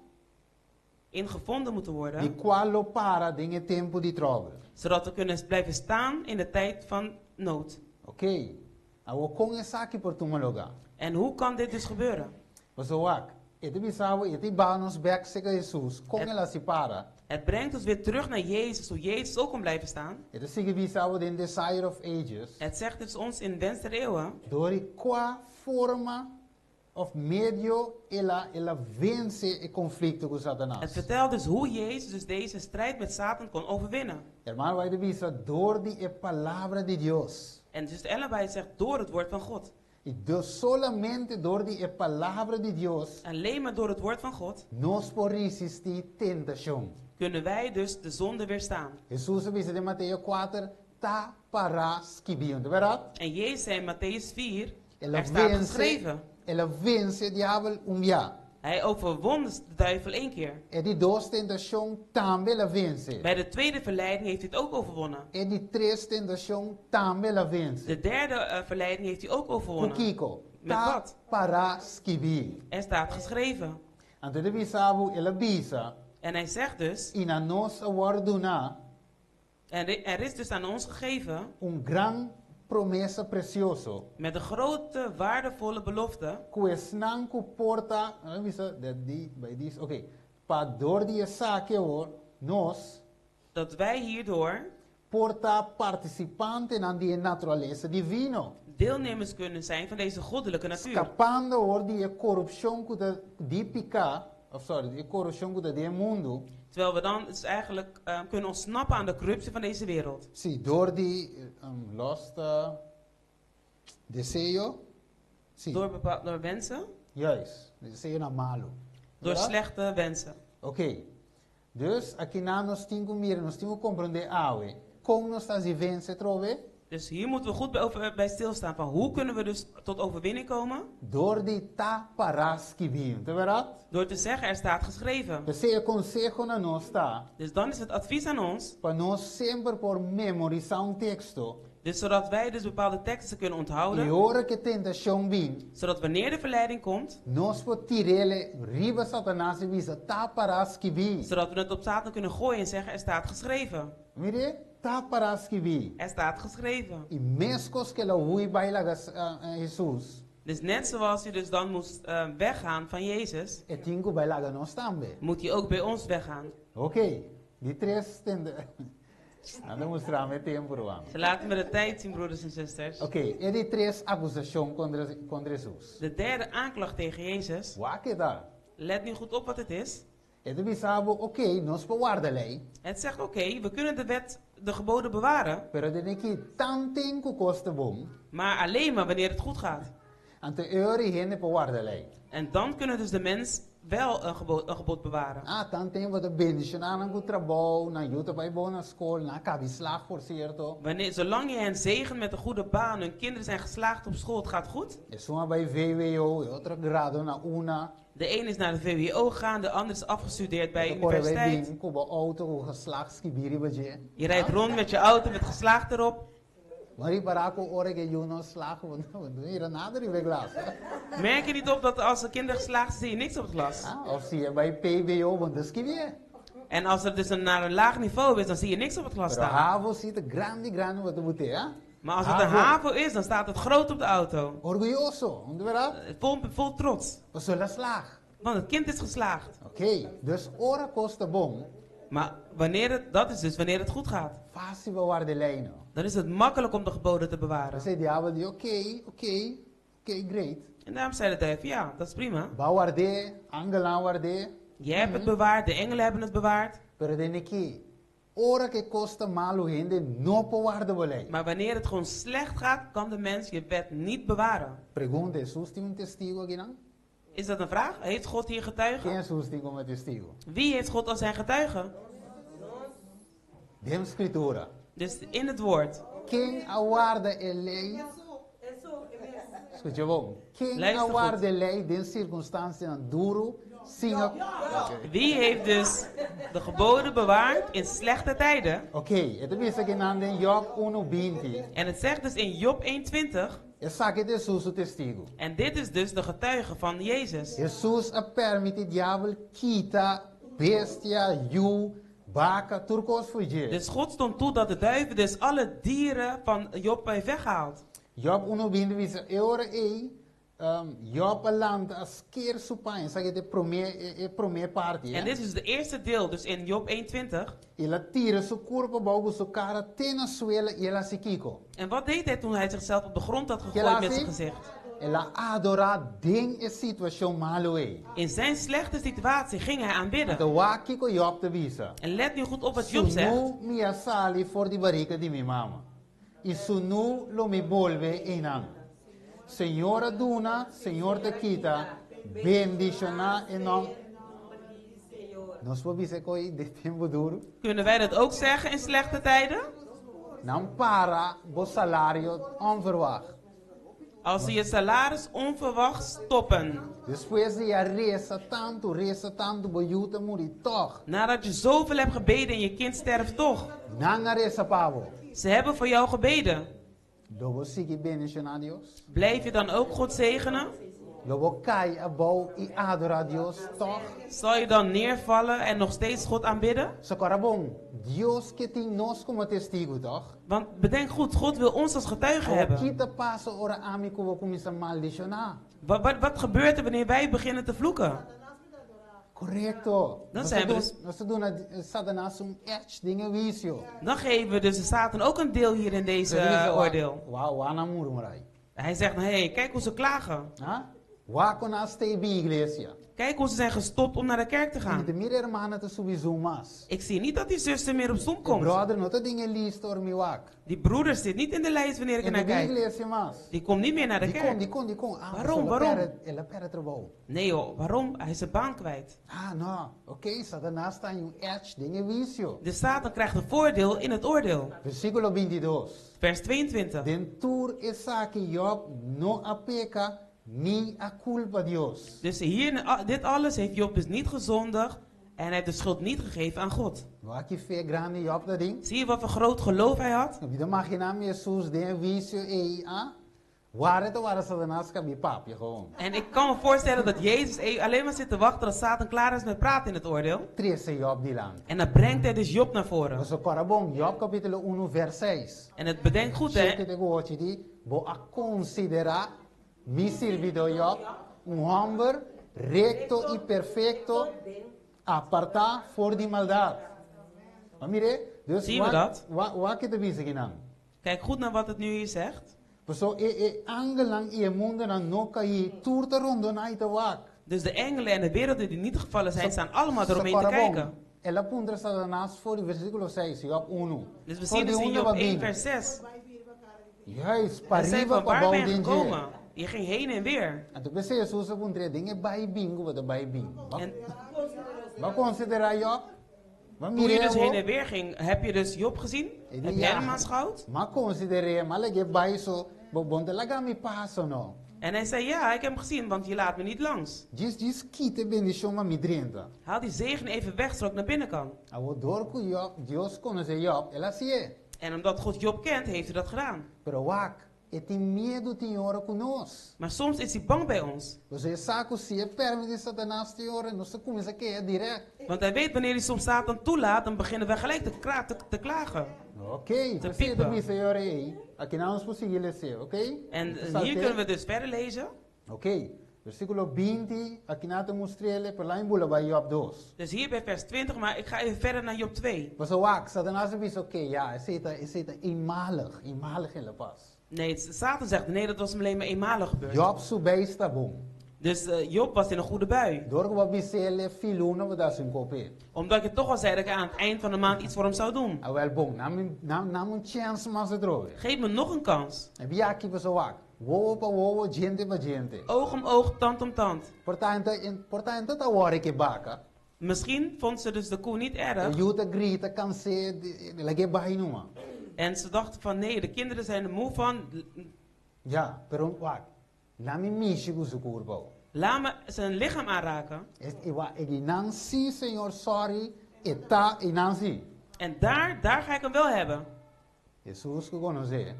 In gevonden moeten worden.
Di kual lo para den e tempu di tròbel.
Zodat we kunnen blijven staan in de tijd van nood.
Oké, awor kon esaki por tuma lugá?
En hoe kan dit dus gebeuren?
Pasobra wak, e ta bisa bo, e ta hiba nos bèk serka Hesus, kon el a hasi para?
Het brengt ons weer terug naar Jezus, hoe Jezus ook kon blijven staan.
E ta sigui bisa bo den Desire of Ages.
Het zegt dus ons in Wens der Eeuwen.
Dor di kua forma òf medio el a el a vense e konflikto ku Satanas.
Het vertelt dus hoe Jezus dus deze strijd met Satan kon overwinnen.
Hermano White ta bisa dor di e Palabra di Dios.
En zuster Ellen White zegt door het woord van God.
I dus solamente dor di e Palabra di Dios.
Alleen maar door het woord van God.
Nos por risistí tentashon.
Kunnen wij dus de zonde weerstaan.
Hesus a bisa den Mateo kuater, Ta pará skibí. No ta bèrdat?
En Jezus zei in Matteüs 4,
El a
Er staat
vense,
geschreven.
el a vense diabel un bia.
Hij overwon de duivel één keer.
E di dos tentashon tambe el a vense.
Bij de tweede verleiding heeft hij het ook overwonnen.
E di tres tentashon tambe el a vense.
De derde eh, verleiding heeft hij ook
Ku
overwonnen.
kiko?
Met
Ta
wat?
pará skibí.
Er staat geschreven.
Anto e ta bisa bo, el a bisa.
En hij zegt dus.
I na nos a wòrdu duná.
En er is dus aan ons gegeven.
Un gran promesa presioso.
Met een grote waardevolle belofte.
Ku esnan ku por ta, a bisa dat di bai dis, oké, pa dor di esaki awor nos.
Dat wij hierdoor.
Por ta partisipantenan di e naturalesa divino.
Deelnemers kunnen zijn van deze goddelijke natuur.
Skapando awor di e korupshon ku ta di piká, of sorry, di e korupshon ku ta den e mundu.
Terwijl we dan dus eigenlijk kunnen ontsnappen aan de corruptie van deze wereld.
Sí, door di lost deseo. Sí.
Door bepaal, door wensen?
Juist, deseonan malu.
Door
Verdad?
slechte wensen.
Oké. Dus akinan nos tin ku mira, nos tin ku komprondé awe kon nos ta hasi vense atrobe.
Dus hier moeten we goed bij, over, bij stilstaan van hoe kunnen we dus tot overwinning komen?
Door di ta pará skibí, ta bèrdat?
Door te zeggen, er staat geschreven.
P'esei e konseho na nos ta.
Dus dan is het advies aan ons.
Pa nos semper por memorisá un teksto.
Dus zodat wij dus bepaalde teksten kunnen onthouden.
I ora ku e tentashon bin.
Zodat wanneer de verleiding komt.
Nos por tir'é riba Satanas i bisa, Ta pará skibí.
Zodat we het op Satan kunnen gooien en zeggen, er staat geschreven.
Mir'é, ta pará skibí.
Er staat geschreven.
I meskos ku el a hui bai laga Hesus.
Dus net zoals hij dus dan moest weggaan van Jezus.
E tin ku bai laga nos tambe.
Moet hij ook bij ons weggaan.
Oké, di tres tende. Nan ta mustra mi e tempu, ruman.
Ze laten me de tijd zien, broeders en zusters.
Oké, e di tres akusashon kontra, kontra Hesus.
De derde aanklacht tegen Jezus.
Wak e ta.
Let nu goed op wat het is.
E ta bisa bo, oké, nos por warda lei.
Het zegt, oké, we kunnen de wet, de geboden bewaren.
Pero den aki tanten ku kos ta bon.
Maar alleen maar wanneer het goed gaat.
Anto e ora e hende por warda lei.
En dan kunnen dus de mens wel een gebod, een gebod bewaren.
Ah, tanten bo ta bendishoná nan ku trabou, nan yu ta bai bon na skol, nan a kabi slag, por sierto.
Wanneer, zolang je hen zegent met een goede baan, hun kinderen zijn geslaagd op school, het gaat goed.
Esun a bai VWO, e otro a grado na una.
De een is naar de VWO gegaan, de ander is afgestudeerd bij de
Bo ta kore bai
universiteit.
bin ku bo outo ku geslaagd skibí riba dje.
Je rijdt rond met je auto met geslaagd erop.
Bo a ripará ku ora ku e yu no slaag, bo no mira nada riba e glas.
Merk je niet op dat als de kinderen geslaagd zijn, zie je niks op het glas?
Ah, of si e bai PBO, bo no ta skibié.
En als het dus een, naar een laag niveau is, dan zie je niks op het glas
Pero
staan.
havo si ta grandi grandi bo ta bot'é, ah?
Maar als het een
Havo.
havo is, dan staat het groot op de auto.
Orguyoso, no ta bèrdat?
Vol, vol trots.
Pasobra el a slaag.
Want het kind is geslaagd.
Oké, dus ora kos ta bon.
Maar wanneer het, dat is dus wanneer het goed gaat.
Fásil pa warda e lei, no.
Dan is het makkelijk om de geboden te bewaren.
P'esei diabel di, oké, oké, oké, great.
En daarom zei de duivel, ja, dat is prima.
Bo a ward'é, angelnan a ward'é.
Jij hebt het bewaard, de engelen hebben het bewaard.
Pero den aki, ora ku e kos ta malu hende no por warda bo lei.
Maar wanneer het gewoon slecht gaat, kan de mens je wet niet bewaren.
Pregunta, Hesus tin un testigu akinan?
Is dat een vraag? Heeft God hier getuigen?
Ken Hesus tin komo testigu?
Wie heeft God als zijn getuige?
Den Skritura.
Dus in het woord.
Ken a warda e lei? Skucha bon. Ken
Luister
a
goed.
warda e lei den sirkunstansianan duru? Sin a
Wie heeft dus de geboden bewaard in slechte tijden?
Oké, e ta bisa akinan den Job 1:20.
En het zegt dus in Job 1:20.
Esaki ta Hesus su testigu.
En dit is dus de getuige van Jezus.
Hesus a permití diabel kita bestia, yu, baka, tur kos fo'i dje.
Dus God stond toe dat de duivel dus alle dieren van Job heeft weggehaald.
Job 1:20 ta bisa, E ora ei, Job a lanta a sker su paña. Esaki ta e promé, e promé parti,
En dit is dus de eerste deel, dus in Job 1:20.
El a tira su kurpa abou ku su kara te na suela i el a hasi kiko?
En wat deed hij toen hij zichzelf op de grond had
Ke el a
gegooid met
hasi?
zijn gezicht?
El a adorá den e situashon malu ei.
In zijn slechte situatie ging hij aanbidden.
Anto wak kiko Job ta bisa.
En let nu goed op wat Job zegt.
Sunú mi a sali for di barika di mi mama, i sunú lo mi bolbe einan. Señor a duna, Señor ta kita, bendishoná e nòm. Nos por bisa koe den tempu duru?
Kunnen wij dat ook zeggen in slechte tijden?
Nan para bo salario onverwacht.
Als ze je salaris onverwacht stoppen.
Despues di a resa tantu, resa tantu, bo yu ta muri tòg.
Nadat je zoveel hebt gebeden en je kind sterft toch.
Nan a resa pa bo.
Ze hebben voor jou gebeden.
Lo bo sigui bendishoná Dios?
Blijf je dan ook God zegenen?
Lo bo kai abou i adorá Dios tòg?
Zal je dan neervallen en nog steeds God aanbidden?
Sokora bon, Dios ke tin nos komo testigu, tòg?
Want bedenk goed, God wil ons als getuigen
Awor
hebben.
ki ta pasa ora ami ku bo kuminsá maldishoná?
Wat, wat, wat gebeurt er wanneer wij beginnen te vloeken?
Korekto.
Dan
Nos
zijn
ta
we
dun,
dus,
nos ta duna Satanas un èch den e huisio.
dan geven we dus de Satan ook een deel hier in deze
E ta bisa,
oordeel.
Wa, wa nan murmurá.
Hij zegt, hé, hey, kijk hoe ze klagen.
Ha? Wak kon nan stei bin iglesia.
Kijk hoe ze zijn gestopt om naar de kerk te
Mi
gaan.
ta mira hermana ta subi Zoom mas.
Ik zie niet dat die zuster meer op Zoom
E
komt.
brother no ta den e lista ora mi wak.
Die broeder zit niet in de lijst wanneer ik
E
er
no
naar
bin
kijk.
iglesia mas.
Die komt niet meer naar de
Dikon,
kerk.
dikon, dikon? Ah,
Waarom,
pasobra el a
waarom?
perde, el a perde trabou.
Nee joh, waarom? Hij is zijn baan kwijt.
Ah, no. Oké, Satanas ta haña un edge den e huisio.
De Satan krijgt een voordeel in het oordeel.
Versíkulo 22.
Vers 22.
Den tur esaki Job no a peka ni a kulpa Dios.
Dus hier, in dit alles heeft Job dus niet gezondigd en hij heeft de schuld niet gegeven aan God.
Wak ki fe grandi Job tatin?
Zie je wat voor groot geloof hij had?
Mi ta imaginá mi Hesus den e huisio ei, ah? Wara ta wara Satanas kaba papia gewoon.
En ik kan me voorstellen dat Jezus alleen maar zit te wachten tot Satan klaar is met praten in het oordeel.
Trese Job dilanti.
En dan brengt hij dus Job naar voren.
Paso kòrda bon, Job kapítulo unu vèrs seis.
En het bedenkt goed, hè?
Shete te ku ocho di, Bo a konsiderá mi sirbidó Job un hòmber rekto i perfekto, apartá for di maldat. Ma mir'é, dus
Zien we
wak,
dat?
wak, wak ke ta bisa akinan.
Kijk goed naar wat het nu hier zegt.
Paso e e angelnan i e mundonan no kaí, tur ta rondoná i ta wak.
Dus de engelen en de werelden die niet gevallen zijn, staan allemaal
So
eromheen te
kòrda bon,
kijken.
El a puntra Satanas for di versíkulo seis, Job unu.
Dus we
For
zien
di
dus in
unda
Job
bo a
1
bin?
vers 6.
Juist,
Hij zei
pariba
van
pa
waar
abou
ben je
den dje.
gekomen? Je ging heen en weer.
Anto p'esei Hesus a puntr'é, Den e bai bin ku bo ta bai bin? Bo
En
bo a konsiderá Job? Bo a
toen je
mir'é
dus heen
awor?
en weer ging, heb je dus Job gezien?
E di,
Heb jij
Ja,
hem aanschouwd?
m'a konsider'é, m'a lag'é bai so, bo bo no ta laga mi pasa no.
En hij zei, ja, ik heb hem gezien, want je laat me niet langs.
Djis djis kita e bendishon pa mi drenta.
Haal die zegen even weg, zodat ik naar binnen kan.
Awor dor ku Job, Dios konosé Job, el a hasié.
En omdat God Job kent, heeft hij dat gedaan.
Pero wak, e tin miedu tin ora ku nos.
Maar soms is hij bang bij ons.
Pasobra e sa ku si e permití Satanas tin ora, nos ta kuminsá keha dirèkt.
Want hij weet wanneer hij soms Satan toelaat, dan beginnen we gelijk te, kra- te, te klagen.
Oké,
Te
p'esei ta
piepen.
bisa e ora ei. Akinan nos por sigui les'é, oké?
En
Nos ta
hier
salt'é.
kunnen we dus verder lezen.
Oké, versíkulo 20, akinan ta mustr'é, pero laga mi bula bai Job 2.
Dus hier bij vers 20, maar ik ga even verder naar Job 2.
Pasobra wak, Satanas a bisa, oké, ja, esei ta, esei ta eenmalig, eenmalig el a pas.
Nee, Satan zegt, nee, dat was hem alleen maar eenmalig gebeurd.
Job su beis ta bon.
Dus Job was in een goede bui.
Dor ku bo a bis'é e fin luna bo ta hasi un kos p'e.
Omdat je toch al zei dat ik aan het eind van de maand iets voor hem zou doen.
Awèl bon, na mi, na, na mi un chèns mas atrobe.
Geef me nog een kans.
E bia aki pasobra wak, wowo pa wowo, djente pa djente.
Oog om oog, tand om tand.
Por ta e, por ta e no ta wòri ku e baka.
Misschien vond ze dus de koe niet
E
erg.
yu ta grita, kans'é, lag'é bai numa.
En ze dachten van nee, de kinderen zijn er moe van.
Ja, pero wak, la mi mishi ku su kurpa.
Laat me zijn lichaam aanraken.
E einan si, Señor, sorry, e ta einan si.
En daar, daar ga ik hem wel hebben.
Hesus ku konos'é.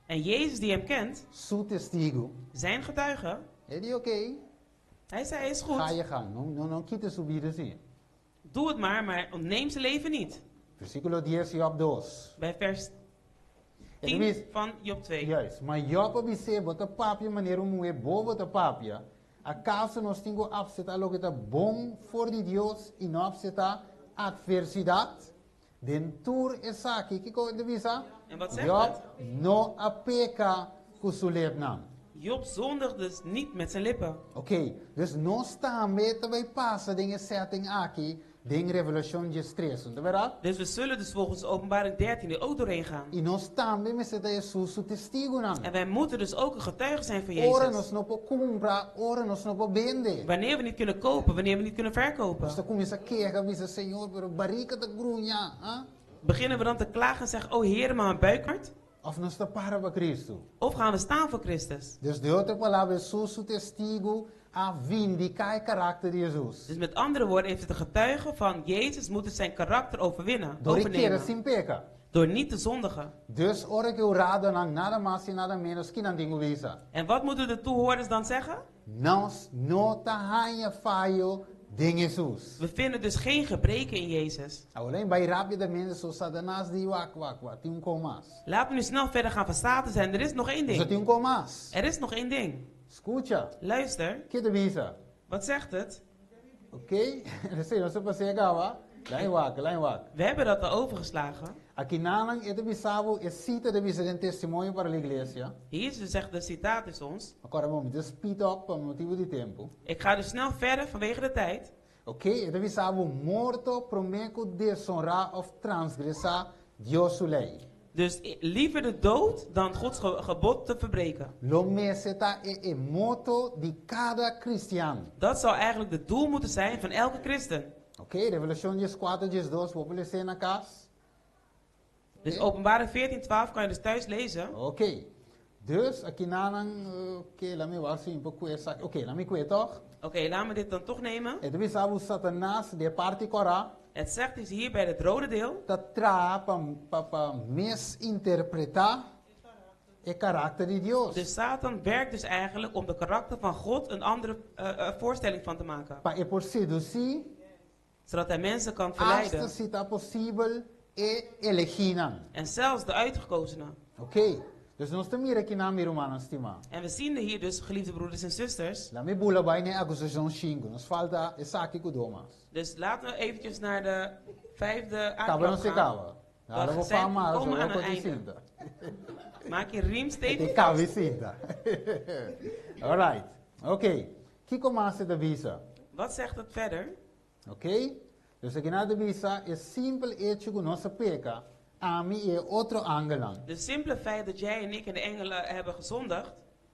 En Jezus die hem kent.
Su testigu.
Zijn getuige.
E di oké.
Hij zei, is goed.
Ga je gang, no no no kita su bida si.
Doe het maar, maar ontneem zijn leven niet.
Versíkulo dies Job dos.
Bij vers 10 van Job 2.
Juist, ma Job a bis'é, Bo ta papia manera un muhé bobo ta papia. Akaso nos tin ku apseptá loke ta bon for di Dios i no apseptá atversidat? Den tur esaki, kiko e ta bisa?
En wat zegt
Job
het?
no a peka ku su lepnan.
Job zondigde dus niet met zijn lippen.
Oké, dus nos tambe ta bai pasa den e setting aki den Revelashon diestres, no ta bèrdat?
Dus we zullen dus volgens Openbaring 13 er ook doorheen gaan.
I nos tambe mester ta Hesus su testigunan.
En wij moeten dus ook een getuige zijn van
Ora
Jezus.
nos no por kumpra, ora nos no por bende.
Wanneer we niet kunnen kopen, wanneer we niet kunnen verkopen.
Nos ta kuminsá keha, bisa, Señor, pero barika ta gruña, ah?
Beginnen we dan te klagen en zeggen, oh Heer, maar mijn buik hart?
Of nos ta para pa Cristo?
Of gaan we staan voor Christus?
Dus den otro palabra, Hesus su testigu a vindiká e karakter di Hesus.
Dus met andere woorden heeft het de getuige van Jezus moeten zijn karakter overwinnen,
Dor e keda
overnemen.
sin peka.
Door niet te zondigen.
Dus ora ku e huradonan nada mas i nada ménos ki nan tin ku bisa.
En wat moeten de toehoorders dan zeggen?
Nos no ta haña fayo den Hesus.
We vinden dus geen gebreken in Jezus.
Awor laga mi bai rápidamente so Satanas di wak wak wak tin un kos mas.
Laten we nu snel verder gaan van Satan zijn. Er is nog één
So
ding.
tin un kos mas.
Er is nog één ding.
Skucha.
Luister.
Ke ta bisa?
Wat zegt het?
Oké, sí, nos a pas'é kaba. Laga wak, laga wak.
We hebben dat al overgeslagen.
Akinan e ta bisa bo e sita ta bisa den Testimonio para la Iglesia.
Hier zegt de citaat is ons.
Agora bon, mi ta speed up pa motibu di tempu.
Ik ga dus snel verder vanwege de tijd.
Oké, e ta bisa bo morto promé ku desonrá òf transgresá Dios su lei.
Dus liever de dood dan Gods gebod te verbreken.
Lo mester ta e e moto di kada kristian.
Dat zou eigenlijk het doel moeten zijn van elke christen.
Oké, Revelashon dieskuater diesdos, bo por les'é na kas.
Dus Openbaring 14, 12 kan je dus thuis lezen.
Oké. Dus, akinanan, oké, laat me wel zien, por esaki. Oké, laat me kue toch?
Oké, laat me dit dan toch nemen.
E ta bisa bo Satanas den e parti kòrá.
Het zegt dus hier bij het rode deel.
Ta traha pa pa pa misinterpretá e karakter di Dios.
Dus Satan werkt dus eigenlijk om de karakter van God een andere voorstelling van te maken.
Pa e por sedusí.
Zodat hij mensen kan
Hasta
verleiden.
si ta posibel e elegínan.
En zelfs de uitgekozenen.
Oké, dus nos ta mira akinan mi rumannan stimá.
En we zien hier dus, geliefde broeders en zusters.
Laga mi bula bai na e akusashon shinku. Nos falta esaki ku domas.
Dus laten we eventjes naar de vijfde
Kaba
aanklacht
nos e
gaan.
kaba.
We
We
zijn
komen
komen aan
aan
het
het
einde.
einde.
Maak je riem stevig
E kaba
vast.
sinta. All right. Oké. Kiko mas e ta bisa?
Wat zegt het verder?
Oké? Dus akinan ta bisa e simpel echo ku nos a peka, ami i e otro angelnan.
De simpele feit dat jij en ik en de engelen hebben gezondigd.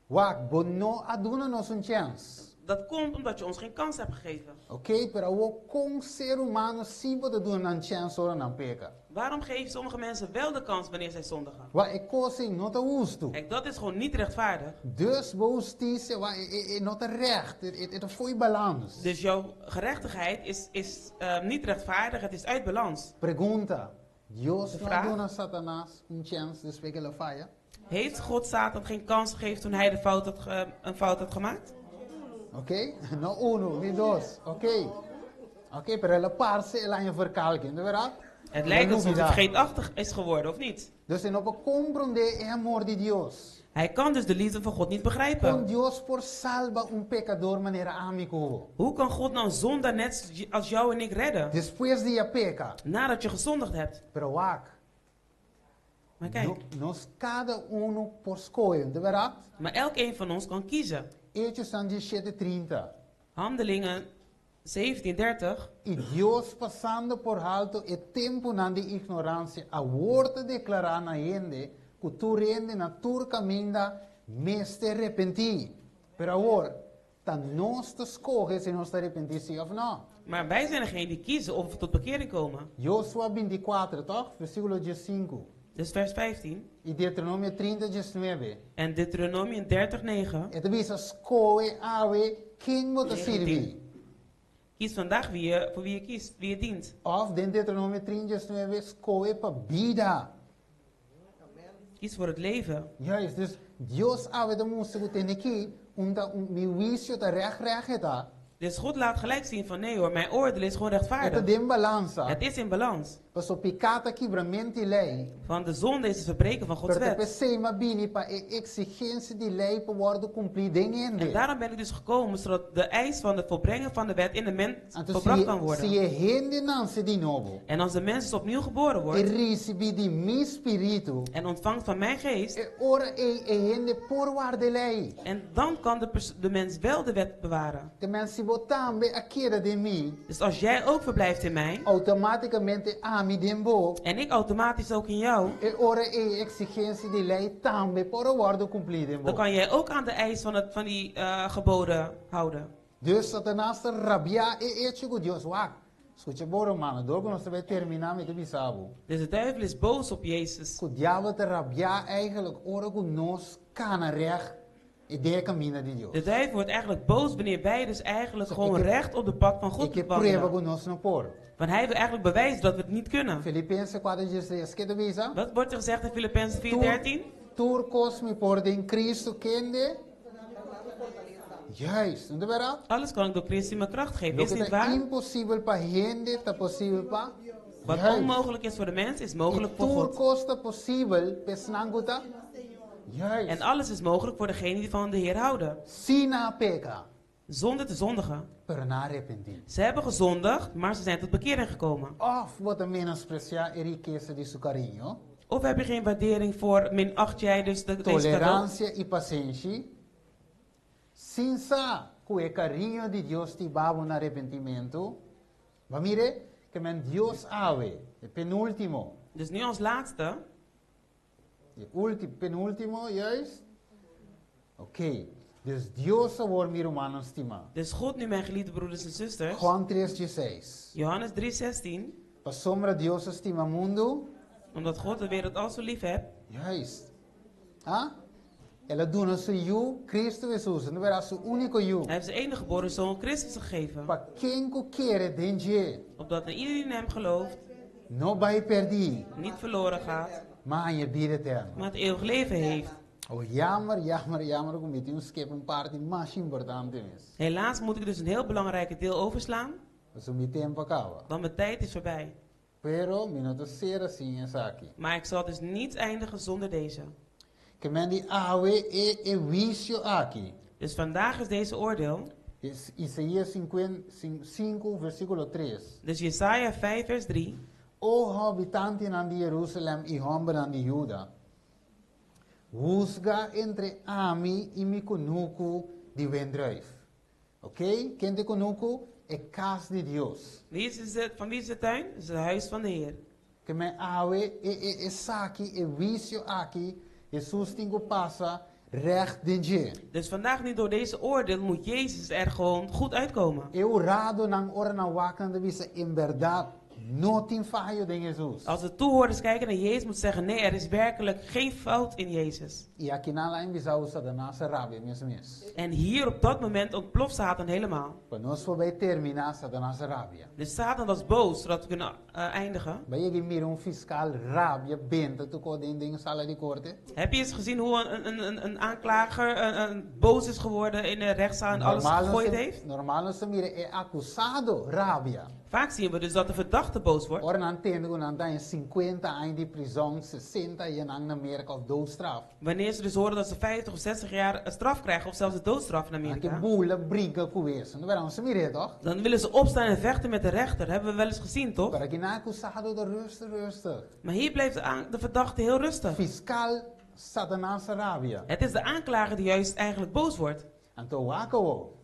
Wak, bo no a duna nos un chèns.
Dat komt omdat je ons geen kans hebt gegeven.
Oké, pero awor kon ser humano si bo ta duna nan chèns ora nan peka?
Waarom geven sommige mensen wel de kans wanneer zij zondigen?
Wak, e kos ei no ta hustu.
Kijk, dat is gewoon niet rechtvaardig.
Dus bo hustisia, wak, e, e, e no ta recht, e, e, e ta fo'i balans.
Dus jouw gerechtigheid is, is niet rechtvaardig, het is uit balans.
Pregunta, Dios
De
no a
vraag?
duna Satanas un chèns despues ku el a faya?
Heeft God Satan geen kans gegeven toen hij de fout had een fout had gemaakt?
Oké? No uno, ni dos. Oké. Oké, pero el a parse el a haña verkalking, no bèrdat?
Het lijkt alsof hij vergeetachtig is geworden, of niet?
Dus e no por komprondé e amor di Dios.
Hij kan dus de liefde van God niet begrijpen.
Kon Dios por salba un pekador manera ami ku bo?
Hoe kan God nou een zondaar net als jou en ik redden?
Despues di a peka.
Nadat je gezondigd hebt.
Pero wak.
Maar kijk.
No, nos kada uno por skohe, no ta bèrdat?
Maar elk een van ons kan kiezen.
Echonan 17:30.
Handelingen 17:30.
I Dios pasando por haltu e tempunan di ignoransia awor ta deklará na hende ku tur hende na tur kaminda mester repentí. Pero awor, ta nos ta skohe si nos ta repentí sí òf nò.
Maar wij zijn degene die kiezen of we tot bekering komen.
Josua 24, toch? Versíkulo 15.
Dus vers 15.
I Deuteronomio 30, 19.
En Deuteronomium 30, 9.
E ta bisa, Skohe awe ken bo ta sirbi.
19. Kies vandaag wie je, voor wie je kiest, wie je dient.
Òf den Deuteronomio 30, 19, Skohe pa bida.
Kies voor het leven.
Juist, dus Dios awe ta mustra ku tene ki, un ta un, mi huisio ta règt règt e ta.
Dus God laat gelijk zien van nee hoor, mijn oordeel is gewoon
E ta
rechtvaardig.
den balansa.
Het is in balans.
Paso piká ta kibramento di lei.
Want de zonde is het verbreken van Gods
Pero ta
wet.
p'esei m'a bini pa e eksigensia di lei por wòrdu kumplí den
En
hende.
daarom ben ik dus gekomen zodat de eis van het volbrengen van de wet in de mens
Anto
volbracht
si
kan worden.
si e hende nanse di nobo,
En als de mens dus opnieuw geboren
e
wordt
risibí di mi spiritu,
en ontvangt van mijn geest,
e ora ei e hende por warda e lei.
en dan kan de, de mens wel de wet bewaren.
Te men si bo tambe a keda den mi,
Dus als jij ook verblijft in mij,
outomátikamente ami den bo,
en ik automatisch ook in jou,
e ora ei eksigensia di lei tambe por a wòrdu kumplí den bo.
dan kan jij ook aan de eis van, het, van die geboden houden.
Dus Satanas ta rabiá e echo ku Dios wak. Skucha bo, rumannan, dor ku nos ta bai terminá mi ta bisa bo.
Dus de duivel is boos op Jezus.
Ku diabel ta rabiá eigenlijk ora ku nos kana règt e den e kaminda di Dios.
De duivel wordt eigenlijk boos wanneer wij dus eigenlijk
Zo,
gewoon
ik heb-
recht op de pad van God
E ke prueba
wandelen.
ku nos no por.
Want hij wil eigenlijk bewijzen dat we het niet kunnen.
Filipenses 4, 13, ke ta bisa?
Wat wordt er gezegd in Filippenzen 4:13?
Tur kos mi por den Cristo kende. Juist, no ta bèrdat?
Alles kan ik door Christus die me kracht geeft,
Loke
is niet
ta
waar?
imposibel pa hende, ta posibel pa
Wat
Juist.
onmogelijk is voor de mens, is mogelijk
I
voor
tur
God.
kos ta posibel p'esnan ku ta. Juist.
En alles is mogelijk voor degenen die van de Heer houden.
Sin nan a peka.
Zonder te zondigen.
Pero nan a arepentí.
Ze hebben gezondigd, maar ze zijn tot bekering gekomen.
Òf bo ta menospresiá e rikesa di su kariño.
Of heb je geen waardering voor, minacht jij dus de, deze cadeau?
Toleransia i pasenshi. Sin sa ku e kariño di Dios ta hiba bo na arepentimentu. Ba mira, ke men Dios awe, e penúltimo.
Dus nu als laatste.
E penúltimo, juist? Oké. Dus Dios awor mi rumannan stimá.
Dus God nu mijn geliefde broeders en zusters.
Juan 3, 16.
Johannes 3, 16.
Pasobra Dios a stima mundu.
Omdat God de wereld al zo lief heeft.
Juist. Ah? El a duna su yu, Cristo Jesus, no era su úniko yu.
Hij heeft zijn enige geboren zoon Christus gegeven.
Pa ken ku kere den dje.
Opdat een ieder die in hem gelooft.
No bai pèrdí.
Niet verloren gaat.
Ma haña bida eterno.
Maar het eeuwig leven heeft.
Oh, jammer, jammer, jammer ku mi tin ku skip un parti mas importante mes.
Helaas moet ik dus een heel belangrijk deel overslaan.
Pasobra mi tempu a kaba.
Want mijn tijd is voorbij.
Pero mi no ta sera sin esaki.
Maar ik zal dus niet eindigen zonder deze.
Ke men di awe e e huisio aki.
Dus vandaag is deze oordeel.
Is Isaías 5, versíkulo 3.
Dus Jesaja 5 vers 3.
O habitantenan di Jerusalèm i hòmbernan di Juda, husga entre ami i mi kunuku di wendrùif. Oké? Ken ta e kunuku? E kas di Dios.
Wie is het, van wie is de tuin? Het is het huis van de Heer.
Ke men awe e e esaki e huisio aki, Jesus tin ku pasa recht den dje.
Dus vandaag nu door deze oordeel moet Jezus er gewoon goed uitkomen.
E huradonan ora nan wak nan ta bisa en bèrdat no tin fayo den Jesus.
Als de toehoorders kijken naar Jezus, moet zeggen, nee, er is werkelijk geen fout in Jezus.
I akinan laga mi bisa bo Satanas a rabia mes mes.
En hier op dat moment ontploft Satan helemaal.
Pa nos por bai terminá Satanas a rabia.
Dus Satan was boos, zodat we kunnen eindigen.
Bo a yega di mira un fiskal rabia benta tur kos den den sala di korte?
Heb je eens gezien hoe een, een, een, een aanklager een boos is geworden in de rechtszaal en alles gegooid heeft?
Normal nos ta mira e akusado rabia.
Vaak zien we dus dat de verdachte boos wordt.
Ora nan tende ku nan ta haña 50 aña di prizòn, 60 aña na Merka òf doodstraf.
Wanneer ze dus horen dat ze 50 of 60 jaar een straf krijgen of zelfs de doodstraf in
Nan ke
Amerika.
bula bringa ku hues. No bèrdat, nos a mir'é toch?
Dan willen ze opstaan en vechten met de rechter. Hebben we wel eens gezien, toch?
Pero akinan akusado ta rustig, rustig.
Maar hier blijft de, de verdachte heel rustig.
Fiskal Satanas a rabia.
Het is de aanklager die juist eigenlijk boos wordt.
Anto wak awo.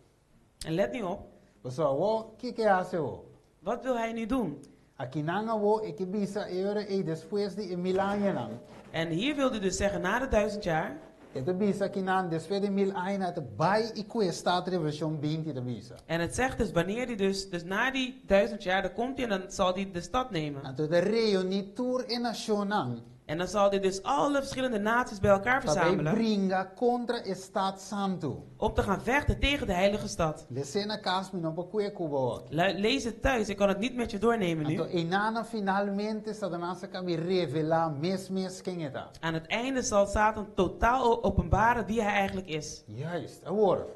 En let nu op.
Pasobra awo, kiko e hasi awo?
Wat wil hij nu doen?
Akinan awo e ke bisa e ora ei despues di e mil añanan.
En hier wil hij dus zeggen, na de 1000 jaar.
E ta bisa akinan despues di mil aña e ta bai i kue e stat Revelashon 20 ta bisa.
En het zegt dus, wanneer hij dus na die 1000 jaar, dan komt hij en dan zal hij de stad nemen.
Anto e ta reuní tur e nashonnan.
En dan zal hij dus alle verschillende naties bij elkaar
Pa bai
verzamelen.
bringa kontra e stat santu.
Om te gaan vechten tegen de heilige stad.
Les'é na kas, mi no por kue ku bo aki.
Lees het thuis, ik kan het niet met je doornemen nu.
Anto einan finalmente Satanas a kaba revelá mes mes ken e ta.
Aan het einde zal Satan totaal openbaren wie hij eigenlijk is.
Juist, awor,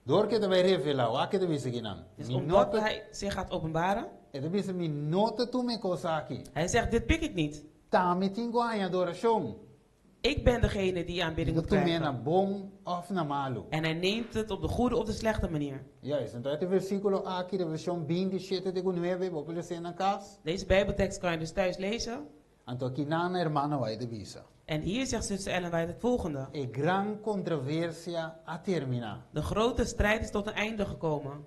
dor ku e ta bai revelá, wak e ta bisa kinan?
Dus
Mi no
omdat
ta,
hij zich gaat openbaren,
e ta bisa mi no ta tuma e kos aki.
hij zegt, dit pik ik niet.
T'ami tin ku haña adorashon.
Ik ben degene die
Mi
aanbidding
ta
moet
tum'é na
krijgen.
bon òf na malu.
En hij neemt het op de goede of de slechte manier.
Juist, anto e versíkulo aki, Revelashon 27 te ku nuebe, bo por les'é na kas.
Deze Bijbeltekst kan je dus thuis lezen.
Anto akinan hermana White ta bisa.
En hier zegt zuster Ellen White het volgende.
E gran kontroversia a terminá.
De grote strijd is tot een einde gekomen.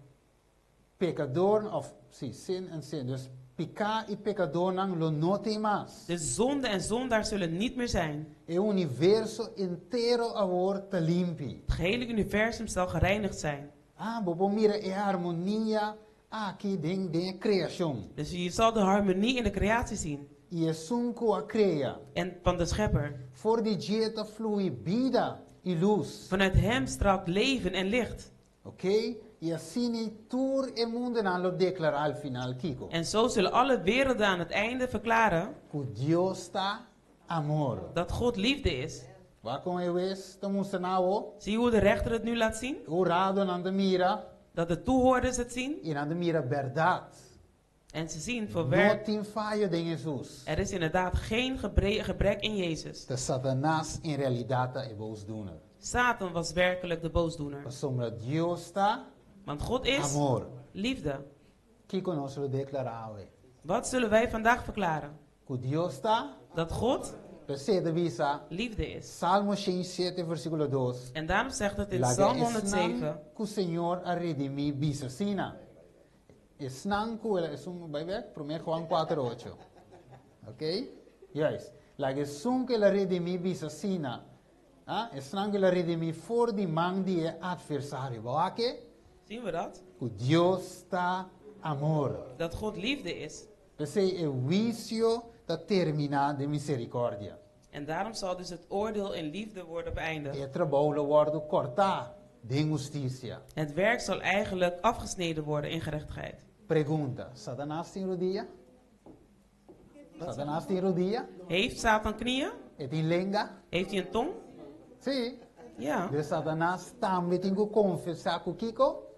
Pekador, òf, sí, sin en sin. Dus piká i pekadornan lo no t'ei mas.
Dus zonde en zondaar zullen niet meer zijn.
E universo entero awor ta limpi.
Het gehele universum zal gereinigd zijn.
Ah, bo por mira e harmonia aki den den e kreashon.
Dus je zal de harmonie in de creatie zien.
I esun ku a krea.
En van de schepper.
For di dje ta flui bida i lus.
Vanuit hem straalt leven en licht.
Ok? I asina tur e mundunan lo deklará al final kiko?
En zo zullen alle werelden aan het einde verklaren.
Ku Dios ta amor.
Dat God liefde is.
Wak kon e hues ta mustra nan awo?
Zie hoe de rechter het nu laat zien?
Huradonan ta mira.
Dat de toehoorders het zien.
I nan ta mira bèrdat.
En ze zien voor
No
werk.
tin fayo den Hesus.
Er is inderdaad geen gebrek in Jezus.
Ta Satanas en realidat ta e boosdoener.
Satan was werkelijk de boosdoener.
Pasobra Dios ta
Want God is
amor.
liefde.
Kiko nos lo deklará awe?
Wat zullen wij vandaag verklaren?
Ku Dios ta
Dat God
P'esei e ta bisa
liefde is.
Salmo 107 versíkulo 2.
En daarom zegt het in
Laga
Psalm
esnan
107.
ku Señor a redimí bisa asina. Esnan ku el a, esun bai bek, Promé Juan kuater ocho. Ok? Juist. Laga esun ku el a redimí bisa asina. Ah, esnan ku el a redimí for di man di e atversario. Bo wak e?
Zien we dat?
Ku Dios ta amor.
Dat God liefde is.
P'esei e huisio ta terminá den misericordia.
En daarom zal dus het oordeel in liefde worden beëindigd.
E trabou lo wòrdu kòrtá den hustisia.
Het werk zal eigenlijk afgesneden worden in gerechtigheid.
Pregunta, Satanas tin rudia? Satanas tin rudia?
Heeft Satan knieën?
E tin lenga?
Heeft hij een tong?
Sí.
Ja.
Dus Satanas tambe tin ku konfesá ku kiko?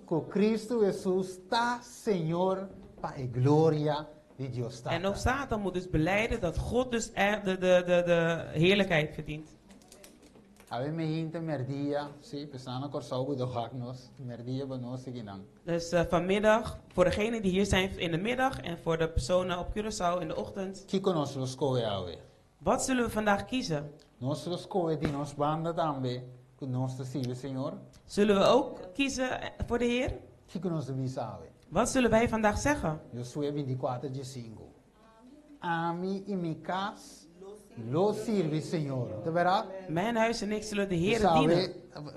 Ku Kristu Hesus ta Señor pa e gloria di Dios
En
Tata.
ook Satan moet dus belijden dat God dus de, de, de, de heerlijkheid verdient.
Awe meinta merdia, sí, pensando Kòrsou ku dòg nos, merdia pa nos sigui nan.
Dus eh, vanmiddag, voor degenen die hier zijn in de middag en voor de personen op Curaçao in de ochtend.
Kiko nos lo skohe awe?
Wat zullen we vandaag kiezen?
Nos lo skohe di nos banda tambe ku nos ta sirbi Señor?
Zullen we ook kiezen eh, voor de Heer?
Kiko nos ta bisa awe?
Wat zullen wij vandaag zeggen?
Josué 24, 5. Ami i mi kas lo sirbi Señor. Ta bèrdat?
Mijn huis en ik zullen de Heer
Sabe,
dienen.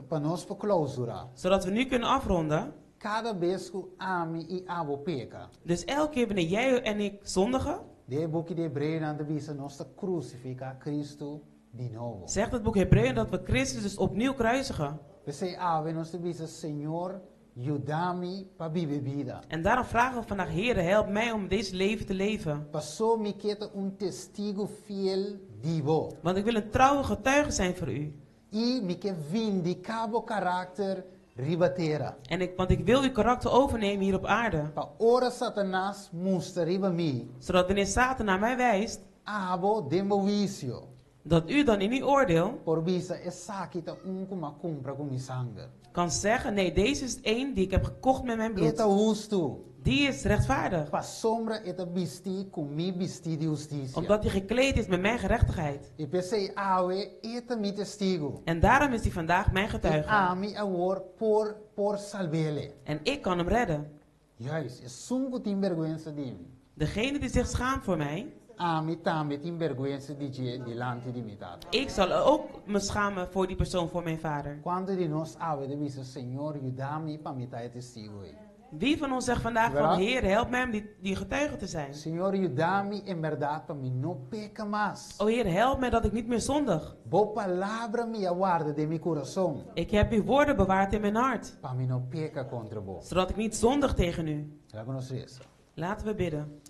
Pa nos por klousurá.
Zodat we nu kunnen afronden.
Kada bes ku ami i abo peka.
Dus elke keer wanneer jij en ik zondigen.
Den e buki di Hebreonan ta bisa nos ta krusifiká Kristu di nobo.
Zegt het boek Hebreeën dat we Christus dus opnieuw kruisigen.
P'esei awe nos ta bisa Señor yuda mi pa biba e bida.
En daarom vragen we vandaag, Heer, help mij om deze leven te leven.
Pasó mi ke ta un testigu fiel di bo.
Want ik wil een trouwe getuige zijn voor u.
I mi ke vindiká bo karakter riba tera.
En ik, want ik wil uw karakter overnemen hier op aarde.
Pa ora Satanas mustra riba mi.
Zodat wanneer Satan naar mij wijst.
Abo den bo huisio.
Dat u dan in uw oordeel.
Por bisa esaki ta un ku m'a kumpra ku mi sanger.
Kan zeggen, nee, deze is één die ik heb gekocht met mijn bloed.
E ta hustu.
Die is rechtvaardig.
Pasobra e ta bistí ku mi bistí di hustisia.
Omdat hij gekleed is met mijn gerechtigheid.
I p'esei awe e ta mi testigu.
En daarom is hij vandaag mijn
I
getuige.
ami awor por por salb'é.
En ik kan hem redden.
Juist, esun ku tin bèrgwensa di mi.
Degene die zich schaamt voor mij.
Ami tambe tin bèrgwensa di dje dilanti di mi Tata.
Ik zal ook me schamen voor die persoon, voor mijn vader.
Kuantu di nos awe ta bisa, Señor, yuda mi pa mi ta e testigu ei.
Wie van ons zegt vandaag van,
Verdad?
Heer, help mij om die getuige te zijn.
Señor, yuda mi en berdat pa mi no peka mas.
O Heer, help mij dat ik niet meer zondig.
Bo palabra mi a warda den mi kurason.
Ik heb uw woorden bewaard in mijn hart.
Pa mi no peka kontra bo.
Zodat ik niet zondig tegen u.
Laga nos resa.
Laten we bidden.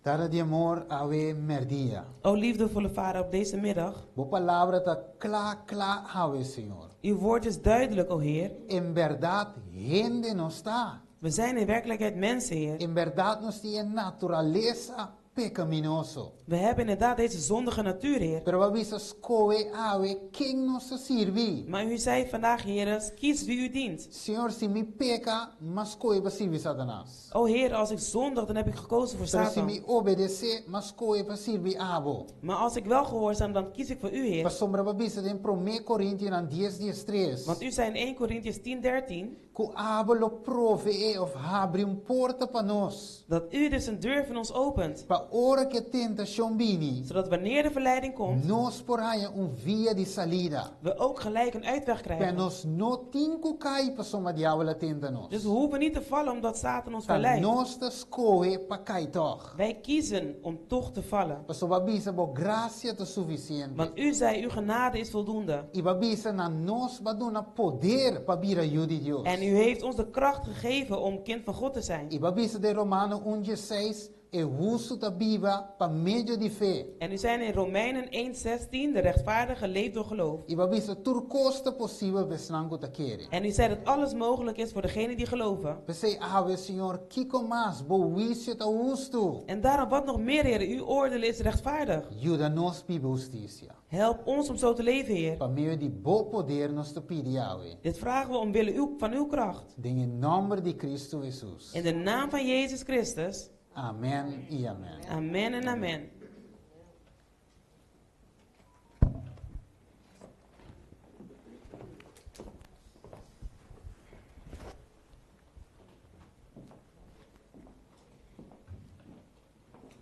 Tata di amor, awe merdia.
O liefdevolle Vader, op deze middag.
Bo palabra ta kla kla awe, Señor.
Uw woord is duidelijk, o Heer.
En berdat hende nos ta.
We zijn in werkelijkheid mensen, Heer.
En berdat nos tin e naturalesa pekaminoso.
We hebben inderdaad deze zondige natuur, Heer.
Pero bo a bisa skohe awe ken nos ta sirbi.
Maar u zei vandaag, Heer, kies wie u dient.
Señor, si mi peka, m'a skohe pa sirbi Satanas.
O Heer, als ik zondig, dan heb ik gekozen voor
Pero si
Satan.
mi obedesé, m'a skohe pa sirbi abo.
Maar als ik wel gehoorzaam, dan kies ik voor u, Heer.
Pasobra bo a bisa den promé Korintionan 10, 13.
Want u zei in 1 Korintiërs 10, 13.
Ku abo lo proveé òf habri un porta pa nos.
Dat u dus een deur van ons opent.
Pa ora ku e tentashon bini.
Zodat wanneer de verleiding komt.
Nos por haña un via di salida.
We ook gelijk een uitweg
Pa
krijgen.
nos no tin ku kai pasobra diabel a tenta nos.
Dus we hoeven niet te vallen omdat Satan ons
Ta
verleidt.
nos ta skohe pa kai tòg.
Wij kiezen om toch te vallen.
Pasobra bo a bisa bo grasia ta sufisiente.
Want u zei, uw genade is voldoende.
I bo a bisa na nos bo a duna poder pa bira yu di Dios.
En u heeft ons de kracht gegeven om kind van God te zijn.
I bo a bisa den Romano 1 6, e hustu ta biba pa medio di fe.
En u zei in Romeinen 1:16, de rechtvaardige leeft door geloof.
I bo a bisa tur kos ta posibel pa esnan ku ta kere.
En u zei dat alles mogelijk is voor degenen die geloven.
P'esei awe, Señor, kiko mas, bo huisio ta hustu.
En daarom wat nog meer, Heer, uw oordeel is rechtvaardig.
Yuda nos biba hustisia.
Help ons om zo te leven, Heer.
Pa medio di bo poder nos ta pidi awe.
Dit vragen we omwille van uw kracht.
Den nòmber di Kristu Hesus.
In de naam van Jezus Christus.
Amèn i amèn.
Amen en amen.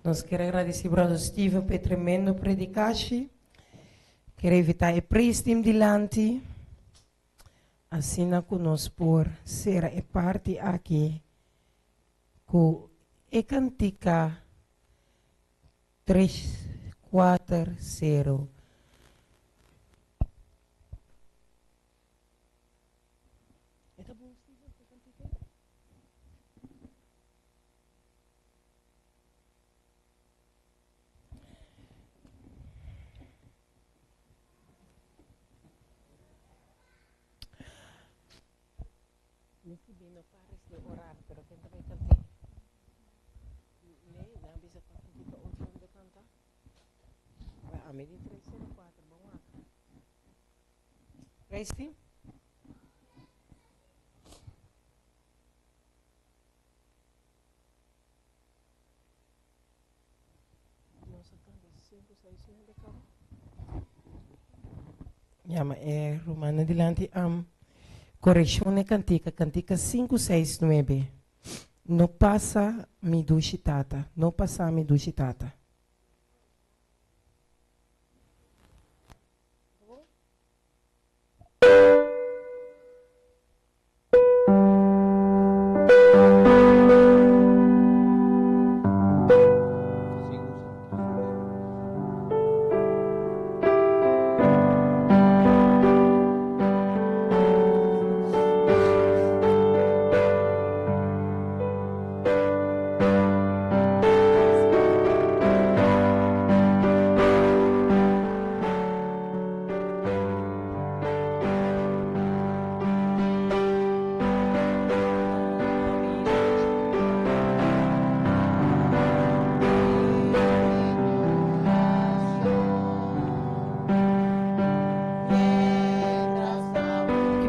Nos ke gradisí brother Steven pa e tremendo predikashi. Ke invitá e praise team dilanti. Asina ku nos por sera e parti aki ku e kantika 3, 4, 0. Praise team. Ja, ma e rumannan dilanti am korekshon e kantika, kantika 5, 6, 9. No pasa mi dushi tata, no pasa mi dushi tata.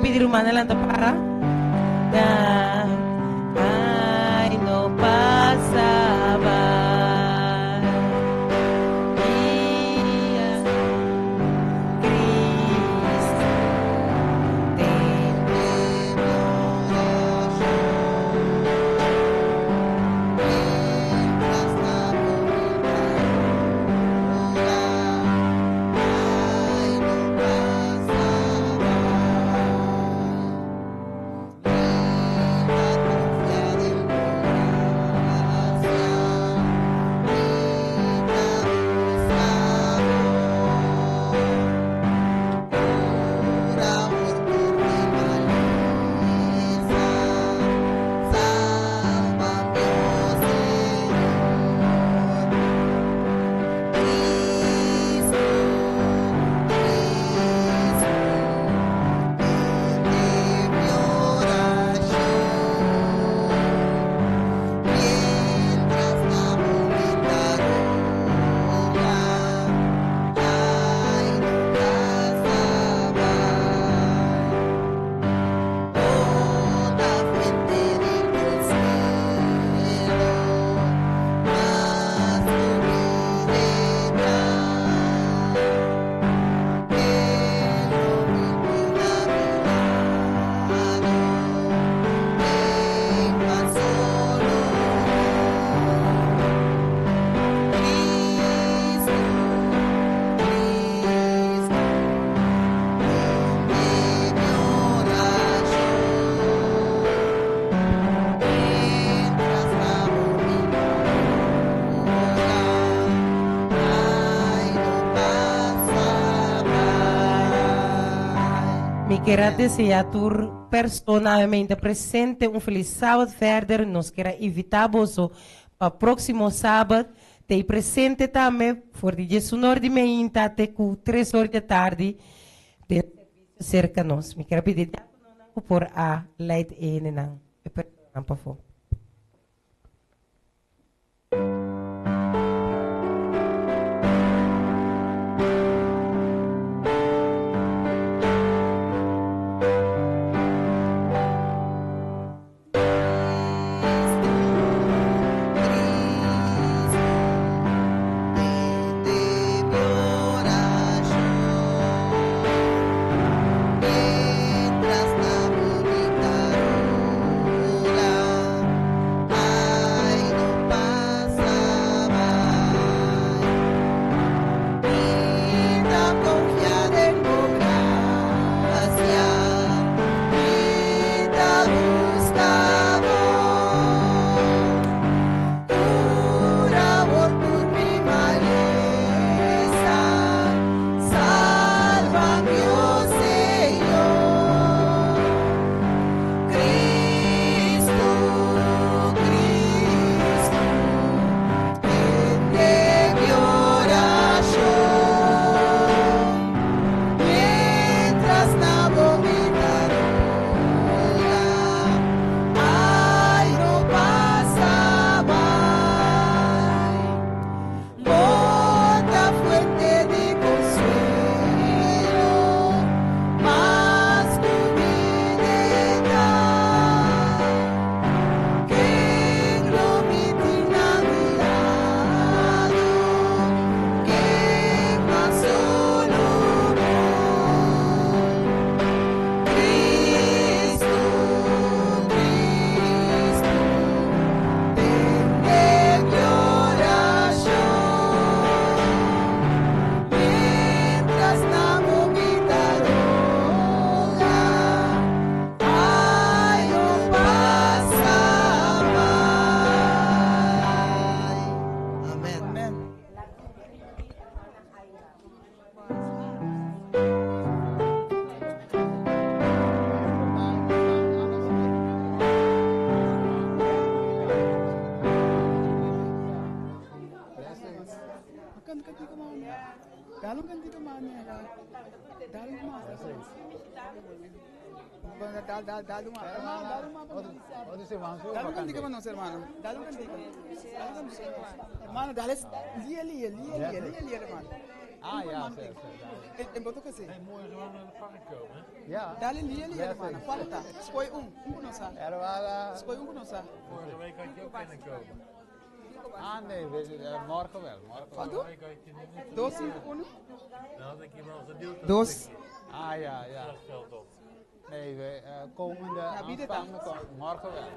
Pidi rumannan lanta para. Da, ay, no pasaba. Dia, Cristo, Mi kier desea tur persona obviamente presente un feliz Sabbat verder. Nos kier invita boso pa proximo Sabbat. Tey presente tambe for di 11 or di mainta te cu 3 or di atardi den servicio cerca nos. Mi kier pidi diacononan cu por a leid e hendenan, e personanan pafó.
Dale un cantico para nos, hermano. Dale un cantico. Dale un cantico. Hermano, dale. Lie, lie, lie, lie, lie, lie, hermano.
Ah ja, zeker.
En wat ook gezien.
Nee, morgen gewoon naar het park komen. Hè?
Ja.
Dale lie, lie, hermano. Falta. Scooi un. Un conosa.
Hermana.
Scooi un conosa.
Vorige week had je ook kunnen komen.
Ah nee, weet je, morgen wel. Morgen wel.
Quanto? Dos, cinco, uno.
Dan had ik je wel geduwd. dat
Dos.
stukje.
Ah ja, ja.
Grasveld op.
Nee, we komende
Ja, wie dit
aanstaande
dan?
morgen wel.